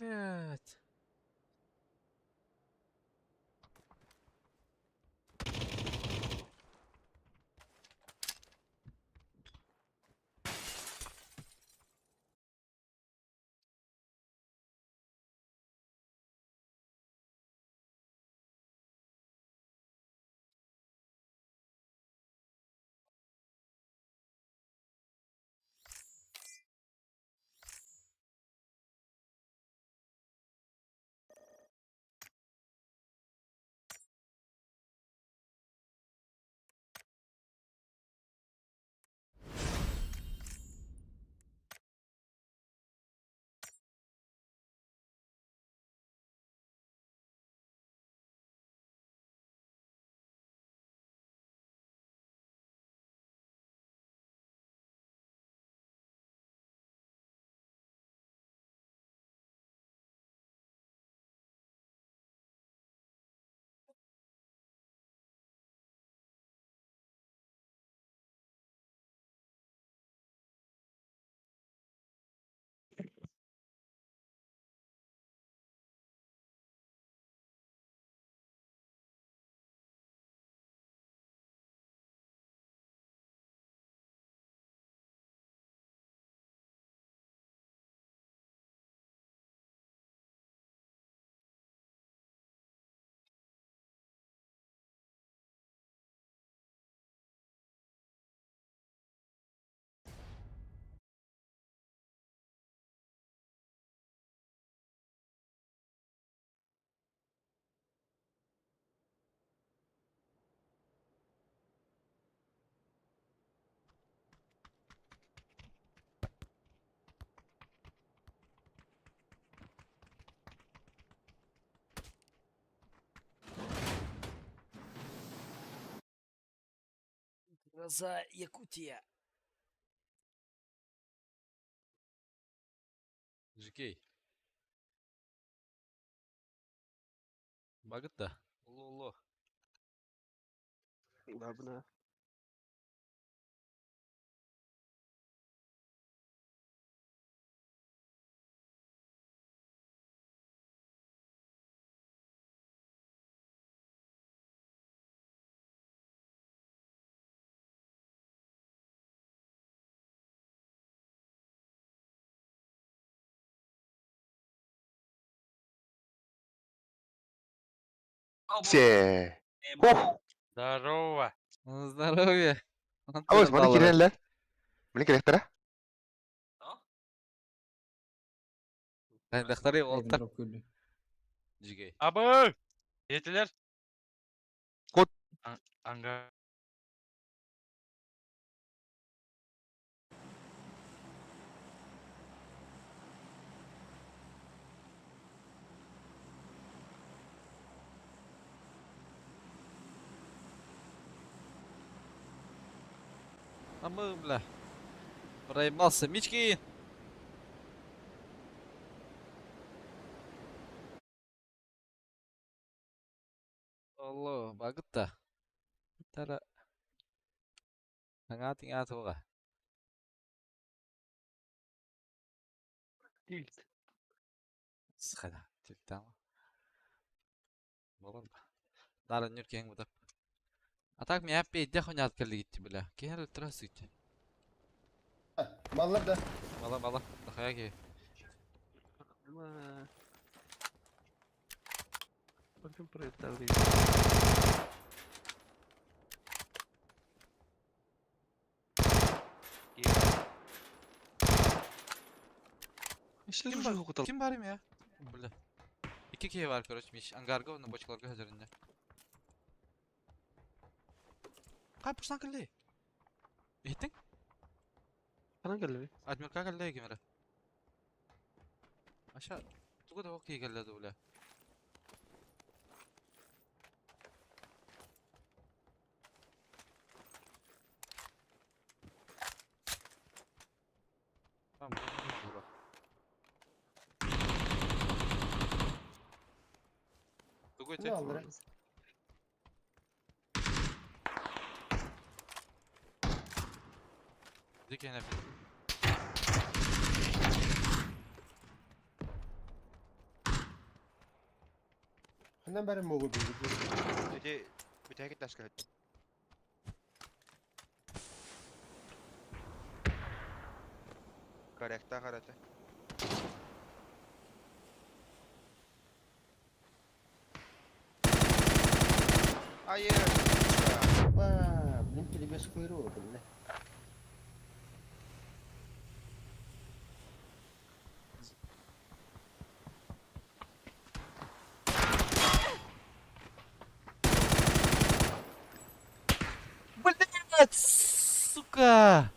Блять. Гроза Якутия. Жикей. Багыт да. Улу-улу. Лабына. Все. Ух. Здорово. Здоровье. Абыз, маны киреллер. Мені керектер, Дактары олтар. Дроп көрдү. Жигей. Абы! Етілер. Кот. Анга. Амы, бля. Проебался. Мички! Алло, багыт да. Тара. Аңа тиңа туға. Тильт. Сқада, тильтама. Болар ба. Дара нүр кең бұдап. А так мен әппе идде хонят келді гитти, бля. Кең өлтірәсі гитти. Маллар да. Мала, мала. Тахая ке. Ама. Bakın проектler değil. Ким бар? Ким бар я? Бля. İki key var короче, Миш. Ангарга, оны бочкаларга хәзерінде. Қай пұштан кілді? Еттің? Falan geldi. Адмирка кілді кемері. Аша, туғы да оқи келді бля. Tamam, bu bak. Тугой Ne aldı? Дикий напит. Ханан бары могу билбит. Эти бүтэһик таска. Корректа харата. Айы. Ба, блин, перебес куйру, блин. Блять, сука!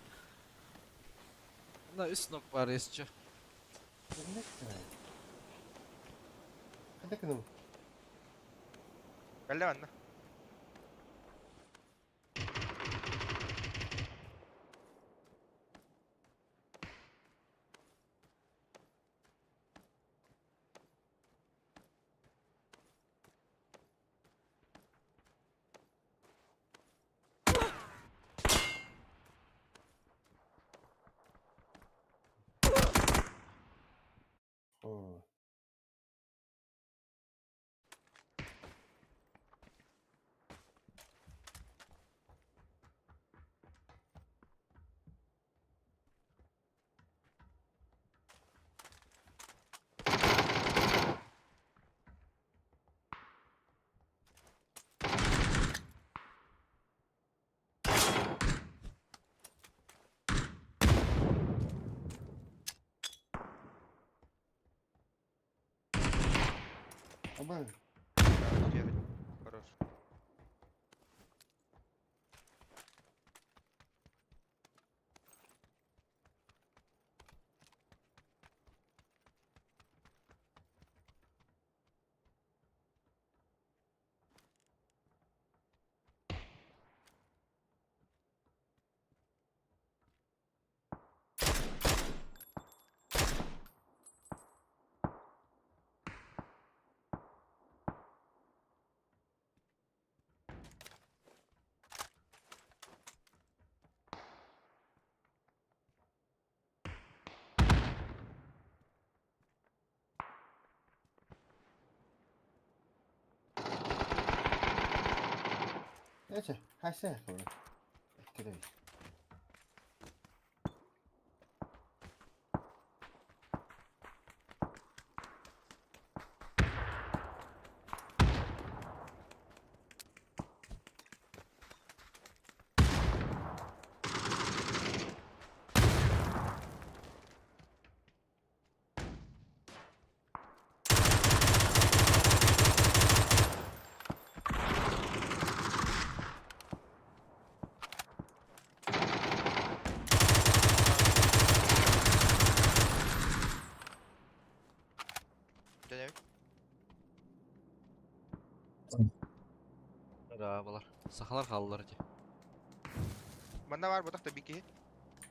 На үс ног бар, если чё. Хада кынım. Калла манна. О. Аба, Хорош. Эче, хайса хавар. Кире. Дэнэ. Arabalar. Сахалар қалалар эти. Манна бар ботах та бики.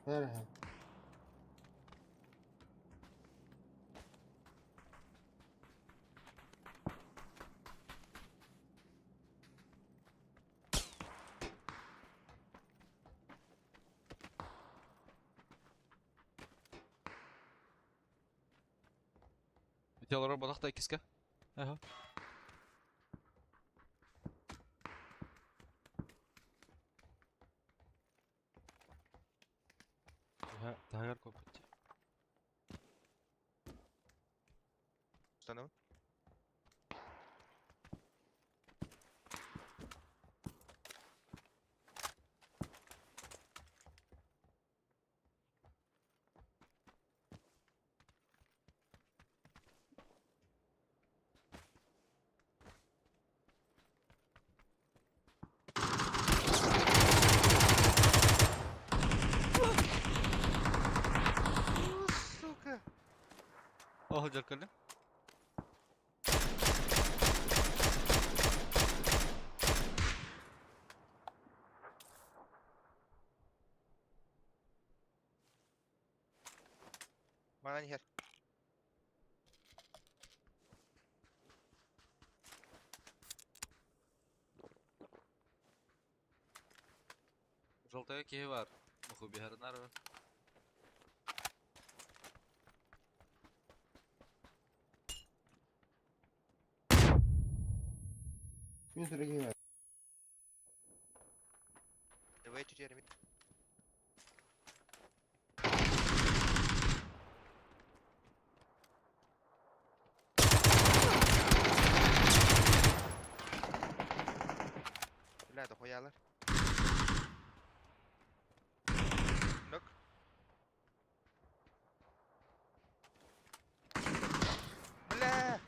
Хара. Ити олорор ботах та иккиска. Ага. Тагар копать. Установы. Сука. О, жаркали. Манан хер. Желтая киһи бар. Муху биһарынар. Мин түрегей бар. Левая 4 ми. Бля, дохуялар. Нок. Бля!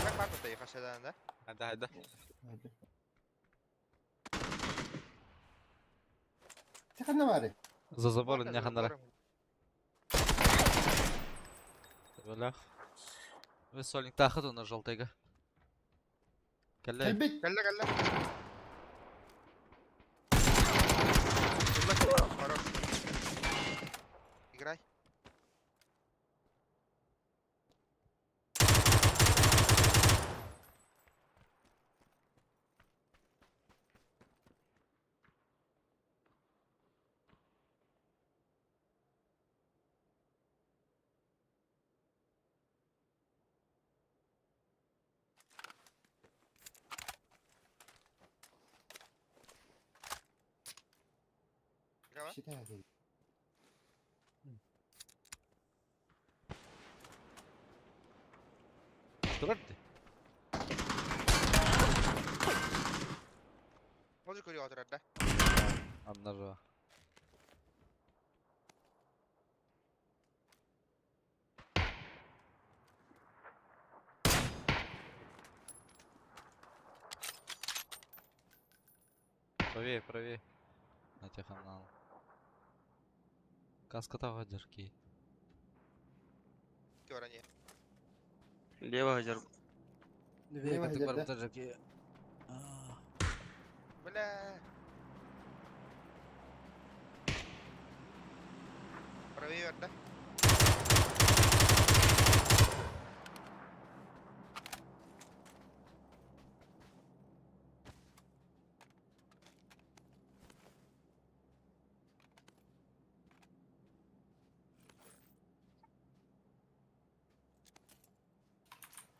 Как папа-то ехал сюда, да? Hadi hadi. Hadi. Ти ханна баарый? За забор Можно не за ханара. забором? Бөлөх. Вы сольник тахыт оны жалтайга. Кэллэ. Кэлбит! Кэллэ, кэллэ. Хорош. Играй. Играй. Считай. Турар ди. Музыку көрүө отырар да. Аннары. Правее, правее. На тех анал. Каска тава дерки. Көрәне. Лево хажар. Лево хажар, дерки. Бля. Правее да?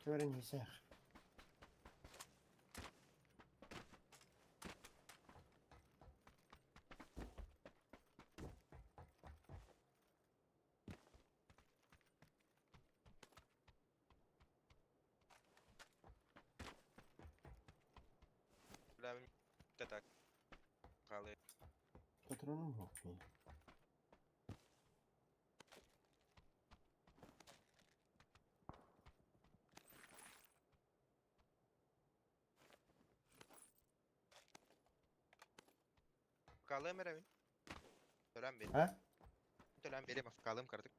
Көрін есех. Бля, так. Халы. Патроным yok. Калым эрәвин. Төләм бери. Ha? Төләм бери, калым кырдык.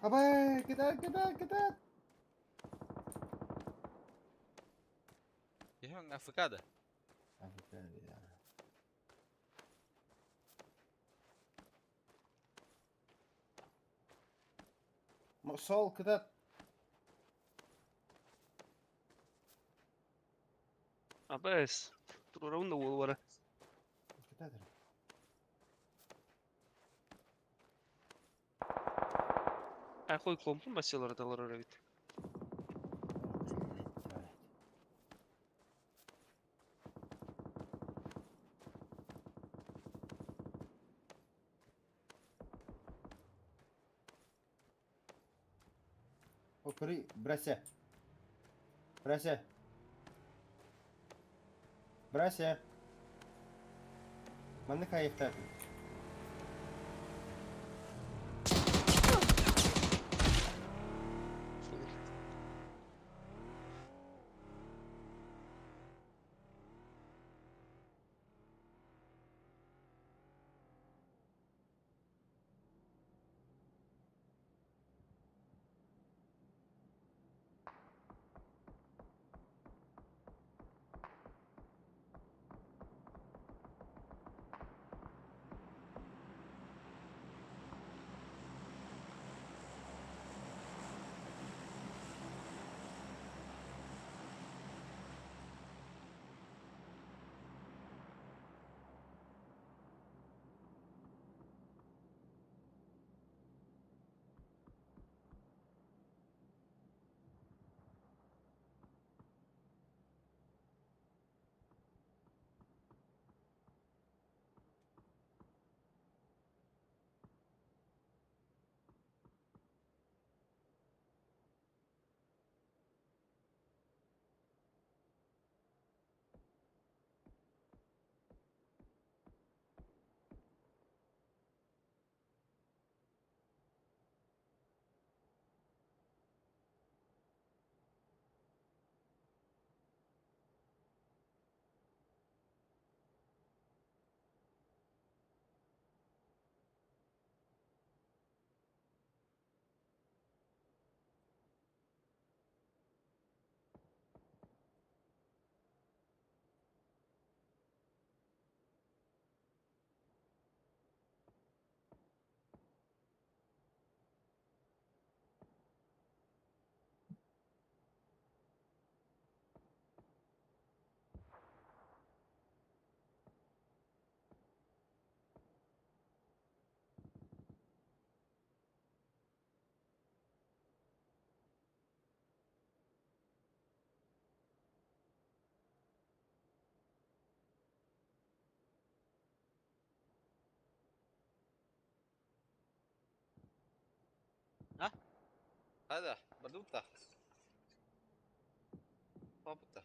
Абай, кидай, кидай, кидай. Ехен АФК да. Африка, да. Сол, кидай. Абыс. Туруорабын да уол бара. Айхой компун бассыалара талар эбит. О, брася. Брася. Брася. Маннык хайыктаатын. Hadi, бардыбыт Папыта.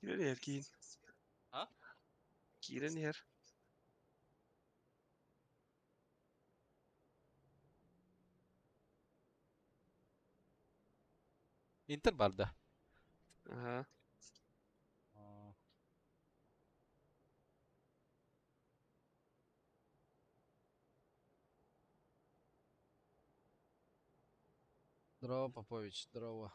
Киирэн иһэр киин. А? Киирэн иһэр. Интер барда. Аха. Здорово, Попович, здорово.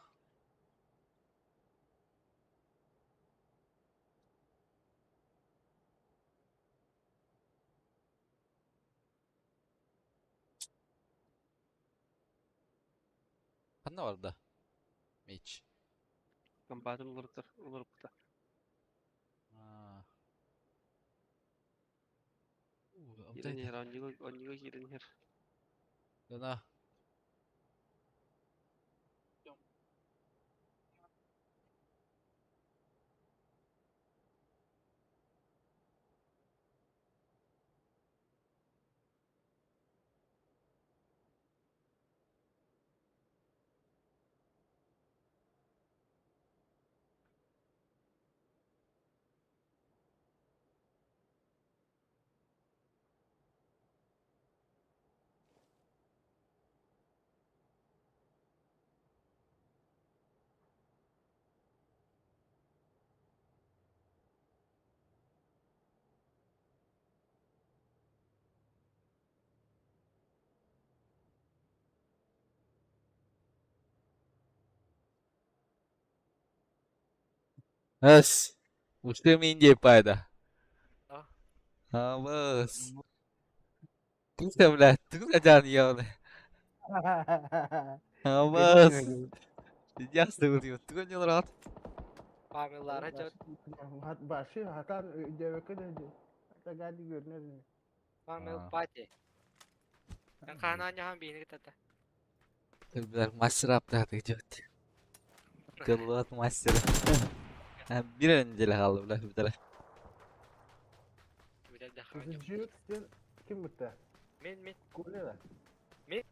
Ханна барда? Меч. Комбатын уларытар, уларыппыта. Аа. Киирэн иһэр, онньуга, онньуга киирэн иһэр. Дана. Эс. Ушли Индия пайда. А? Абыс. Тугу блядь, тугу садян ебаный. Абыс. Ясно вот, туган ялар. Памеллара жот. Башы хатан өйдөбөккө да тагади көрүнөр. Памел пати. Хана няхан бийини тата. Билер мастер аптаты жот. Кыллат мастер. Bir неделя қалды, бля, бітірі. Жүк сен ким бутта? Мен мен. Коля. Мен.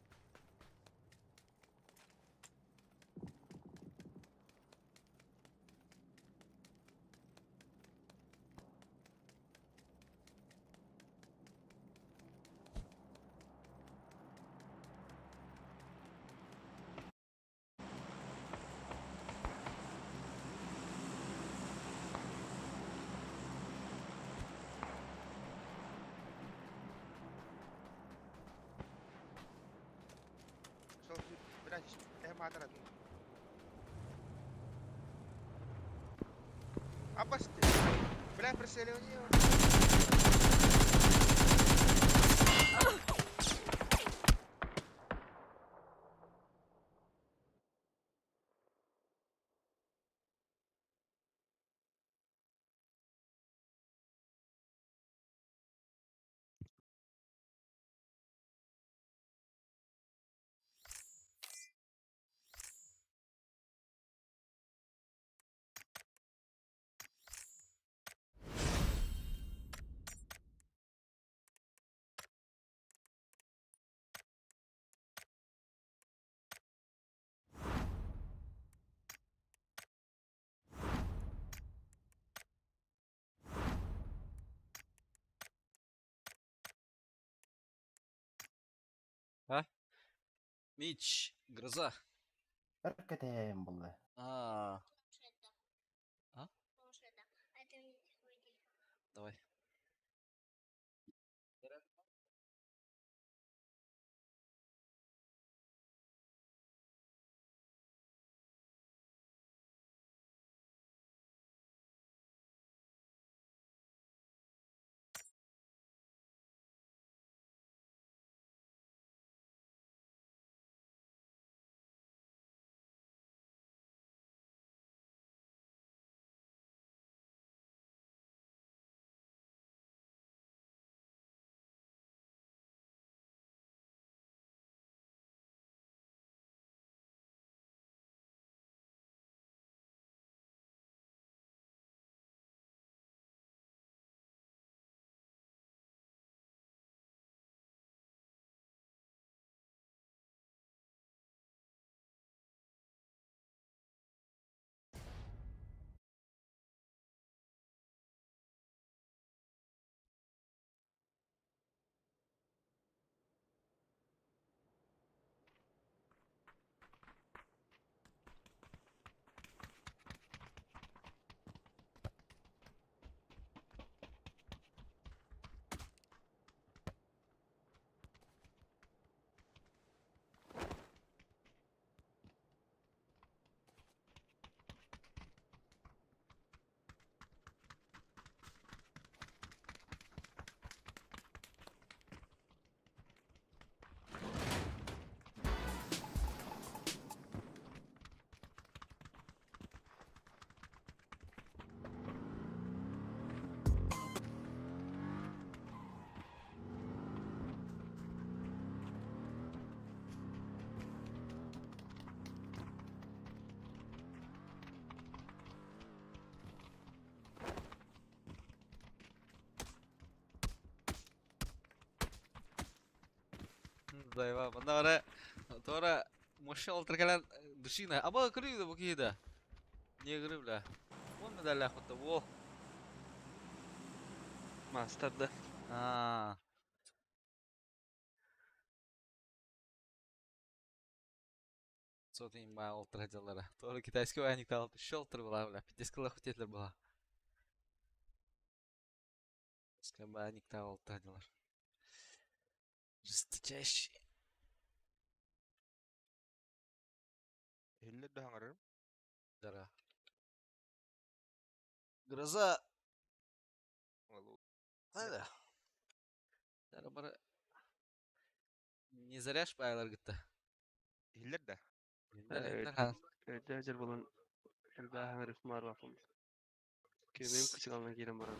Сол, блядь, маатаратын. Абасты. Бля, преселение. А? Мич, гроза. Эркетем булды. А. А? Давай. Дайва, мында бара тора машина олтыр келен душина. Аба кырыйды бу киһи Не кыры бля. Он медаль охота во. Мастер да. А. Сотын ба олтыр жалара. Тора китайский военник тал шелтер была бля. Пиздец хотелер была. Скабаник тал олтыр жалар. Жесточайший. Хиллер да хаңарым. Дара. Гроза. Hayda. Дара бара. Не заряж байлар гытта. Хиллер да. Өйдөөх буолан элбээһин рифмаар баппым. Кимим кычыгална киирэн баран.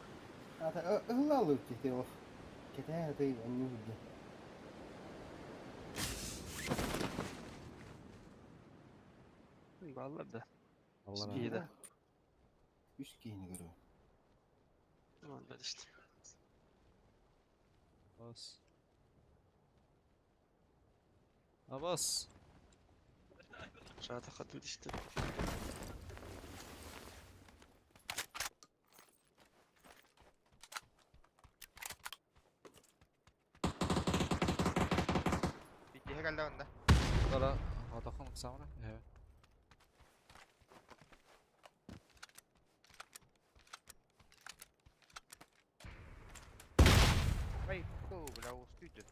Ата ылла алып кете ох. Кете аты анны булды. Баллар да. Allah İyi de. Үс киһини көрө. Tamam işte. Bas. Abbas. Rahat akatı işte. Bitti geldi onda. Dara Vodafone samra. Evet. Ay, bu бля, устуйды.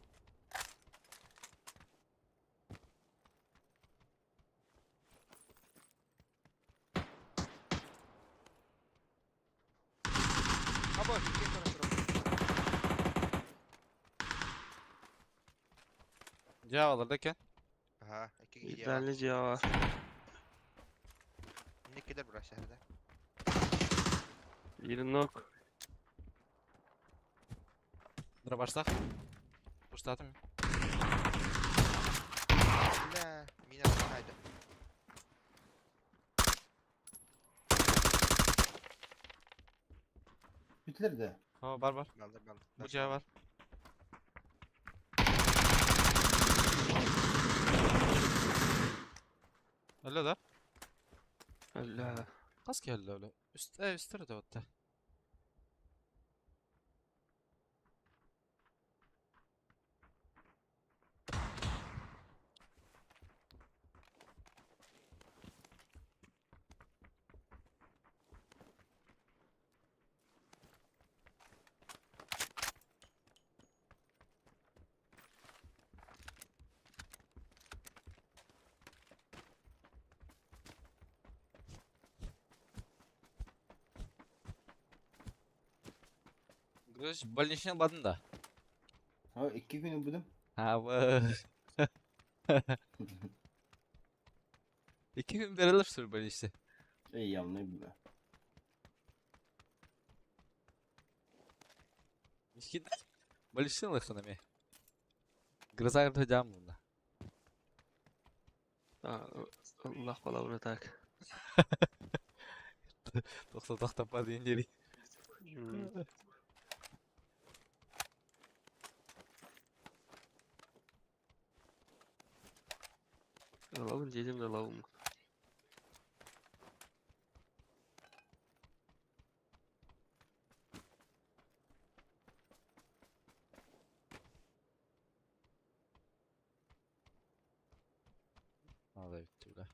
Або, кем көрөтөр? Cevaplardayken. Aha, iki kişi var. İddialı cevap. Ne kadar burası şehirde? Bir nok. Dura başlak. Başladım. Бля, mina haydi. Bitler de. Ha var var. Baldır baldır. Bu cevap var. Öyle da. Allah. Kas geldi öyle. Üst, e, üstüne de hatta. Görüş больничный almadın da. Ha iki günü budum. Ha bu. 2 gün verilir sür больничный. Ey yamnay bile. İki больничный alırsan emi. Гроза hocam bunda. Allah kola tak. Toksa tokta pa deyince. Lavun dedim de lavun. Vallahi bitti bile.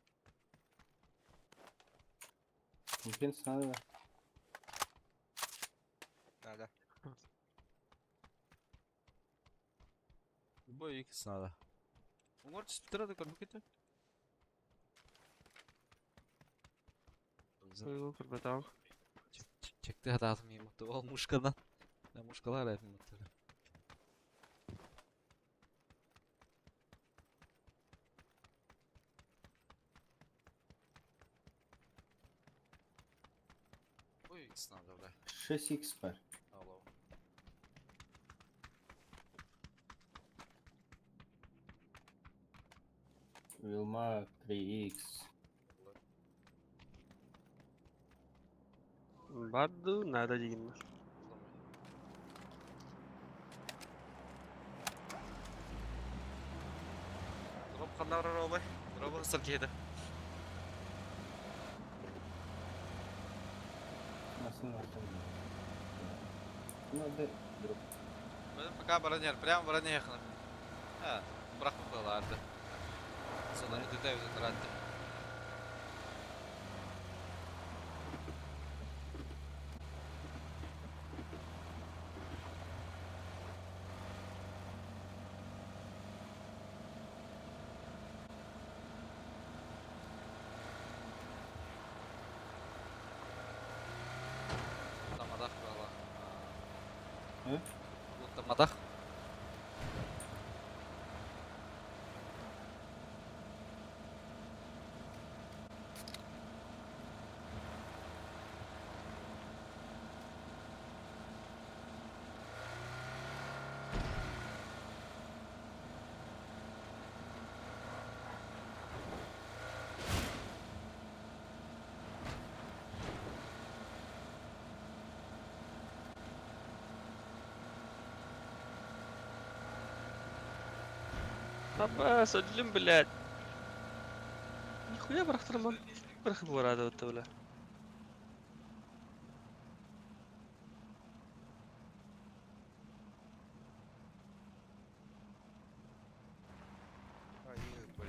Mümkün sana da. Nerede? Bu iyi sınavda. Umur çıttıra da koymak kötü. Tamam. Çekti hatasım iyi mutlu. Ol muşkadan. Ben muşkalar hep mutlu. Bu iyi sınavda bile. 6x var. Allah. Wilma 3x. Vardı nerede değil mi? Drop kanlar olay. Drop ısır kedi. Nasıl nasıl? Bunlar da drop. Benim пока броня, прямо броня yakınım. Ha, bırakmadılardı. Sonra ödedi ödedi herhalde. Lutamadak valla. Hı? Lutamadak. Апа, сөллүм, блядь. Нихуя бырахтырман. Бырахып барады вот бля. Ай, бля.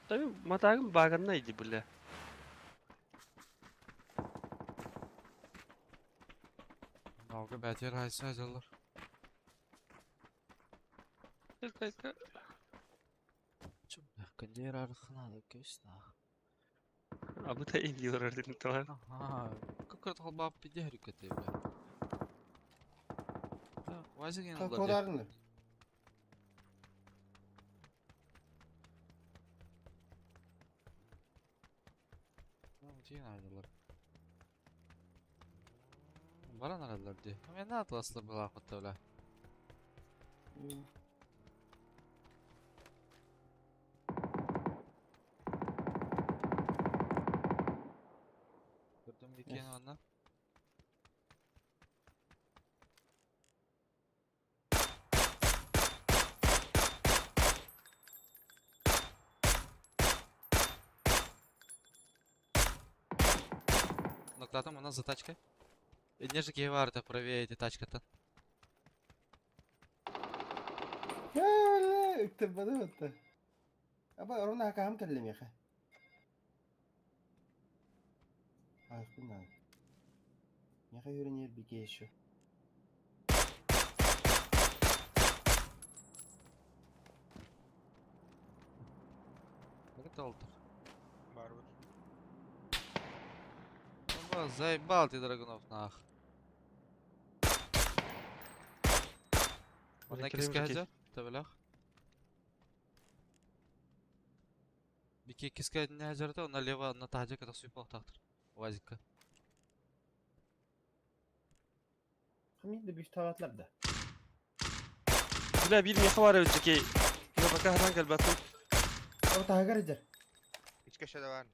Tabii matagım баганнайды, бля. Алга бәтер хайса жаллар. Кондейр архына көс нах. Абы та инди олар дедим tamam. Ага. Как это холба пидер көтө бля. Вазиген олар. Кодарны. Тиен айдылар. Баран арадылар ди. Мен атласлы была хотта бля. Көрдüm дикен аны. Ноктатым у нас за тачкой. Нежи геварда правее эти тачка-то. Бля, ыктырбады отта. Аба ровно акам келлем яха. Ах, бина. Яха yürünер бике еще. Это олтер. Бар бу. Оба, заебал ты, Драгунов, нах. Онна киске хазар, табелах. Бики киске не хазарда, онна лево, онна тахажа ката суйпал тахтыр. Вазикка. Хамид да бифтаватлар да. Бля, bir меха бар öteki. Бля, пока хатан кэлбэтим. Аба тагар жер. Ичке шада бар.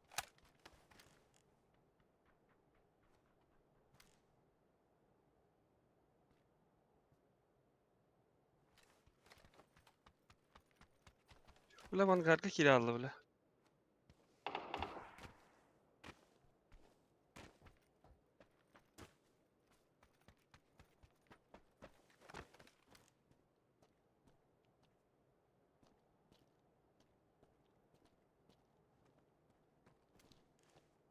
Бля, мангарга кире алды, бля.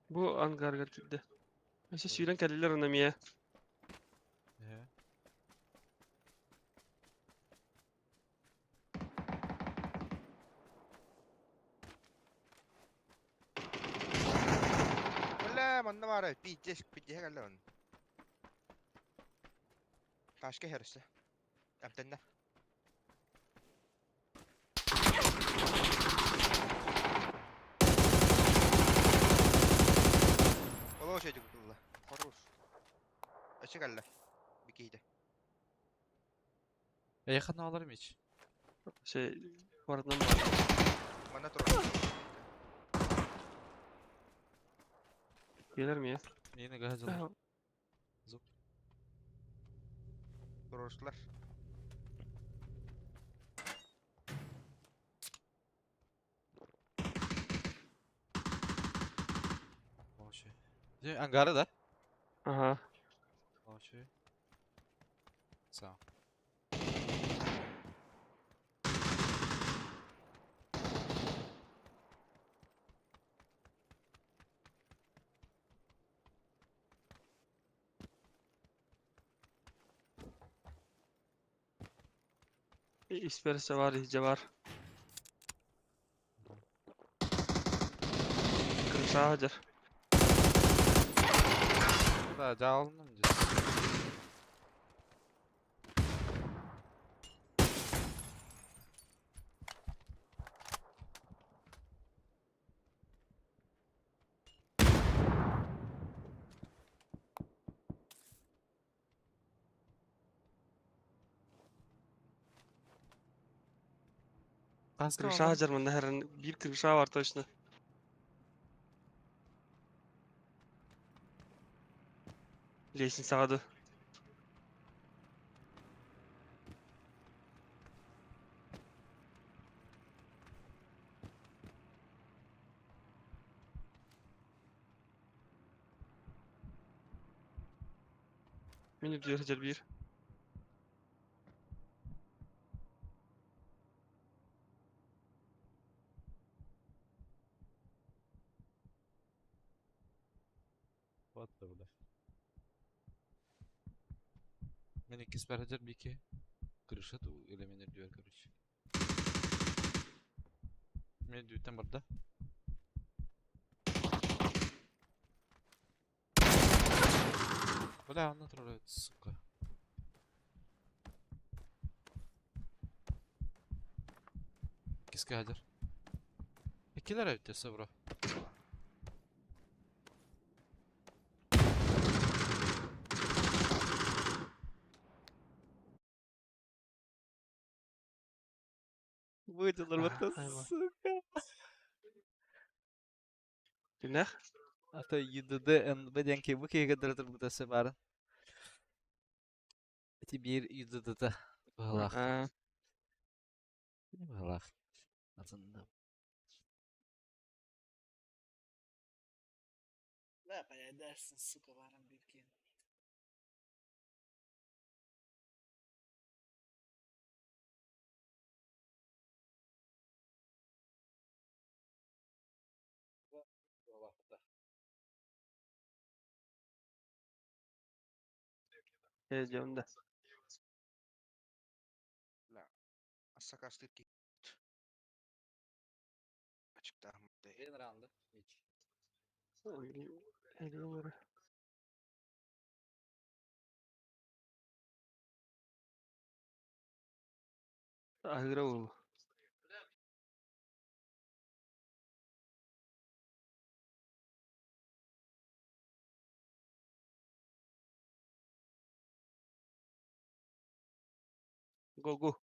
Бу ангарга кирди. Өсө сүйрен кэллилер онна мия. Бля, манна бар. Пиздец, пиздец калла он. Ташка херсе. Әмтенне. Олоо şey дигулла. Хорош. Ачы калла. Бикейде. Yakın alırım hiç. Şey, барынан бар. Манна тур. Gelir mi ya? Yine gazalar. Zup. Турушлар. Вообще. Ангары да? Ага. Вообще. Sağ. İsperse var, iyice var. Kırşağı hacer. Да, жалыным здесь. Kaskı Kırşağı hacer mı? Her bir kırşağı var точно. Лестница ады. Мин үрдүгэр сылдьар биир. Вот да бля. Мен иккис бараджар бики. Крыша ту или мен үрдүгэр короче. Мен үрдүттэн барда. Бля, онно турар сука. Иккискэ хадьар. Иккилэр эбиттэр бро. Выдалар вот сука. Кимнээх? Ата ЮДД НБ диэн киһи бу киһигэ дырытырбыта баарын. Ити биир ЮДД-та быһалаах. Быһалаах. Атын Да, поедаешься, сука, варом биркин. Ээ, дьэ онда. Ассакастык ки. Açıkta Один раунд, Hiç. Аһыыра буолуо. Go go.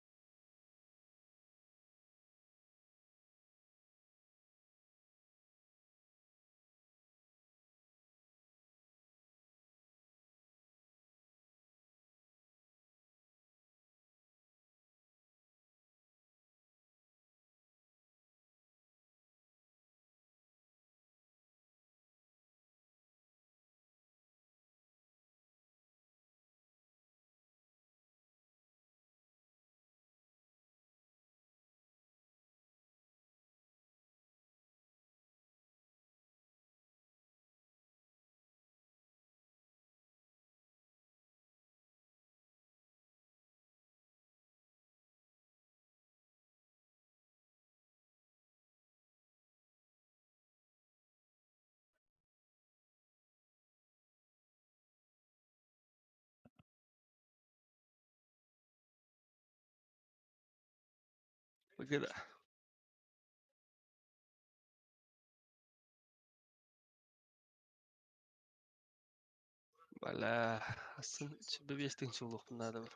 Look at that. Бала, сын бэбиэстин суулуохпун наада бар.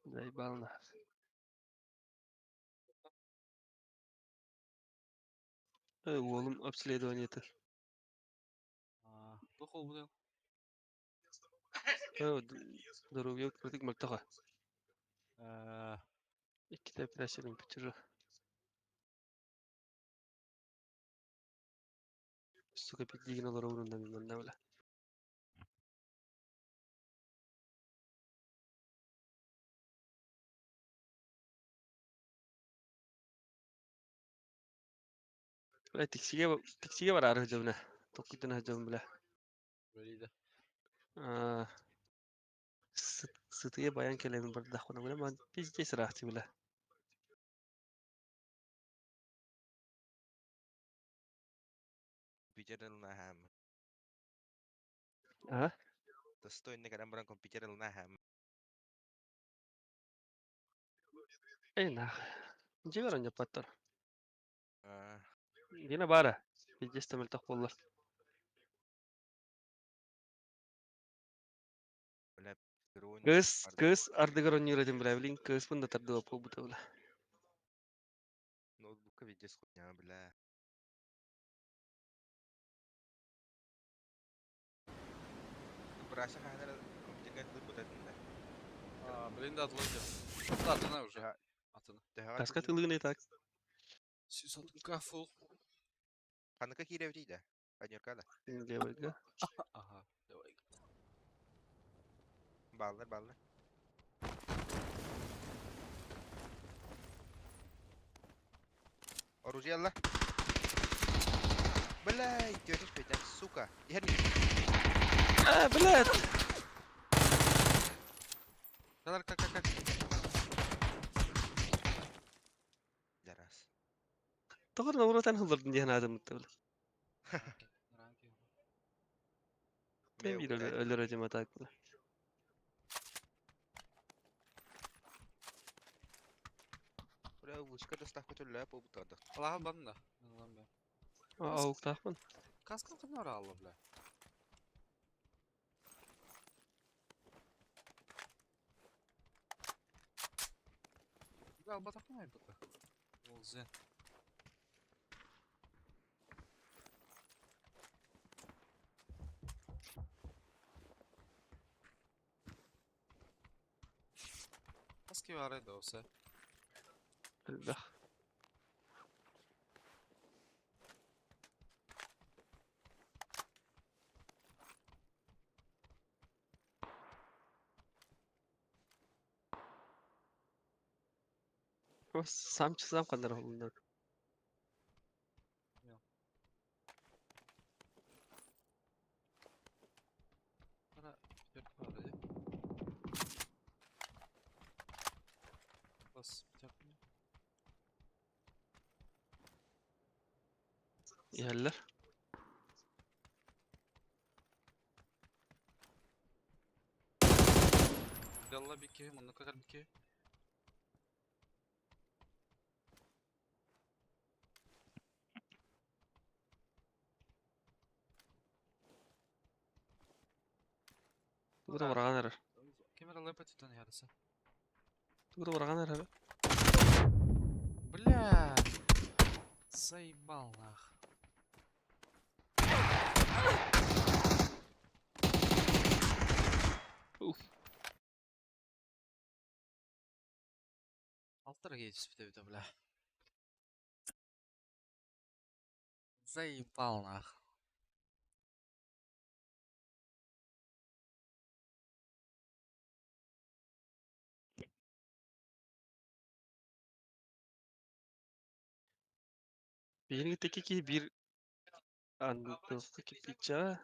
Заебал нахуй. Э, уолум обследование-то. Бу холбу Э, здоровье кырдык мөлтөҕө. Иккитэ операциялыын бүтүрү. Сука, пиздигин олоро урунна мин манна бала. Бля, тиксиге тиксиге бараары сылдьабына. Толкуйдана сылдьабын бля. Бөлүйдэ. Аа, сытыйа баян кэлэбин бардахпына бля, ман пиздец ыраахтыы бля. Компьютер ылнаһам. А? Достойный кэлэн баран компьютер ылнаһам. Эй, нахуй. Дьиэ оонньоппоттор. Аа, Дина баара. Пиздец да мөлтөх буоллар. бля, дрон Кыыс, барды. кыыс ардыгар оонньуур этим бля, блин, кыыспын да тардыа буолбута бля. Ноутбукка видео хуйня, бля. Брася ханара компьютерге тылып бутатын да. А, блин, да атлы. Атына уже. Атына. Таска тылыгын так. Сисатка фул. Ханыка кииребит да. Анюрка да. Левыйга. Ага, давай. Баллар, баллар. Оружие алла. Блядь, тетя Петя, сука. Иһэр А, блядь! Калар, как, как, как. Жарас. Тоҕо норуотан хыллардын диэн аадыммыт бile. Мен bir ölür ödüm ataklı. Бля, вышка доставка төлләп бу тады. Аллаһы банна. Аллам бе. Ауктахмын. Каскын кына алла, бля. Бля, албатахмын айбыта. Ол зен. Каски бар edi olsa. Billah. Сам kadar oldu. Bana bir var edi. Bas bir dakika. Yerler. Yalla bir ki, bunu kadar bir ki. Тугура бараган эрер. Кемер алып өтүтөн ярысы. Тугура бараган эрер. Бля! Заебал нах. Уф. Алтыра geçti bir de бля. Заебал нах. Биһиги текки киһи биир андык киппиччэ.